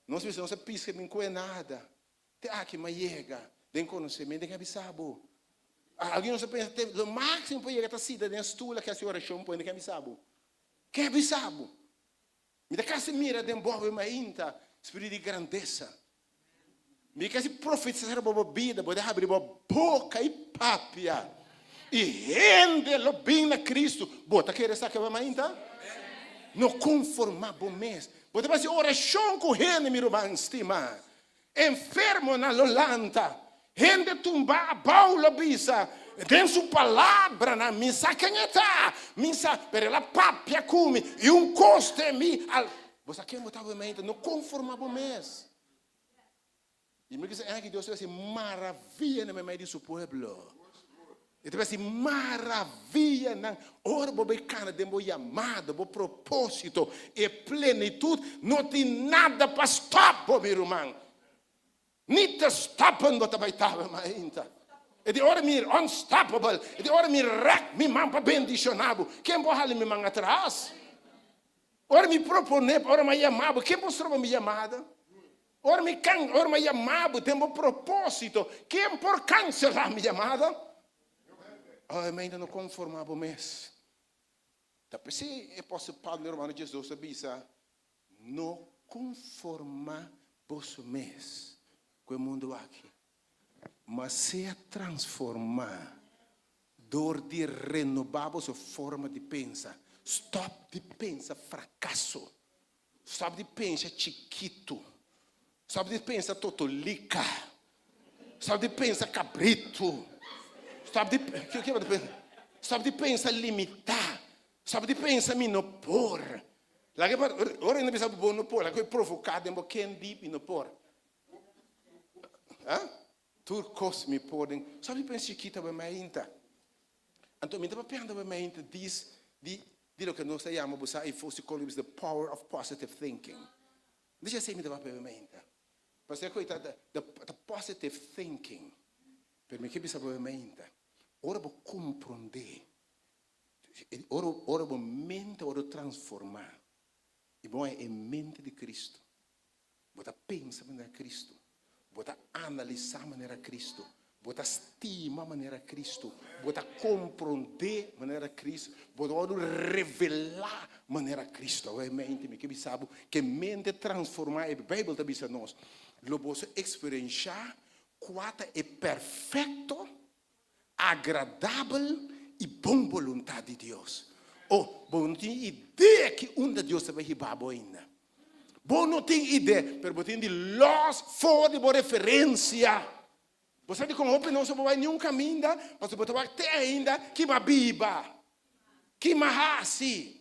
[SPEAKER 7] Nos bisa nos a piska bin kue nada. Te aki m'a yega den konosementu, den ke bisa bo. Algun nos a pensa te lo máksimo por yega ta sita den stul aki hasi orashon pone, den ke bisa bo. Ke bisa bo? Mi ta kasi mira den bo awe mainta spiritu di grandesa. Mi kasi profetisa riba bo bida, bo ta habri bo boka i papia. I hende lo bin na Kristu. Bo ta kere esaki awe mainta? No konformá bo mes. Bo ta hasi orashon ku hende, mi ruman stimá. Enfermonan lo lanta, hende tumbá abou lo bisa, Den su palabranan mi sa ken e ta, mi sa, pero el a papia ku mi, i un kos den mi al. Bo sa ken bo ta awe? No konformá bo mes. I mi kisa aki Dios ta hasi maravianan meimei di su pueblo. E ta hasi maravianan ora bo bai kana den bo yamada, bo propósito, e plenitut. No tin nada pa stòp bo, mi ruman. Ni te stoppen bo ta bai tawe mainta. E di ora mi unstoppable. E di ora mi rèk mi man pa bendishoná bo. Ken por hala mi man atras? Ora mi proponé, ora mi a yama bo, ken por stroba mi yamada? Ora mi kan, ora mi a yama bo den bo propósito, ken por kanselá mi yamada? Oh, e mente no konformá bo mes. Ta p'esei e apòstel Pablo den Romano 12 a bisa, No konformá boso mes ku e mundu aki, ma sea transformá dor di renobá boso forma di pensa. Stòp di pensa frakaso. Stòp di pensa chikitu. Stòp di pensa totolika. Stòp di pensa kabritu. Stòp di, ke bo ta pensa? Stòp di pensa limitá. Stòp di pensa mi no por. Laga pa, ora hende bisa bo no por, laga ku e provoká den bo ken di mi no por. Ha? Tur kos mi por den. Stòp di pensa chikito awe mainta. Anto mi ta papiando awe mainta dis di di loke nos ta yama bo sa efo psicologo bisa the power of positive thinking. Dice esei mi ta papia awe mainta. Pasobra e koe ta the the positive thinking. Pero mi ke bisa bo awe mainta, ora bo komprondé, ora ora bo mente wòrdu transformá i bo haña e mente di Cristo, Bo ta pensa manera Cristo. Bo ta analisa manera Cristo. Bo ta stima manera Cristo. Bo ta comprende manera Cristo. Bo ta wordo revela manera Cristo. Awor e mente, mi ke bisa bo, ke mente transforma, e Bijbel ta bisa nos, lo boso experiencia cua ta e perfecto, agradabel y bon boluntad di Dios. Oh, bo no tin idea ki unda Dios ta bay hiba bo ainda. Bo no tin idea, pero bo tin di los for di bo referencia. Bo sa dikon hopi nos no por bay niun caminda? Pasobra bo ta wak te ainda ki bo a biba, ki bo a haci.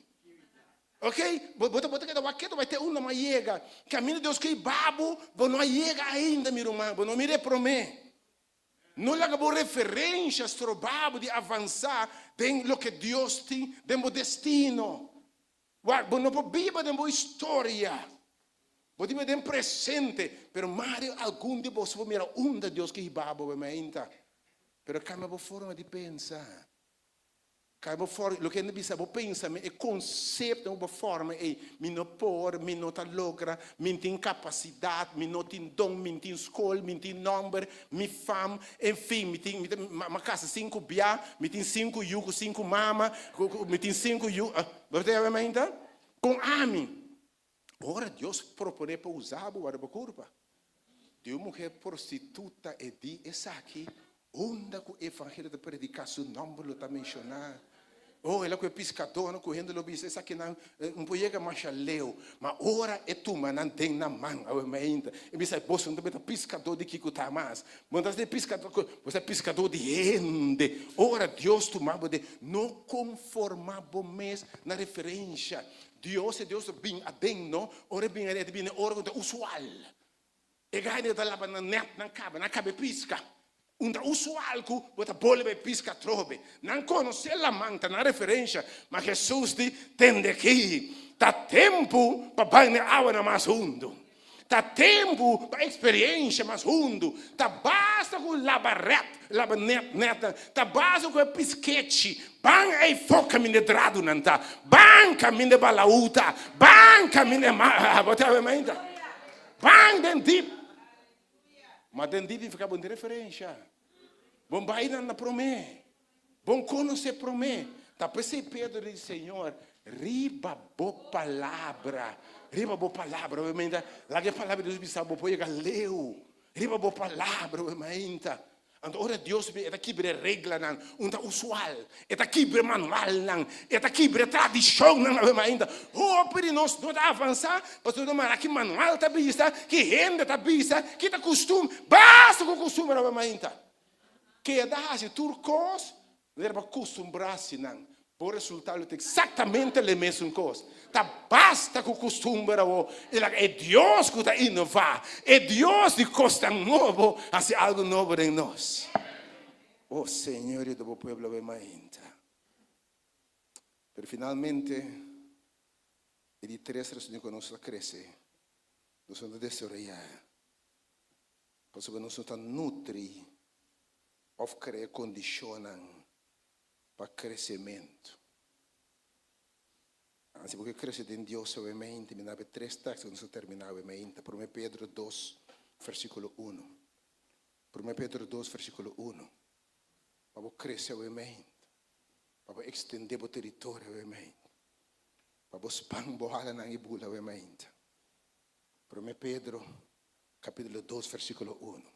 [SPEAKER 7] Ok, bo bo ta bo ta keda wak ketu bai te unda bo a yega. Caminda Dios ke hiba bo, bo no a yega ainda, mi ruman, bo no mira e prome. No laga bo referensha stroba bo di avansá den loke Dios tin den bo destino. Wak, bo no por biba den bo historia. Bo tin biba den presente. Pero mari algun di boso por mira unda Dios ke hiba bo mainta. Pero kambia bo forma di pensa. Kambia bo forma, loke hende bisa bo pensa, e konsepto ku bo forma ei, mi no por, mi no ta logra, mi no tin kapasidat, mi no tin don, mi no tin skol, mi no tin nòmber, mi fam, enfin, mi tin, mi ta, mi a kasa sinku bia, mi tin sinku yu ku sinku mama, mi tin sinku yu, bo ta yama mainta? Kon ami? Ora Dios proponé pa usa bo, wòrdu bo kurpa. Di un muhé prostituta e di esaki, unda ku evangelio ta prediká su nòmber lo ta menshoná. Oh, el a ku e piskadónan ku hende lo bisa esakinan no por yega masha leu. Ma ora e tuma nan den nan man awe mainta, e bisa, Boso no ta bira piskadó di kiko ta mas. Bo no ta ser piskadó, bo ta piskadó di hende. Ora Dios tuma bo den, no konformá bo mes na referensha. Dios e Dios ta bin aden no, ora e bin aden e ta bini ora ku ta usual. E gainan ta laba nan nèt nan kaba, nan kaba e piska. Un ta usual ku bo ta bolbe e piska atrobe. Nan konosé laman, ta nan referensha. Ma Hesus di, Tende aki, ta tempu pa bai na e awanan mas hundu. Ta tempu pa experiencia mas hundu. Ta basta cu laba ret, laba net, netnan. Ta basta cu e piskechi. Ban ey fo caminda e dradunan ta. Ban caminda e balaú ta. Ban caminda e ma, bo ta wak mainta? Ban den dip. Ma den dip nifica bo no tin referencia. Bo bai nan na prome. Bon konosé promé. Ta p'esei Pedro di, Señor, riba bo palabra, riba bo palabra, bo mainta, laga e palabra di Dios bisa bo por yega leu, riba bo palabra, bo mainta. Anto ora Dios bin, e ta kibra e reglanan, un ta usual, e ta kibra e manualnan, e ta kibra e tradishonnan, bo mainta. Hopi di nos no ta avansá, pasobra no mara ki manual ta bisa, ki hende ta bisa, ki ta kustum, basta ku kustumber, bo mainta. Keda hasi tur kos manera bo a kustumbrá hasi nan. Bo resultado lo ta eksaktamente le mesun kos. Ta basta ku kustumber awor i laga e Dios ku ta inová, e Dios di kosnan nobo hasi algu nobo den nos. O Señor, yuda bo pueblo awe mainta. Pero finalmente, e di tres rason ku nos ta krese, nos no ta desaroyá. Pasobra nos no ta nutri òf krea kondishonnan pa kresementu. Si bo ke krese den Dios awemente, mi na be tres teksto ku nos ta terminá awemente. Promé Pedro dos, versíkulo uno. Promé Pedro dos, versíkulo uno. Pa bo krese awemente, pa bo ekstendé bo teritorio awemente, pa bo span bo halanan i bula awemente. Promé Pedro capítulo dos versículo uno.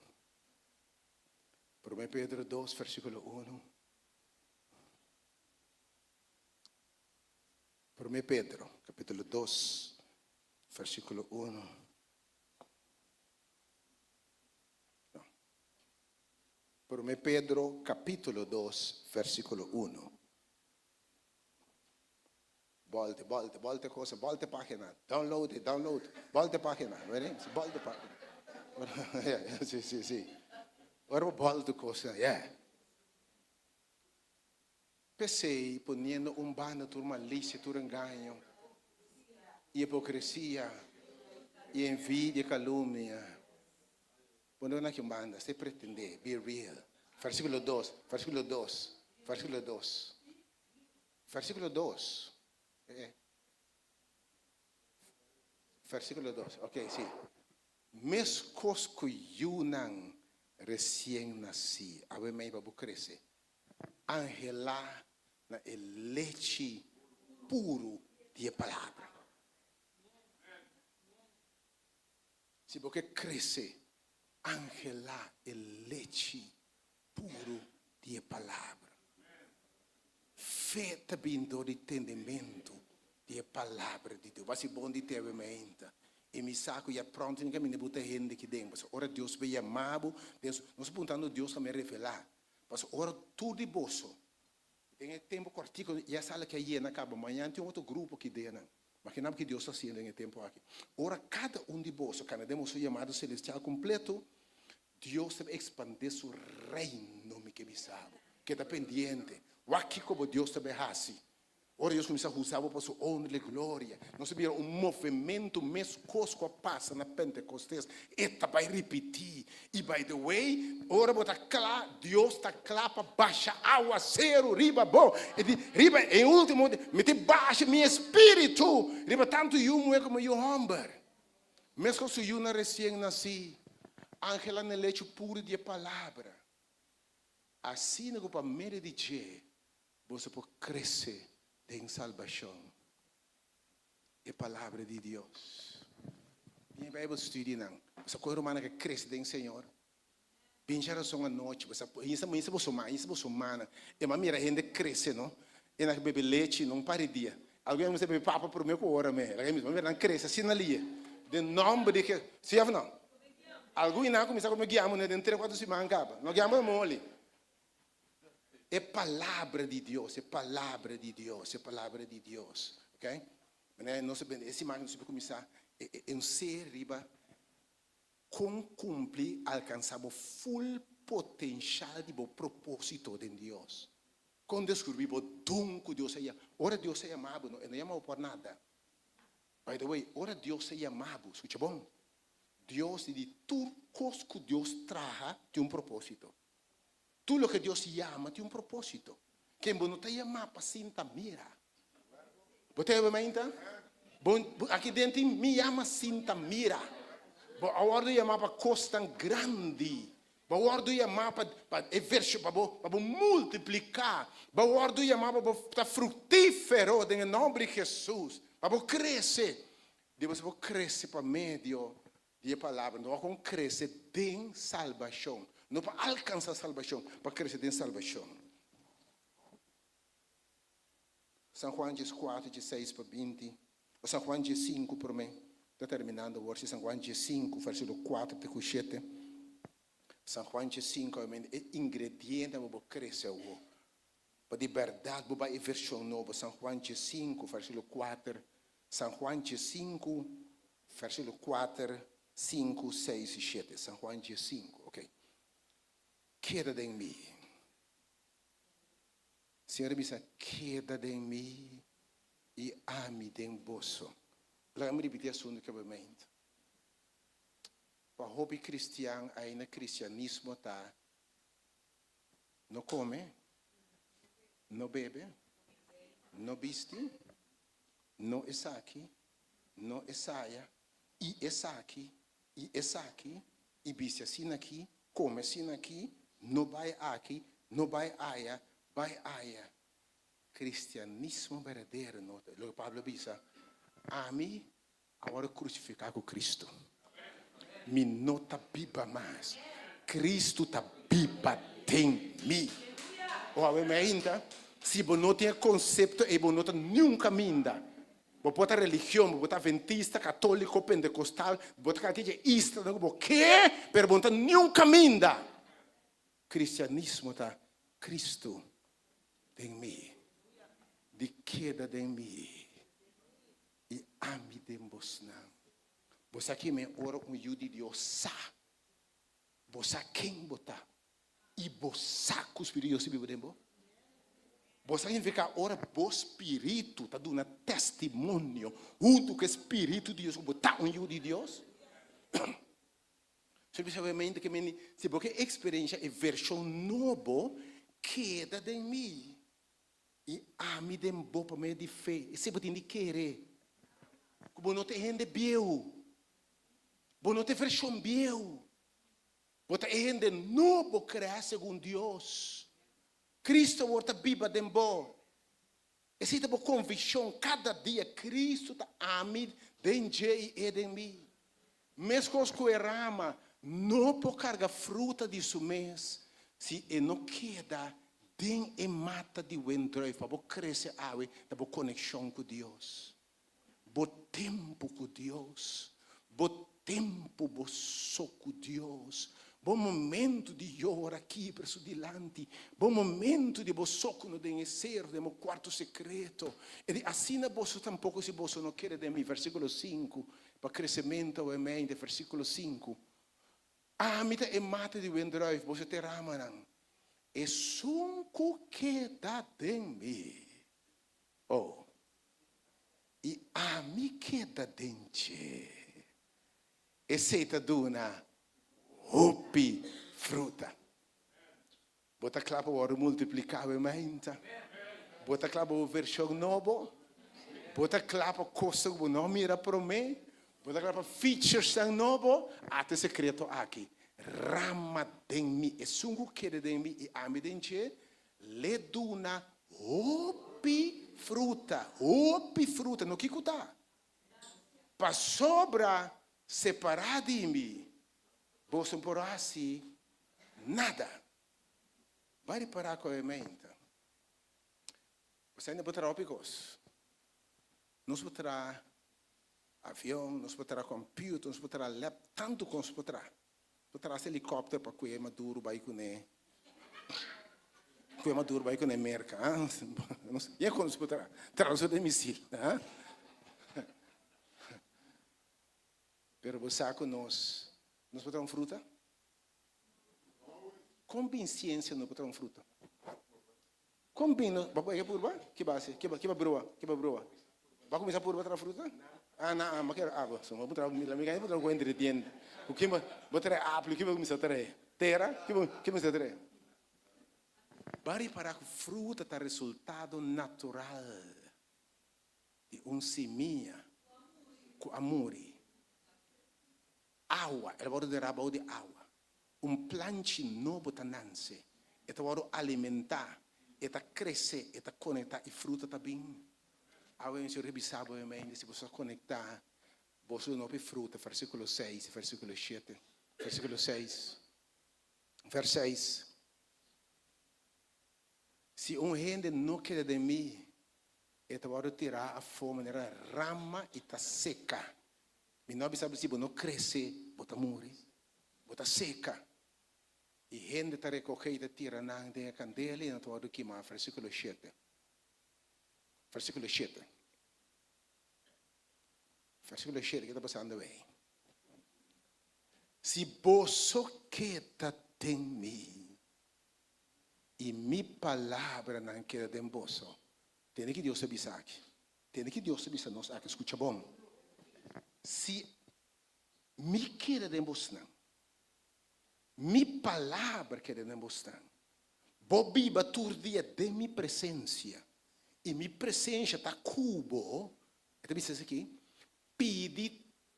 [SPEAKER 7] Promé Pedro dos versículo uno. Promé Pedro capítulo dos versículo uno. No. Promé Pedro capítulo dos versículo uno. Bolte, bolte, bolte cosa, bolte página. Download it, download. Bolte página. Weet je? Bolte página. Sí, sí, sí. Ora bolte cosa, yeah. P'esei, poniendo un banda tur malicia, tur engaño, y hipocresía, y envidia, y calumnia. Pone nan aki un banda, stay pretende, be real. Versículo dos, versículo dos, versículo dos. Versículo dos. Versículo dos, ok, sí. Meskos ku yunan resien nasí, awe mei pa bo krese, anhelá na e lechi puru di e Palabra. Si bo ke krese, anhelá e lechi puru di e Palabra. Fe ta bin dor di tendementu di e Palabra di Dios. Bo a hasi bon di tebe mainta. I mi sa ku ya pronto tin kaminda bo ta hende aki den. Pasobra ora Dios bai yama bo, den su, nos puntando Dios pa mi revelá. Pasobra ora tur di boso, den e tempu kòrtiku, ya sala ke a yena kaba, mañana tin otro grupo aki den nan. Makina bo ke Dios ta hasiendo den e tempu aki. Ora kada un di boso kana den boso yamado selestial kompleto. Dios ta expande su reino mi ke bisa bo. Keda pendiente. Wak kiko bo Dios ta bay haci. Ora Dios cuminsa usa bo pa su honra y gloria. Nos ta mira un movemento mescos cu a pasa na Pentecostes. E ta bay ripiti. Y by the way, ora bo ta cla, Dios ta cla pa basha awaceru riba bo. E di, riba e ultimo dia, mi ta basha mi espiritu riba tanto yu muhe como yu homber. Meskos su yunan resien nasí, angelá na e lechi puru di e Palabra, asina ku pa medio di dje boso por krese den salbashon. E Palabra di Dios. Bin e Bijbel studienan. Boso kohe rumannan ke krese den Señor. Bin djarason anochi, boso a insa insa boso man, insa boso mannan. E man mira hende krese no, e nan bebe lechi no un par di dia. Algun hende mester bebe papa prome ku ora me. Laga mi mira nan krese asina lie. Den nomber di Jes, si of no? Algun di nan a kuminsa kome giamu den tres kuater siman kaba. No giamu e moli. E palabra di Dios, e palabra di Dios, e palabra di Dios. Ok? Manera nos a bende e siman nos a kuminsa e un serie riba Kon kumpli alkansá bo ful potenshal di bo propósito den Dios? Kon deskubrí bo don ku Dios a yama? Ora Dios a yama bo, no, e no yama bo por nada. By the way, ora Dios a yama bo, skucha bon, Dios di di tur kos ku Dios traha tin un propósito. Tur loke Dios yama tin un propósito. Ken bo no ta yamá pa sinta mira. Bo ta yama mainta? Bo, aki den tin mi yama sinta mira. Bo a wòrdu yamá pa kosnan grandi. Bo a wòrdu yamá pa, pa e vershon, pa bo, pa bo multipliká. Bo a wòrdu yamá pa bo ta fruktífero den e nòmber di Hesus. Pa bo krese. Debes bo krese pa medio Di e palabra, no kon krese den salbashon. No pa alkansá salbashon, pa krese den salbashon. San Juan dieskuater, diesseis pa binti, o San Juan diesinku promé, ta terminando awor, si San Juan diesinku, versíkulo kuater te ku shete. San Juan diesinku, obviamente, e ingrediente pa bo krese awor. Pa di bèrdat bo bai e vershon nobo, San Juan diesinku, versíkulo kuater, San Juan diesinku, versíkulo kuater, sinku, seis i shete. San Juan diesinku, ok. Keda den mi. Señor a bisa, Keda den mi i ami den boso. Laga mi ripití asuntu kebamente. Pa hopi kristian ainda kristianismo ta No kome, no bebe, no bisti, no esaki, no esaya, i esaki, i esaki, i bisti asina aki, kome asina aki, no bai aki, no bai aya, bai aya. Kristianismo berdadero no ta loke Pablo a bisa, Ami A wòrdu krusifiká ku Kristu. Mi no ta biba mas, Kristu ta biba den mi. O awe mi ainda, si bo no tin e konsepto ei, bo no ta niun kaminda. Bo por ta religion, bo por ta adventista, katóliko, pentekostal, bo ta kalkier ista ku bo ke, pero bo no ta niun kaminda. Kristianismo ta Kristu den mi, di keda den mi. I ami den bosnan. Bo sa kimen ora un yu di Dios sa. Bo sa ken bo ta. I bo sa ku Spiritu di Dios ta biba den bo. Bo sa signifiká ora bo spiritu ta duna testimonio huntu ku e Spiritu di Dios ku bo ta un yu di Dios. Spesialmente ke meni si bo ke eksperensia e vershon nobo, keda den mi. I ami den bo pa medio di fe. Esei bo tin di kere. Ku bo no ta e hende bieu. Bo no ta e vershon bieu. Bo ta e hende nobo kreá segun Dios. Kristu awor ta biba den bo. Esei ta bo konvikshon kada dia, Kristu ta ami den dje i e den mi. Meskos ku e rama no por karga fruta di su mes si e no keda den e mata di wendruif. Pa bo krese awe ta bo konekshon ku Dios, bo tempu ku Dios, bo tempu bo so ku Dios, bo momentu di yora kibra su dilanti, bo momentu di bo so ku no den e seru, den bo kuarto sekreto. E di, Asina boso tampoko si boso no kere den mi. Versíkulo sinku. Pa kresementu awe mei den versíkulo sinku. Ami ta e mata di wendruif, boso ta e ramanan. Esun ku keda den mi, oh, i ami keda den dje, esei ta duna hopi fruta. Bo ta kla pa wòrdu multipliká awe mainta? Bo ta kla pa bo vershon nobo? Bo ta kla pa kosnan ku bo no a mira promé? Bo ta kla pa featuresnan nobo? Ata e sekreto aki, Rama den mi, esun ku keda den mi i ami den dje, l'e duna hopi fruta, hopi fruta, no kiko ta? Pasobra separá di mi, Boso no por hasi nada. Bai ripará ku e meinta. Bo hende por traha hopi kos. Nos por traha avion, nos por traha computer, nos por traha lap, tantu kos por traha. Por traha hasta helikòpter pa kue Maduro bai kuné, kue Maduro bai kuné Merka. Ya kon nos por traha, traha nos misil. Pero bo sa ku nos nos por traha un fruta? Kon bin siensia no por traha un fruta? Kon bin no, bo a purba? Ki base? Ki ba brua? Ki ba brua? Bo a kuminsá purba traha fruta? Ah, na, ah, bo kere abo. So, bo traha, mi ka bo traha ku ingrediente. Ku kin bo, bo trae apel, ki bo kuminsá trae? Tera? Ki bo, ki bo kuminsá trae? Bo a ripará ku fruta ta resultado natural di un simia ku a muri. Awa, el a wòrdu derá bou di awa. Un planchi nobo ta nanse, e ta wòrdu alimentá, e ta krese, e ta konektá i fruta ta bin. Awe mi rebisá bo e mente si boso a konektá, boso lo no hopi fruta, versíkulo seis i versíkulo shete. Versíkulo seis, vers seis. Si un hende no keda den mi, e ta wòrdu tirá afó manera rama i ta seka. Mi no a bisa bo si bo no krese, bo ta muri. Bo ta seka. I hende ta rekogé i ta tira nan den e kandela i nan ta wòrdu kimá. Versíkulo shete. Versíkulo shete. Versíkulo shete, ke ta pasando ei? Si boso keda den mi. I mi palabranan keda den boso. Tende ki Dios ta bisa aki. Tende ki Dios ta bisa nos aki. Skucha bon. Si mi keda den bosnan, mi palabra keda den bosnan, bo biba tur dia den mi presensia, i mi presensia ta ku bo, e ta bisa esaki, pidi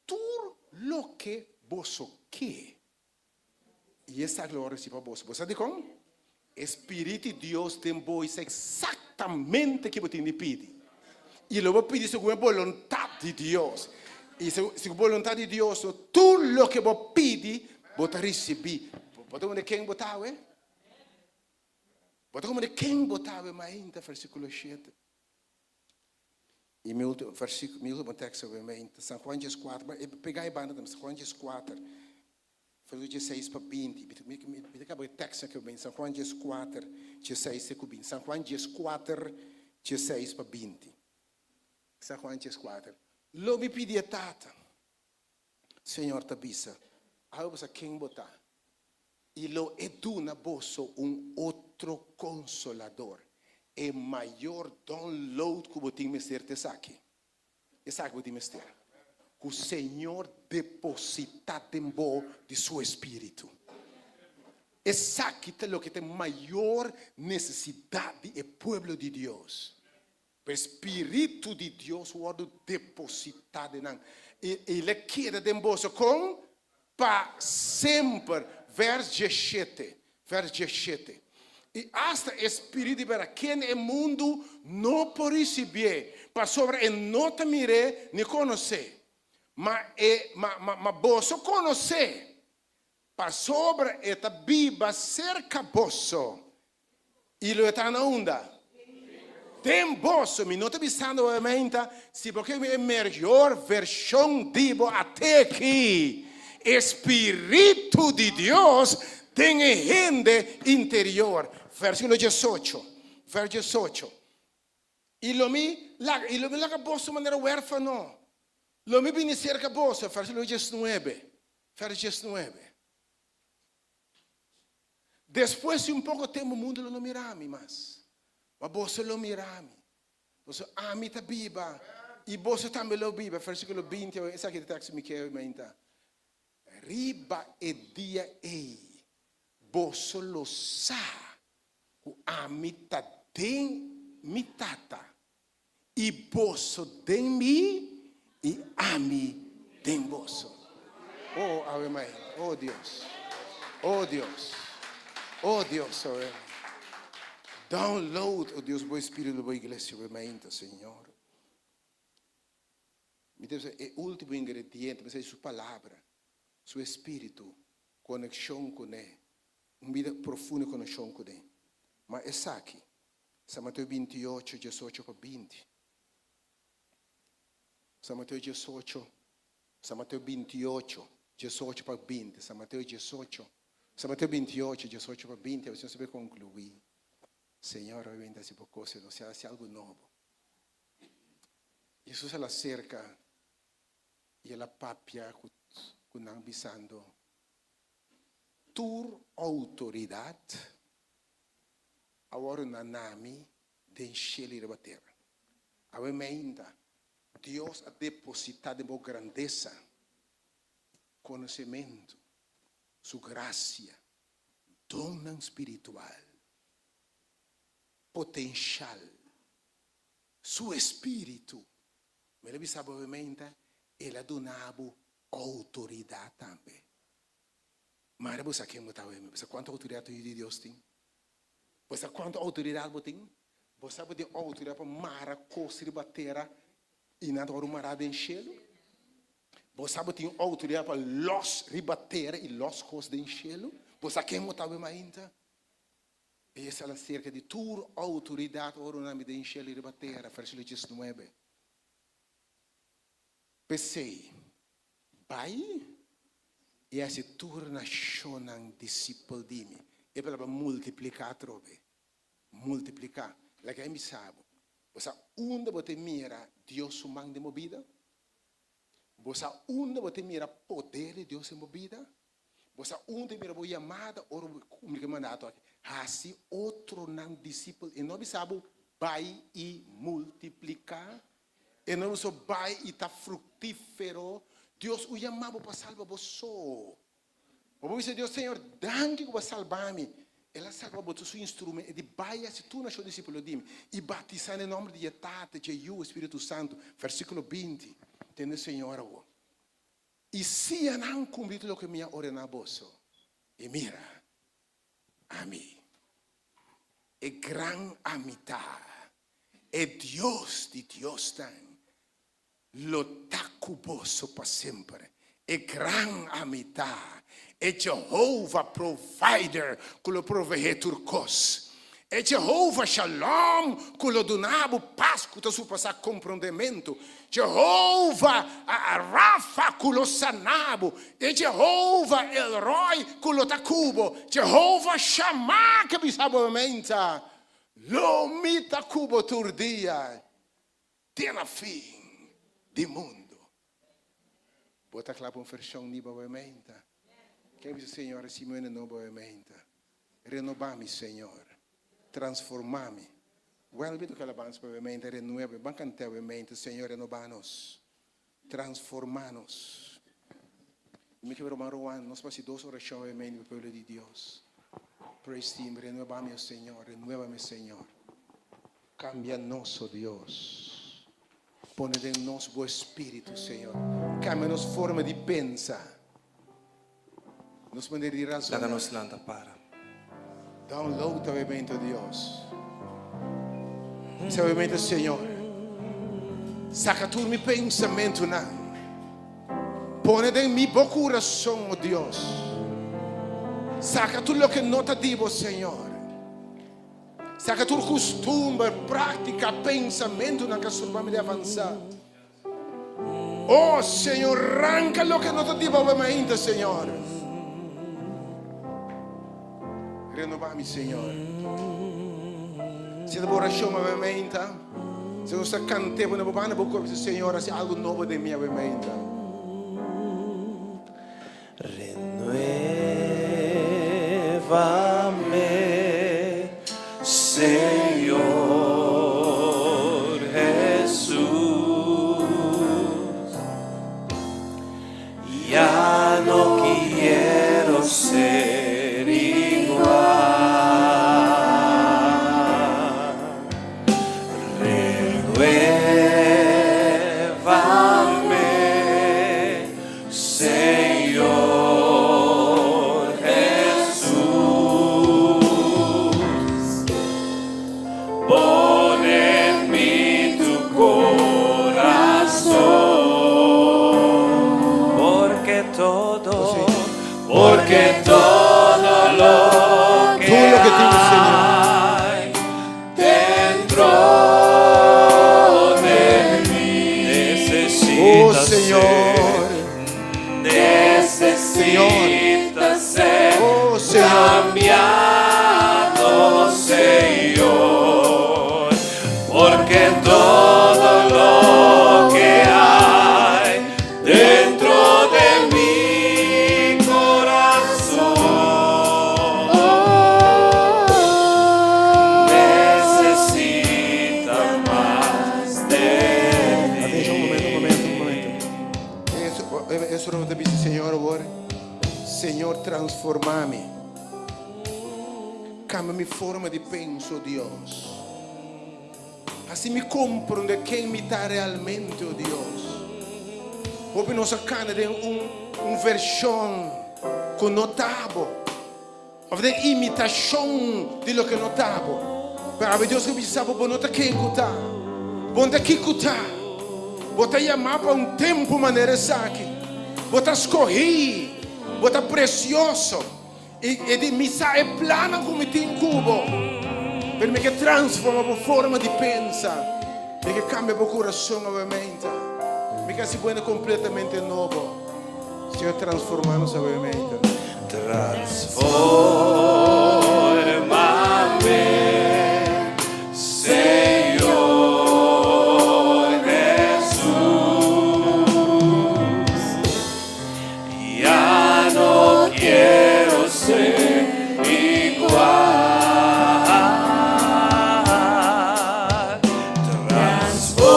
[SPEAKER 7] tur loke boso ke. I esaki lo risibi pa boso. Bo sa dikon? E Spirit di Dios den bo i sa eksaktamente ke bo tin di pidi. I lo bo pidi segun e boluntat di Dios. I segun boluntat di Dios, tur loke bo pidi, bo ta risibi. Bo ta wende ken bo ta awe? Bo ta wende ken bo ta awe mainta? Versíkulo shete. I mi ultimo versíkulo, mi ultimo teksto awe mainta, San Juan dieskuater, pega e banda tambe, San Juan dieskuater. Versíkulo dieseis pa binti. Mi mi mi ta kaba e teksto aki bin. San Juan dieskuater, dieseis te ku binti. San Juan dieskuater, dieseis pa binti. San Juan dieskuater. Lo mi pidi e Tata. Señor ta bisa, Awe bo sa ken bo ta, i lo e duna boso un otro Konsolador. E mayor download ku bo tin mester ta esaki. Esaki bo tin mester, ku Señor depositá den bo di Su Espíritu. Esaki ta loke ta e mayor nesesidat di e pueblo di Dios, pa e Spiritu di Dios wòrdu depositá den nan, i El a keda den boso kon? Pa semper. Vers diesshete, vers diesshete. I asta e Spirit di bèrdat, ken e mundu no por risibié, pasobra e no ta mir'é ni konos'é. Ma e, ma, ma, ma boso konos'é, pasobra e ta biba serka boso, I lo e ta na unda? Den boso. Mi no ta bisando obviamente si bo ke e mehor vershon di bo a teki e Spiritu di Dios den e hende interior. Versikulo diesocho, vers diesocho. I lo mi laga, i lo mi laga boso manera wèrfano. Lo mi bini serka boso, versikulo diesnuebe, vers diesnuebe. Despues di un poko tempu mundu lo no mira mi mas, ma boso lo mira mi. Pasobra ami ta biba i boso tambe lo biba. Versíkulo 20, esaki ta teksto mi ke mainta. Riba e dia ei boso lo sa ku ami ta den mi Tata, i boso den mi, i ami den boso. Oh, awe mai. Oh, Dios. Oh, Dios. Oh, Dios, awe. Download, oh Dios, bo Espíritu, bo iglesia, awe mainta, Señor. Mi ta bisa e último ingrediente, mi sa su palabra, su espíritu, konekshon kuné, un bida profundo konekshon kuné. Ma esaki, San Mateo 28, 18 pa 20. San Mateo 18, San Mateo 28, 18 pa 20. San Mateo 18, San Mateo 28, 18 pa 20. Awe nos ta konkluí. Señor, awe ta hasi bo kos, nos a hasi algu nobo. Jesus a la serka i el a papia ku ku nan bisando, Tur outoridat a wòrdu na nami den shelu i riba tera. Awe meinta, Dios a depositá den bo grandesa, konosementu, Su grasia, donnan spiritual, potenshal, Su Espíritu. Mi lo bisa bo obviamente, El a duna bo outoridat tambe. Mara bo sa ken bo ta awe. Bo sa kuantu outoridat un yu di Dios tin? Bo sa kuantu outoridat bo tin? Bo sa bo tin outoridat pa mara kos riba tera i nan ta wòrdu mará den shelu? Bo sa bo tin outoridat pa lòs riba tera i lòs kos den shelu? Bo sa ken bo ta awe mainta? E sala serka di tur outoridat ora un ami den shelu i riba tera, versíkulo 19. P'esei, bai i hasi tur nashonnan disipel di mi. E palabra multipliká atrobe, multipliká. Laga mi bisa bo, bo sa unda bo ta mira Dios su man den bo bida? Bo sa unda bo ta mira poder di Dios den bo bida? Bo sa unda mira bo yamada ora bo kumpli ku e mandato aki? Hasi otronan disipel. E no bisa bo bai i multipliká. E no bisa bo bai i ta fruktífero. Dios un yama bo pa salba bo so. Bo por bisa Dios, Señor, danki ku bo a salba mi. El a salba bo, su instrumento. E di bai hasi tur nashon disípulo di mi i batisá na e nòmber di e Tata, dje Yu, Spiritu Santu. Versíkulo 20. Tende Señor awor. I siña nan kumpli tur loke mi a ordená boso. I mira, ami, e gran Ami Ta, e Dios di diosnan, lo ta ku boso pa semper. E gran Ami Ta, e Jehovah Provider ku lo proveé tur kos. E Jehovah Shalom ku lo duna bo pas ku ta surpasá komprondementu. Jehovah Rafa ku lo sana bo. E Jehovah El Roi ku lo ta ku bo. Jehovah Shammah ke bisa bo menta, Lo mi ta ku bo tur dia te na fin di mundu. Bo ta kla pa un vershon niba bo menta? Ken bisa, Señor, recibi mi nobo menta. Renobá mi, Señor. Transformá mi. Wèl, mi toka alabansa pa bo mente, renueva. Ban kant'é bo mente, Señor, renobá nos. Transformá nos. Mi ke ruman Rowan, nos por hasi dos orashon bo mente pa e pueblo di Dios. Praise team, renueva mi, oh Señor, renuévame, Señor. Kambia nos, oh Dios. Pone den nos bo Espíritu, Señor. Kambia nos forma di pensa. Nos manera di razoná.
[SPEAKER 1] Laga nos lanta para.
[SPEAKER 7] Download ta obviamente Dios. Bisa obviamente Señor. Saca tur mi pensamentonan. Pone den mi bo corazón, oh Dios. Saca tur loke no ta di bo, Señor. Saca tur custumber, práctica, pensamentonan cu a stroba mi di avansa. Oh Señor, ranca loke no ta di bo mainta, Señor. Renova mi, Señor. Si ta bo oracion awe mainta, si nos ta cante bo na bo banda bo cuerpo, Señor, haci algo nobo den mi awe mainta.
[SPEAKER 1] Renueva mi. Cambiado, Señor, porque todo lo que hay dentro de mi corazón necesita más de
[SPEAKER 7] Atenshon, un momento, un momento, un momento. Eso no te dice, Señor, ahora. Señor, transformami. Kambia mi forma di pensa, Dios. Hasi mi komprondé ken mi ta realmente, oh Dios. Hopi nos a kana den un, un vershon ku no ta bo. Òf den imitashon di loke no ta bo. Pero awe Dios ke bisa bo, bo no ta ken ku ta. Bo no ta kiko ta. Bo ta yamá pa un tempu manera esaki. Bo ta skohí. Bo ta presioso. I e di, Mi sa e plannan ku mi tin ku bo. Pero mi ke transforma bo forma di pensa. Mi ke kambia bo kurason awe meinta. Mi ke hasi bo hende kompletamente nobo. Señor transforma nos awe meinta.
[SPEAKER 1] Transformame, Señor Jesús. Ya no quiero ser igual. Transformame,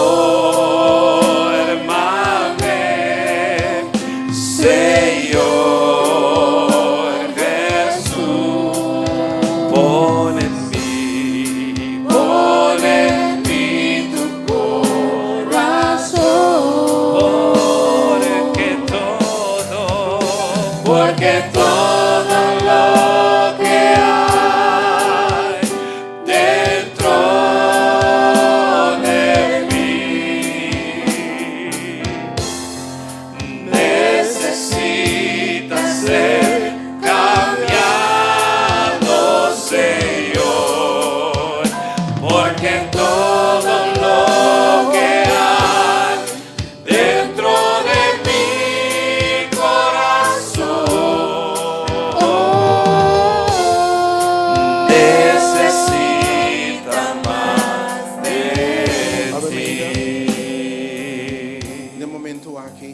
[SPEAKER 1] Señor Jesús. Pon en mí, pon en mí tu
[SPEAKER 2] Corazón.
[SPEAKER 1] Porque todo, porque todo lo que hay dentro de mí necesita ser cambiado, Señor, porque todo lo que hay dentro de mi corazón necesita más de ti.
[SPEAKER 7] Na e momento aki,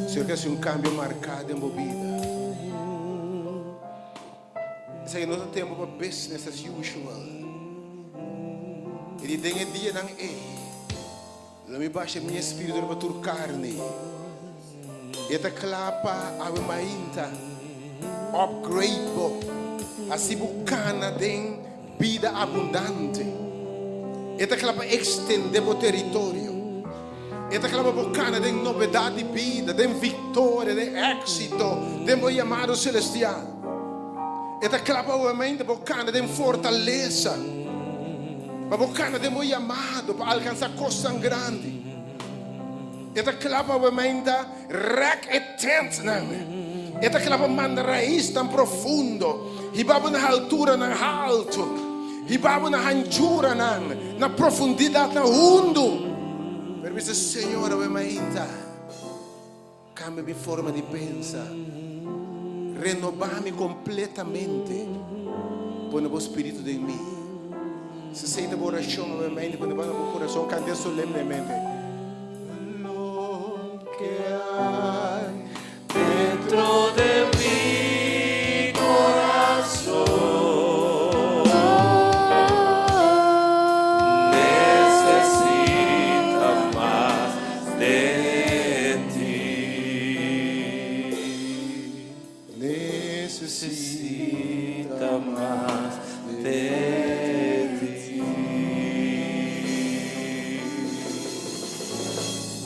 [SPEAKER 7] Señor ke hasi un kambio marká den bo bida. Esaki no ta tempu pa business as usual. I di den e dianan ei, lo mi basha mi espíritu riba tur karni. E ta kla pa awe mainta upgrade bo, hasi bo kana den bida abundante. E ta kla pa ekstendé bo teritorio. E ta kla pa bo kana den novedat di bida, den viktoria, den éksito, den bo yamado selestial. E ta kla pa awe mainta bo kana den fortalesa, pa bo kana den bo yamado pa alkansá kosnan grandi. E ta kla pa awe mainta rèk e tèntnan. E ta kla pa manda raisnan profundo, hiba bo na halturanan haltu, hiba bo na hanchuranan, na profundidatnan hundu. Pero bisa, Señor, awe mainta, kambia mi forma di pensa, renobá mi kompletamente, pone bo spiritu den mi. Si esei ta bo orashon awe mainta, pone bo na bo kurason, kant'é solemnemente.
[SPEAKER 1] Lo que hay dentro de mi corazón necesita más de ti.
[SPEAKER 7] Necesita
[SPEAKER 1] Necesita más de ti.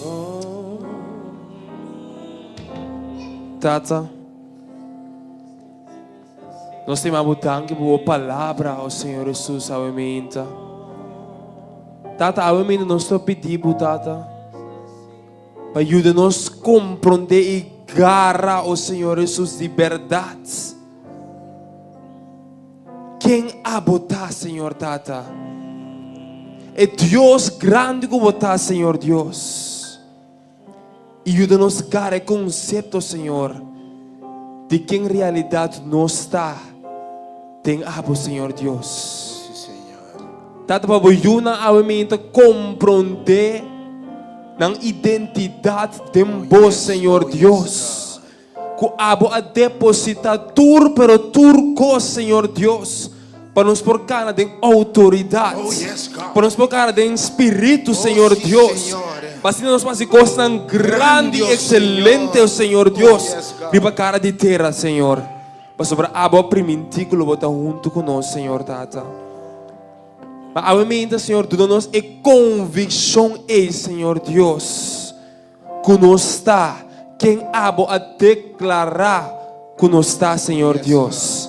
[SPEAKER 1] Oh.
[SPEAKER 5] Tata, nos ta yama bo danki pa bo palabra, o Señor Jesus, awe mainta. Tata, awe mainta nos ta pidi bo, Tata, pa yuda nos komprondé i gara, o Señor Jesus, di bèrdat. Ken abo ta, Señor Tata? E Dios grandi ku bo ta, Señor Dios. I yuda nos gara e konsepto, Señor. Di ken realidat nos ta den abo, Señor Dios. Tata, pa bo yunan awe mi ta komprondé nan identidat den bo, Señor Dios. Ku abo a depositá tur pero tur kos, Señor Dios, pa nos por kana den outoridat, pa nos por kana den spiritu, Señor Dios, pa asina nos por hasi kosnan grandi i ekselente, o Señor Dios, riba kara di tera, Señor, pasobra abo a primintí ku lo bo ta huntu ku nos, Señor Tata. Ma awe meinta, Señor, duna nos e konvikshon ei, Señor Dios. Ku nos ta ken abo a deklará ku nos ta, Señor Dios.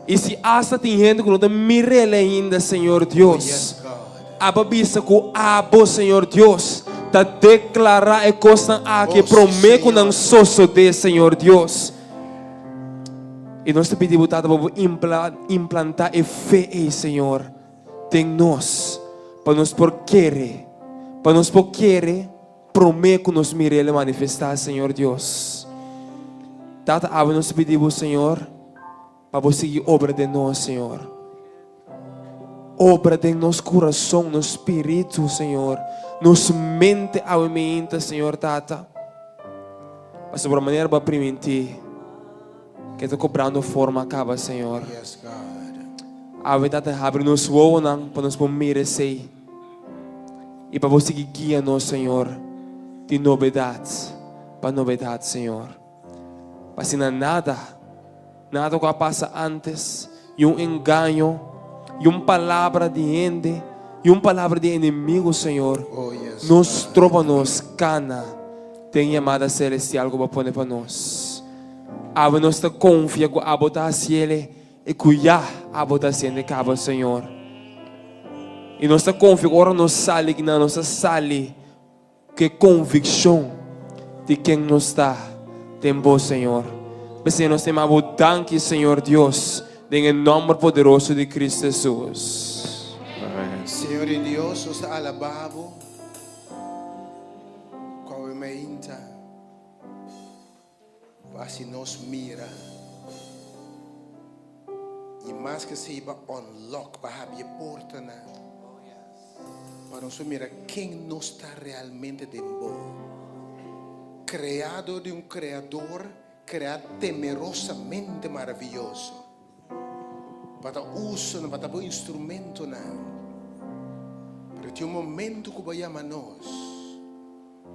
[SPEAKER 5] I si asta tin hende ku no ta mir'el ainda, Señor Dios, abo a bisa ku abo, Señor Dios, ta deklará e kosnan aki promé ku nan sosodé, Señor Dios. I nos ta pidi bo, Tata, pa bo implantá e fe ei, Señor, den nos, pa nos por kere, pa nos por kere promé ku nos mira El manifestá, Señor Dios. Tata, awe nos ta pidi Bo, Señor, pa Bo sigui obra den nos, Señor. Obra den nos kurason, nos spiritu, Señor, nos mente awe meinta, Señor Tata. Pasobra manera Bo a primintí. Ke ta kobrando forma kaba, Señor. Awe Tata habri nos wowonan pa nos por mira esei i pa Bo sigui guia nos, Señor, di nobedat pa nobedat, Señor. Pa asina nada, nada ku a pasa antes i un engaño i un palabra di hende i un palabra di enemigo, Señor, no stroba nos kana den yamada selestial ku Bo a pone pa nos. Abo nos ta konfia ku abo ta hasiele i ku ya abo ta hasiendo e kaba, Señor. I nos ta konfia ku ora nos sali kinan nos ta sali ku e konvikshon di ken nos ta den Bo, Señor. P'esei nos ta yama Bo danki, Señor Dios, den e nòmber poderoso di Cristo Hesus.
[SPEAKER 3] Amen.
[SPEAKER 7] Señor i Dios, nos ta alabá Bo ku awe mainta. Pa si nos mira y mas ke esey pa unlock, pa habri e portanan, pa nos por mira ken nos ta realmente den bo. Creado di un Creador, crea temerosamente maraviyoso, pa ta uso, pa ta bo instrumentonan. Pero tin un momento cu bo a yama nos.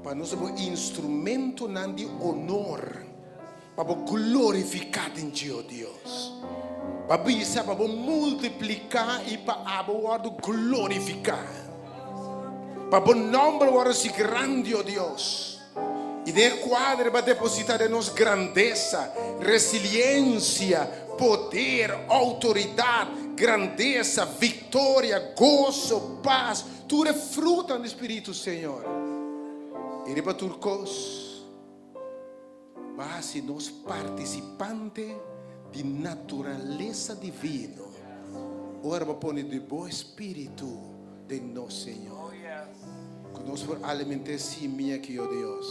[SPEAKER 7] Pa nos ta bo instrumentonan di honor, pa bo glorifiká den dje, o Dios. Pa bisa pa bo multipliká i pa abo wòrdu glorifiká. Pa bo nòmber wòrdu hasi grandi, o Dios. I den e kuadro bo a depositá den nos grandesa, resiliensia, poder, outoridat, grandesa, viktoria, goso, pas, Tur e frutanan di Spiritu, Señor, i riba tur kos, bo a hasi nos partisipante di naturalesa divino ora bo a pone di bo Spiritu den nos, Señor. Ku nos por aliment'é simia aki, o Dios.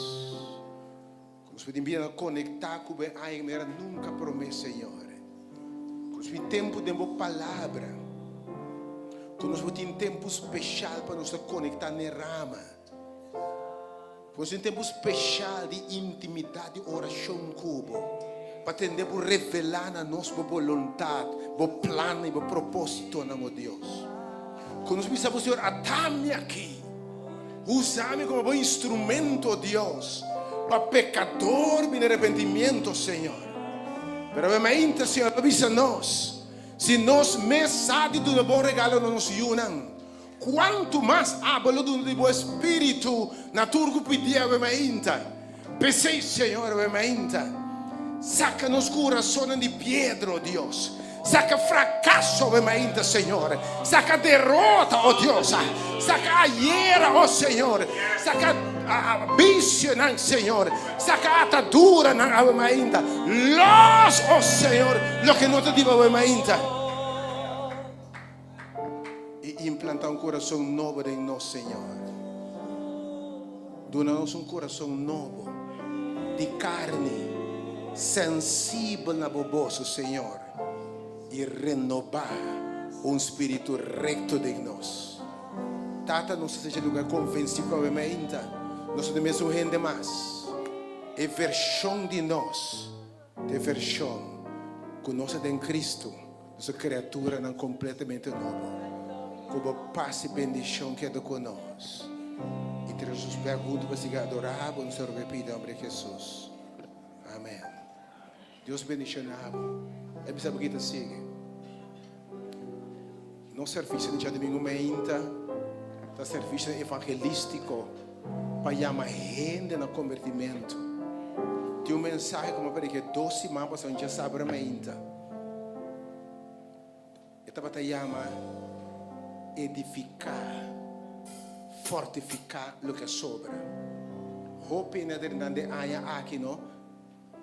[SPEAKER 7] Ku nos por tin bida konektá ku bo e aña manera nunka promé, Señor. Ku nos por tin tempu den bo Palabra. Ku nos por tin tempu speshal pa nos ta konektá n'e rama. Ku nos tin tempu speshal di intimidat, di orashon ku bo, pa tende bo revelá na nos bo boluntat, bo plannan i bo propósitonan, o Dios. Ku nos bisa bo, Señor, ata mi aki. Usa mi como bo instrumento, oh Dios, pa pecador bini arrepentimiento, Señor. Pero awe mainta, Señor, bo bisa nos, si nos mes sa di duna bon regalo na nos yunan, cuanto mas abo lo duna di bo Espíritu na tur cu pidi awe mainta. P'esei, Señor, awe mainta, saca nos curasonnan di piedra, oh Dios. Saca fracaso awe mainta, Señor. Saca derota, oh Dios. Saca ayera, oh Señor. Saca vicionan, Señor. Saca ataduranan awe mainta. Los, oh Señor, loke no ta di bo awe mainta. I implanta un kurason nobo den nos, Señor. Duna nos un kurason nobo, di karni. sensibel na bo bos, o Señor, i renobá un spiritu rekto den nos. Tata, nos ta secha lugar konvensí ku awe mainta nos no ta mesun hende mas. E vershon di nos ta e vershon ku nos ta den Kristu, nos ta kreaturanan kompletamente nobo. Ku bo pas i bendishon keda ku nos i trese nos bèk huntu pa sigui adorá bo, nos ta roga i pidi den nomber di Hesus. Amen. Dios bendiciona bo. E bisa bo kita sigui. Nos servicio di djadomingo meinta ta servicio evangelistico pa yama hende na convertimento. Tin un mensahe cu mi a predica dos siman pasa un djasabra meinta. E tabata yama edifica, fortifica loke a sobra. Hopi hende a drenta den aña aki no.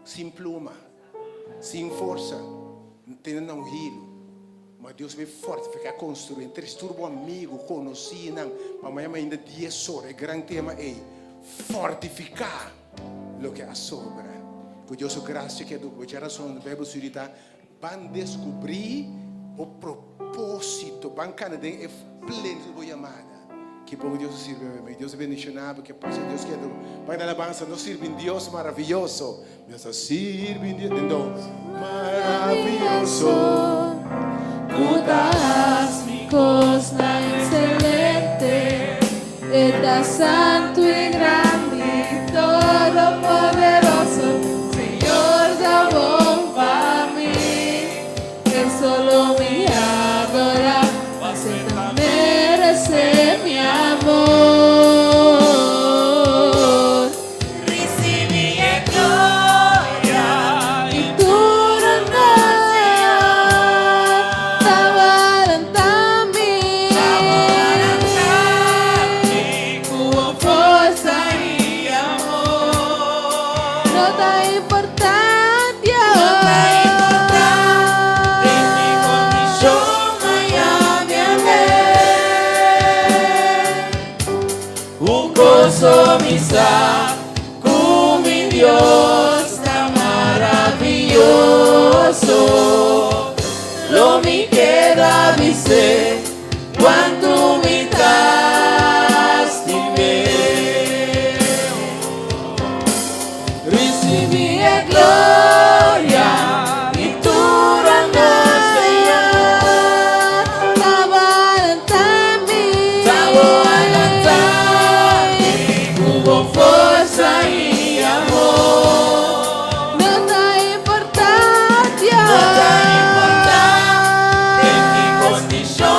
[SPEAKER 7] Sin pluma, sin forsa, tene na un hilu. Ma Dios bai fortifiká, konstruí. Tres tur bo amigu, konosínan, pa maña mainta dies ora, e gran tema ei, Fortifiká loke a sobra. Ku Dios su grasia keda ku bo. Djarason, Beibel suri ta, Ban deskubrí bo propósito, ban kana den e plenitud di bo yamada. Ki bon Dios a sirbi mi. Dios a bendiciona bo. Ke pas Dios keda bo. Ban na alabansa. Nos sirbi un Dios maraviyoso. Nos ta sirbi un Dios den do maraviyoso.
[SPEAKER 2] Ku ta hasi kosnan ekselente. E ta santu i grandi, todopoderoso. Señor ta bon pa mi. E solo mi adora, pas'e ta merece mi amor.
[SPEAKER 6] Ricibi e gloria
[SPEAKER 2] i tur honor. Ta walanta mi. Cu bo forsa i
[SPEAKER 6] amor.
[SPEAKER 2] No ta importa, Dios.
[SPEAKER 6] No ta importa den ki condicion haña mi amé. Un cos mi sa cu mi Dios ta maraviyoso. Lo mi keda bis'é cuanto mi ta stim'é.
[SPEAKER 2] Ricibi e gloria i tur honor, Señor. Ta walanta mi.
[SPEAKER 6] Ta walanta mi cu bo forsa i amor.
[SPEAKER 2] No ta importa, Dios.
[SPEAKER 6] No ta importa den ki condicion.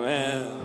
[SPEAKER 3] Amen.